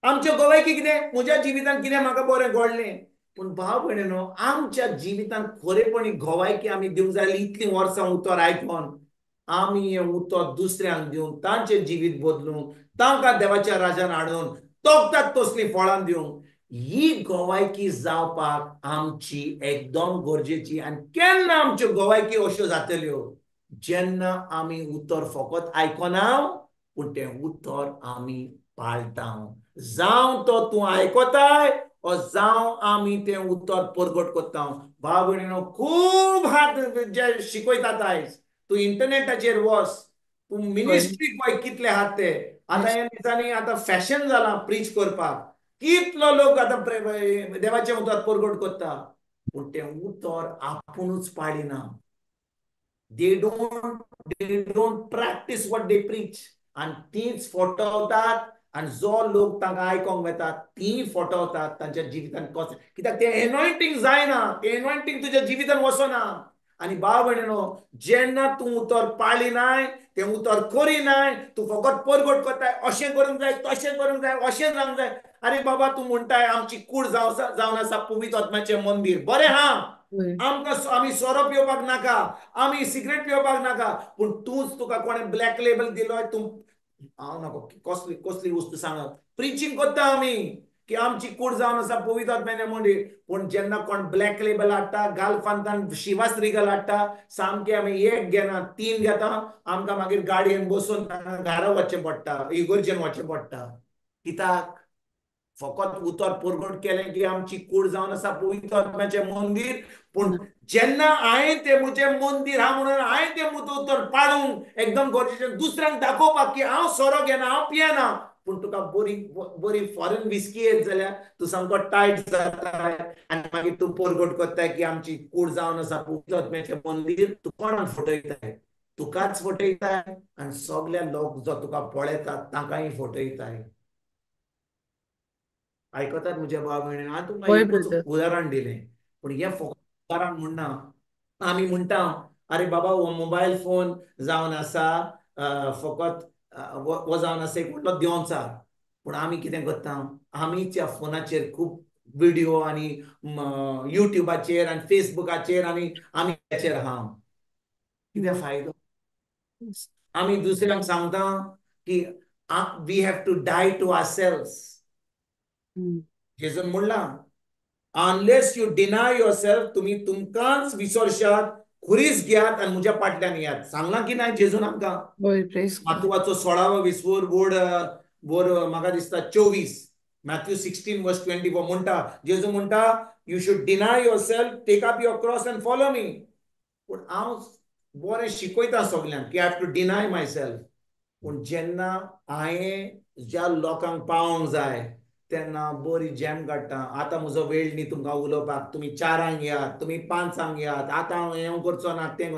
आमच्यो गोवायकी कितें? म्हज्या जिवितान कितें म्हाका बरें घडलें. पूण भाव भयणीनो, आमच्या जिवितान खरेपणी गोवायकी आमी दिवंक जाय. इतलीं वर्सां उतर आयकोन आमी हें उतर दुसऱ्यांक दिवन तांचें जिवीत बदलूंक, तांकां देवाच्या राजान हाडून तोखतात तसलीं फळां दिवंक, ही गोवायकी जावपाक आमची एकदम गरजेची. आनी केन्ना आमच्यो गोवायकी अश्यो जातल्यो? जेन्ना आमी उतर फकत आयकना पूण तें उतर आमी पाळटा. जावं तो तूं आयकताय ओ जावं आमी तें उतर परगट करता. भाव भयणीनो, खूब हात जे शिकयतात आयज, तूं इंटरनेटाचेर वच, तूं मिनिस्ट्रीक पळय कितले आहात ते. आतां ह्या दिसांनी आतां फॅशन जालां प्रीच करपाक, कितलो लोक आतां देवाचें उतर परगट करता, पूण तें उतर आपुणूच पाळिना. They don't practice what they preach. आनी तीच फटवतात आनी जो लोक तांकां आयकोंक वेतात ती फटवतात तांच्या जिवितान कशें. कित्याक तें एनॉयंटींग जायना, तें एनॉयंटींग तुज्या जिवितान वचना. आनी भाव भयणीनो, जेन्ना तूं उतर पाळिनाय, तें उतर करिनाय, तूं फकत परगट करताय, अशें करूंक जाय, तशें करूंक जाय, अशें जावंक जाय. अरे बाबा, तूं म्हणटाय आमची कूड जावन आसा पवित्र आत्म्याचें मंदीर. बरें हा, आमकां आमी सोरो पिवपाक नाका, आमी सिगरेट पिवपाक नाका, पूण तूंच तुका कोणें ब्लॅक लेबल दिलो, तूं हांव नाका कसली कसली वस्तू सांगत. प्रिचींग करता आमी की आमची कूड जावन आसा पवित्र आत्म्याचें मंदीर, पूण जेन्ना कोण ब्लॅक लेबल हाडटा, गाल्फांतान शिवास रिगल हाडटा, सामकें आमी एक घेना तीन घेता, आमकां मागीर गाडयेन बसून घरा वचचें पडटा, इगर्जेन वचचें पडटा. कित्याक? फकत उतर परगट केलें की आमची कूड जावन आसा पवित्र आत्म्याचें मंदीर, पूण जेन्ना हांवें तें म्हजें मंदीर आहा म्हणून हांवें तें म्हजें उतर पाळूंक एकदम गरजेचें, दुसऱ्यांक दाखोवपाक की हांव सोरो घेना, हांव पियेना, पूण तुका बरी बरी फॉरेन विस्की येत जाल्यार तूं सामको टायट जाता आनी मागीर तूं परगट करताय की आमची कूड जावन आसा पवित्र आत्म्याचें मंदीर. तूं कोणाक फटयताय? तुकाच फटयताय आनी सगळे लोक जो तुका पळयतात तांकांय फटयताय. आयकतात म्हज्या भाव भयणी? हांवें तुमकां एकूच उदाहरण दिलें, पूण हें फकत उदाहरण म्हणना. आमी म्हणटा अरे बाबा हो मोबायल फोन जावन आसा फकत हो जावन आसा एक व्हडलो देंवचार, पूण आमी कितें करता, आमी त्या फोनाचेर खूब विडियो आनी युट्यूबाचेर आनी फेसबुकाचेर आनी आमी ताचेर आहा. कितें फायदो? आमी दुसऱ्यांक सांगता की we have to die to ourselves. जेजून म्हणलां, अनलेस you deny yourself, तुमी तुमकांच विसरशात, खुरीस घेयात आनी म्हज्या फाटल्यान येयात. सांगलां की ना जेजून आमकां? मातुवाचो 16वो विस्वूर बोर्ड बोर म्हाका दिसता 24, मॅथ्यू 16 वर्स 24 म्हणटा, जेजू म्हणटा you should deny yourself, take up your cross and follow me. पूण हांव बरें शिकयता सगल्यांक की I have to deny myself, पूण जेन्ना हांवें ज्या लोकांक पावोंक जाय तेन्ना बरी जॅम काडटा. आतां म्हजो वेळ न्ही तुमकां उलोवपाक, तुमी 4 येयात, तुमी 5 येयात, आतां हांव हें करचो ना तें.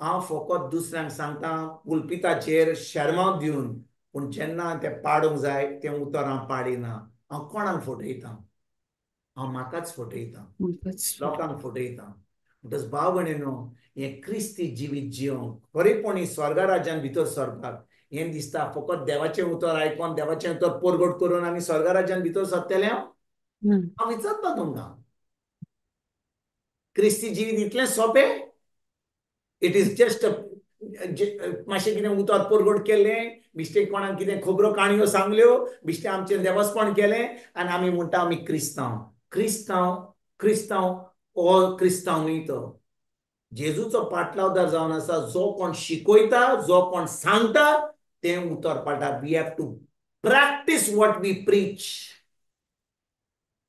हांव फकत दुसऱ्यांक सांगता पुलपिताचेर शेरमांव दिवन, पूण जेन्ना तें पाडूंक जाय तें उतर हांव पाडिना. हांव कोणाक फटयता? हांव म्हाकाच फटयता, लोकांक फटयता. म्हणटच भाव भयणीनो, हें क्रिस्ती जिवीत जिवंक खरेपणी स्वर्गा राज्यान भितर सरपाक हें दिसता फकत देवाचें उतर आयकोन, देवाचें उतर परगट करून आमी स्वर्गा राज्यान भितर सरतले? हांव विचारता तुमकां, क्रिस्ती जिवीत इतलें सोंपें? It is just मातशें कितें उतर परगट केलें, बेश्टें कोणाक कितें खबरो काणयो सांगल्यो, बेश्टें आमचें देवस्पण केलें आनी आमी म्हणटा आमी क्रिस्तांव. क्रिस्तांव क्रिस्तांव हो क्रिस्तांव न्ही, तो जेजूचो पाटलावदार जावन आसा. जो कोण शिकयता, जो कोण सांगता तें उतर पाळटा. We have to practice what we preach.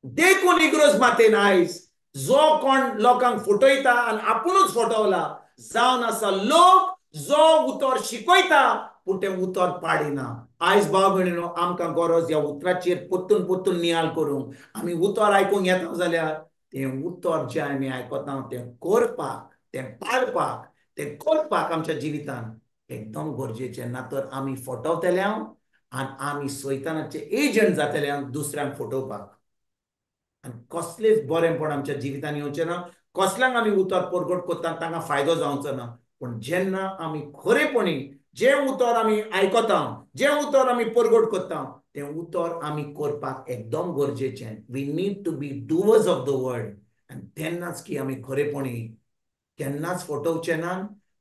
देखून इग्रोज मातेन आयज जो कोण लोकांक फटयता आनी आपुणूच फटवला जावन आसा लोक जो उतर शिकयता पूण तें उतर पाडिना. आयज भाव भयणीनो, आमकां गरज ह्या उतराचेर परतून परतून नियाळ करूंक. आमी उतर आयकूंक येता जाल्यार तें उतर जें आमी आयकता तें करपाक, तें पाळपाक, तें करपाक आमच्या जिवितान एकदम गरजेचें. ना तर आमी फटवतले आनी आमी सैतानाचे एजंट जातले दुसऱ्यांक फटोवपाक. आनी कसलेच बरेंपण आमच्या जिवितान येवचें ना, कसल्यांक आमी उतर परगट करता तांकां फायदो जावचो ना. पूण जेन्ना आमी खरेपणी जें उतर आमी आयकता, जें उतर आमी परगट करता, तें उतर आमी करपाक एकदम गरजेचें. We need to be doers of the word. आनी तेन्नाच की आमी खरेपणी केन्नाच फटोवचें ना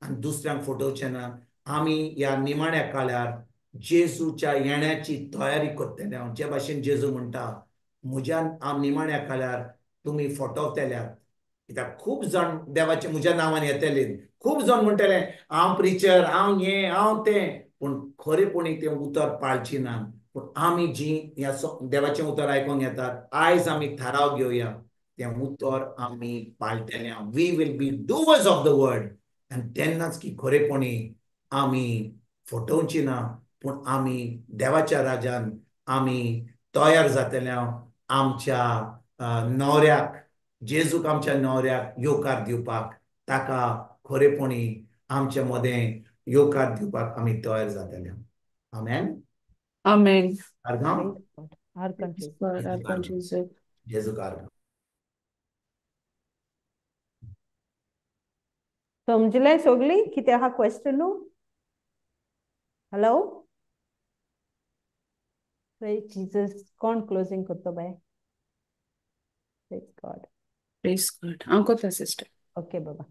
आनी दुसऱ्यांक फटोवचें ना. आमी ह्या निमाण्या काळार जेजूच्या येण्याची तयारी करतले. जे भाशेन जेजू म्हणटा, म्हज्या निमाण्या काळार तुमी फटवतल्यात, कित्याक खूब जाण देवाचे म्हज्या नांवान येतले, खूब जाण म्हणटले हांव प्रिचर, हांव हें, हांव तें, पूण खरेपणी तें उतर पाळची ना. पूण आमी जीं ह्या देवाचें उतर आयकूंक येतात, आयज आमी थाराव घेवया तें उतर आमी पाळटले. We will be doers of the word. आनी तेन्नाच की खरेपणी आमी फटोवची ना, पूण आमी देवाच्या राजान आमी तयार जातले आमच्या न्हवऱ्याक, जेजूक आमच्या न्हवऱ्याक येवकार दिवपाक, ताका खरेपणी आमच्या मदें येवकार दिवपाक आमी तयार जातले. आमेन. आमेन. जेजू कारगांव. समजलें सगळीं कितें आहा क्वेश्चन? Hello, Jesus. कोण क्लोजींग करतो बाय? Praise God. Praise God. हांव कोता सिस्टर. ओके बाबा.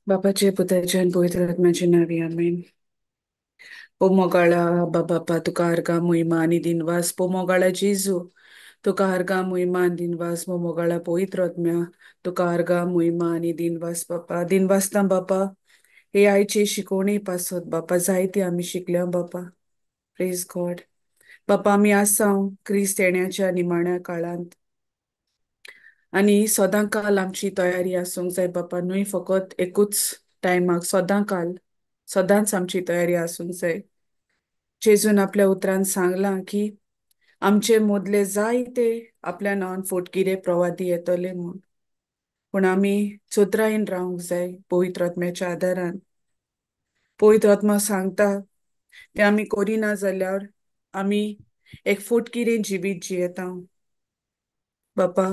बापाचे, पुताचे आनी पवित्र आत्म्याचे नांवी, आमेन. ओ मोगाळा बाबा, तुका आर्गां, मोहिमा आनी दिनवास. पो मोगाळा जेजू, तुका आर्गां, मोहिमा आनी दिनवास. मो मोगाळा पवित्र आत्म्या, तुका आर्गां, मोहिमा आनी दिनवास. बापा, दिनवासता बापा, हे आयचे शिकोवणे पासत बापा. जायते आमी शिकल्या बापा. प्रेज गॉड बापा. आमी आसा क्रिस्त येण्याच्या निमाण्या काळांत आनी सदां काल आमची तयारी आसूंक जाय बापा. न्हय फकत एकूच टायमाक, सदां काल, सदांच आमची तयारी आसूंक जाय. जेजून आपल्या उतरान सांगलां की आमचे मदले जायते आपल्या नांवान फोटकिरे प्रवादी येतले म्हूण, पूण आमी चतुरायेन रावंक जाय पवित्र आत्म्याच्या आदारान. पवित्र आत्मा सांगता ते आमी करिना जाल्यार आमी एक फोटकिरे जिवीत जियेता. बापा,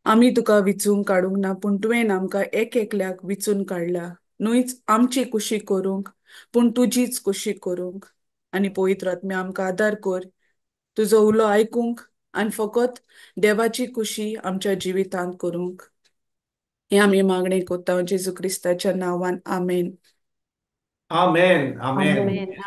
आमी तुका विचूंक काडूंक ना, पूण तुवें आमकां एक एकल्याक विचून काडला, न्हूच आमची कुशी करूंक पूण तुजीच कुशी करूंक. आनी पवित्र आत्म्या, आमकां आदार कर तुजो उलो आयकूंक आनी फकत देवाची कुशी आमच्या जिवितांत करूंक. हें आमी मागणें कोत्ता जेजू क्रिस्ताच्या नांवान, आमेन. आमेन, आमेन. आमेन.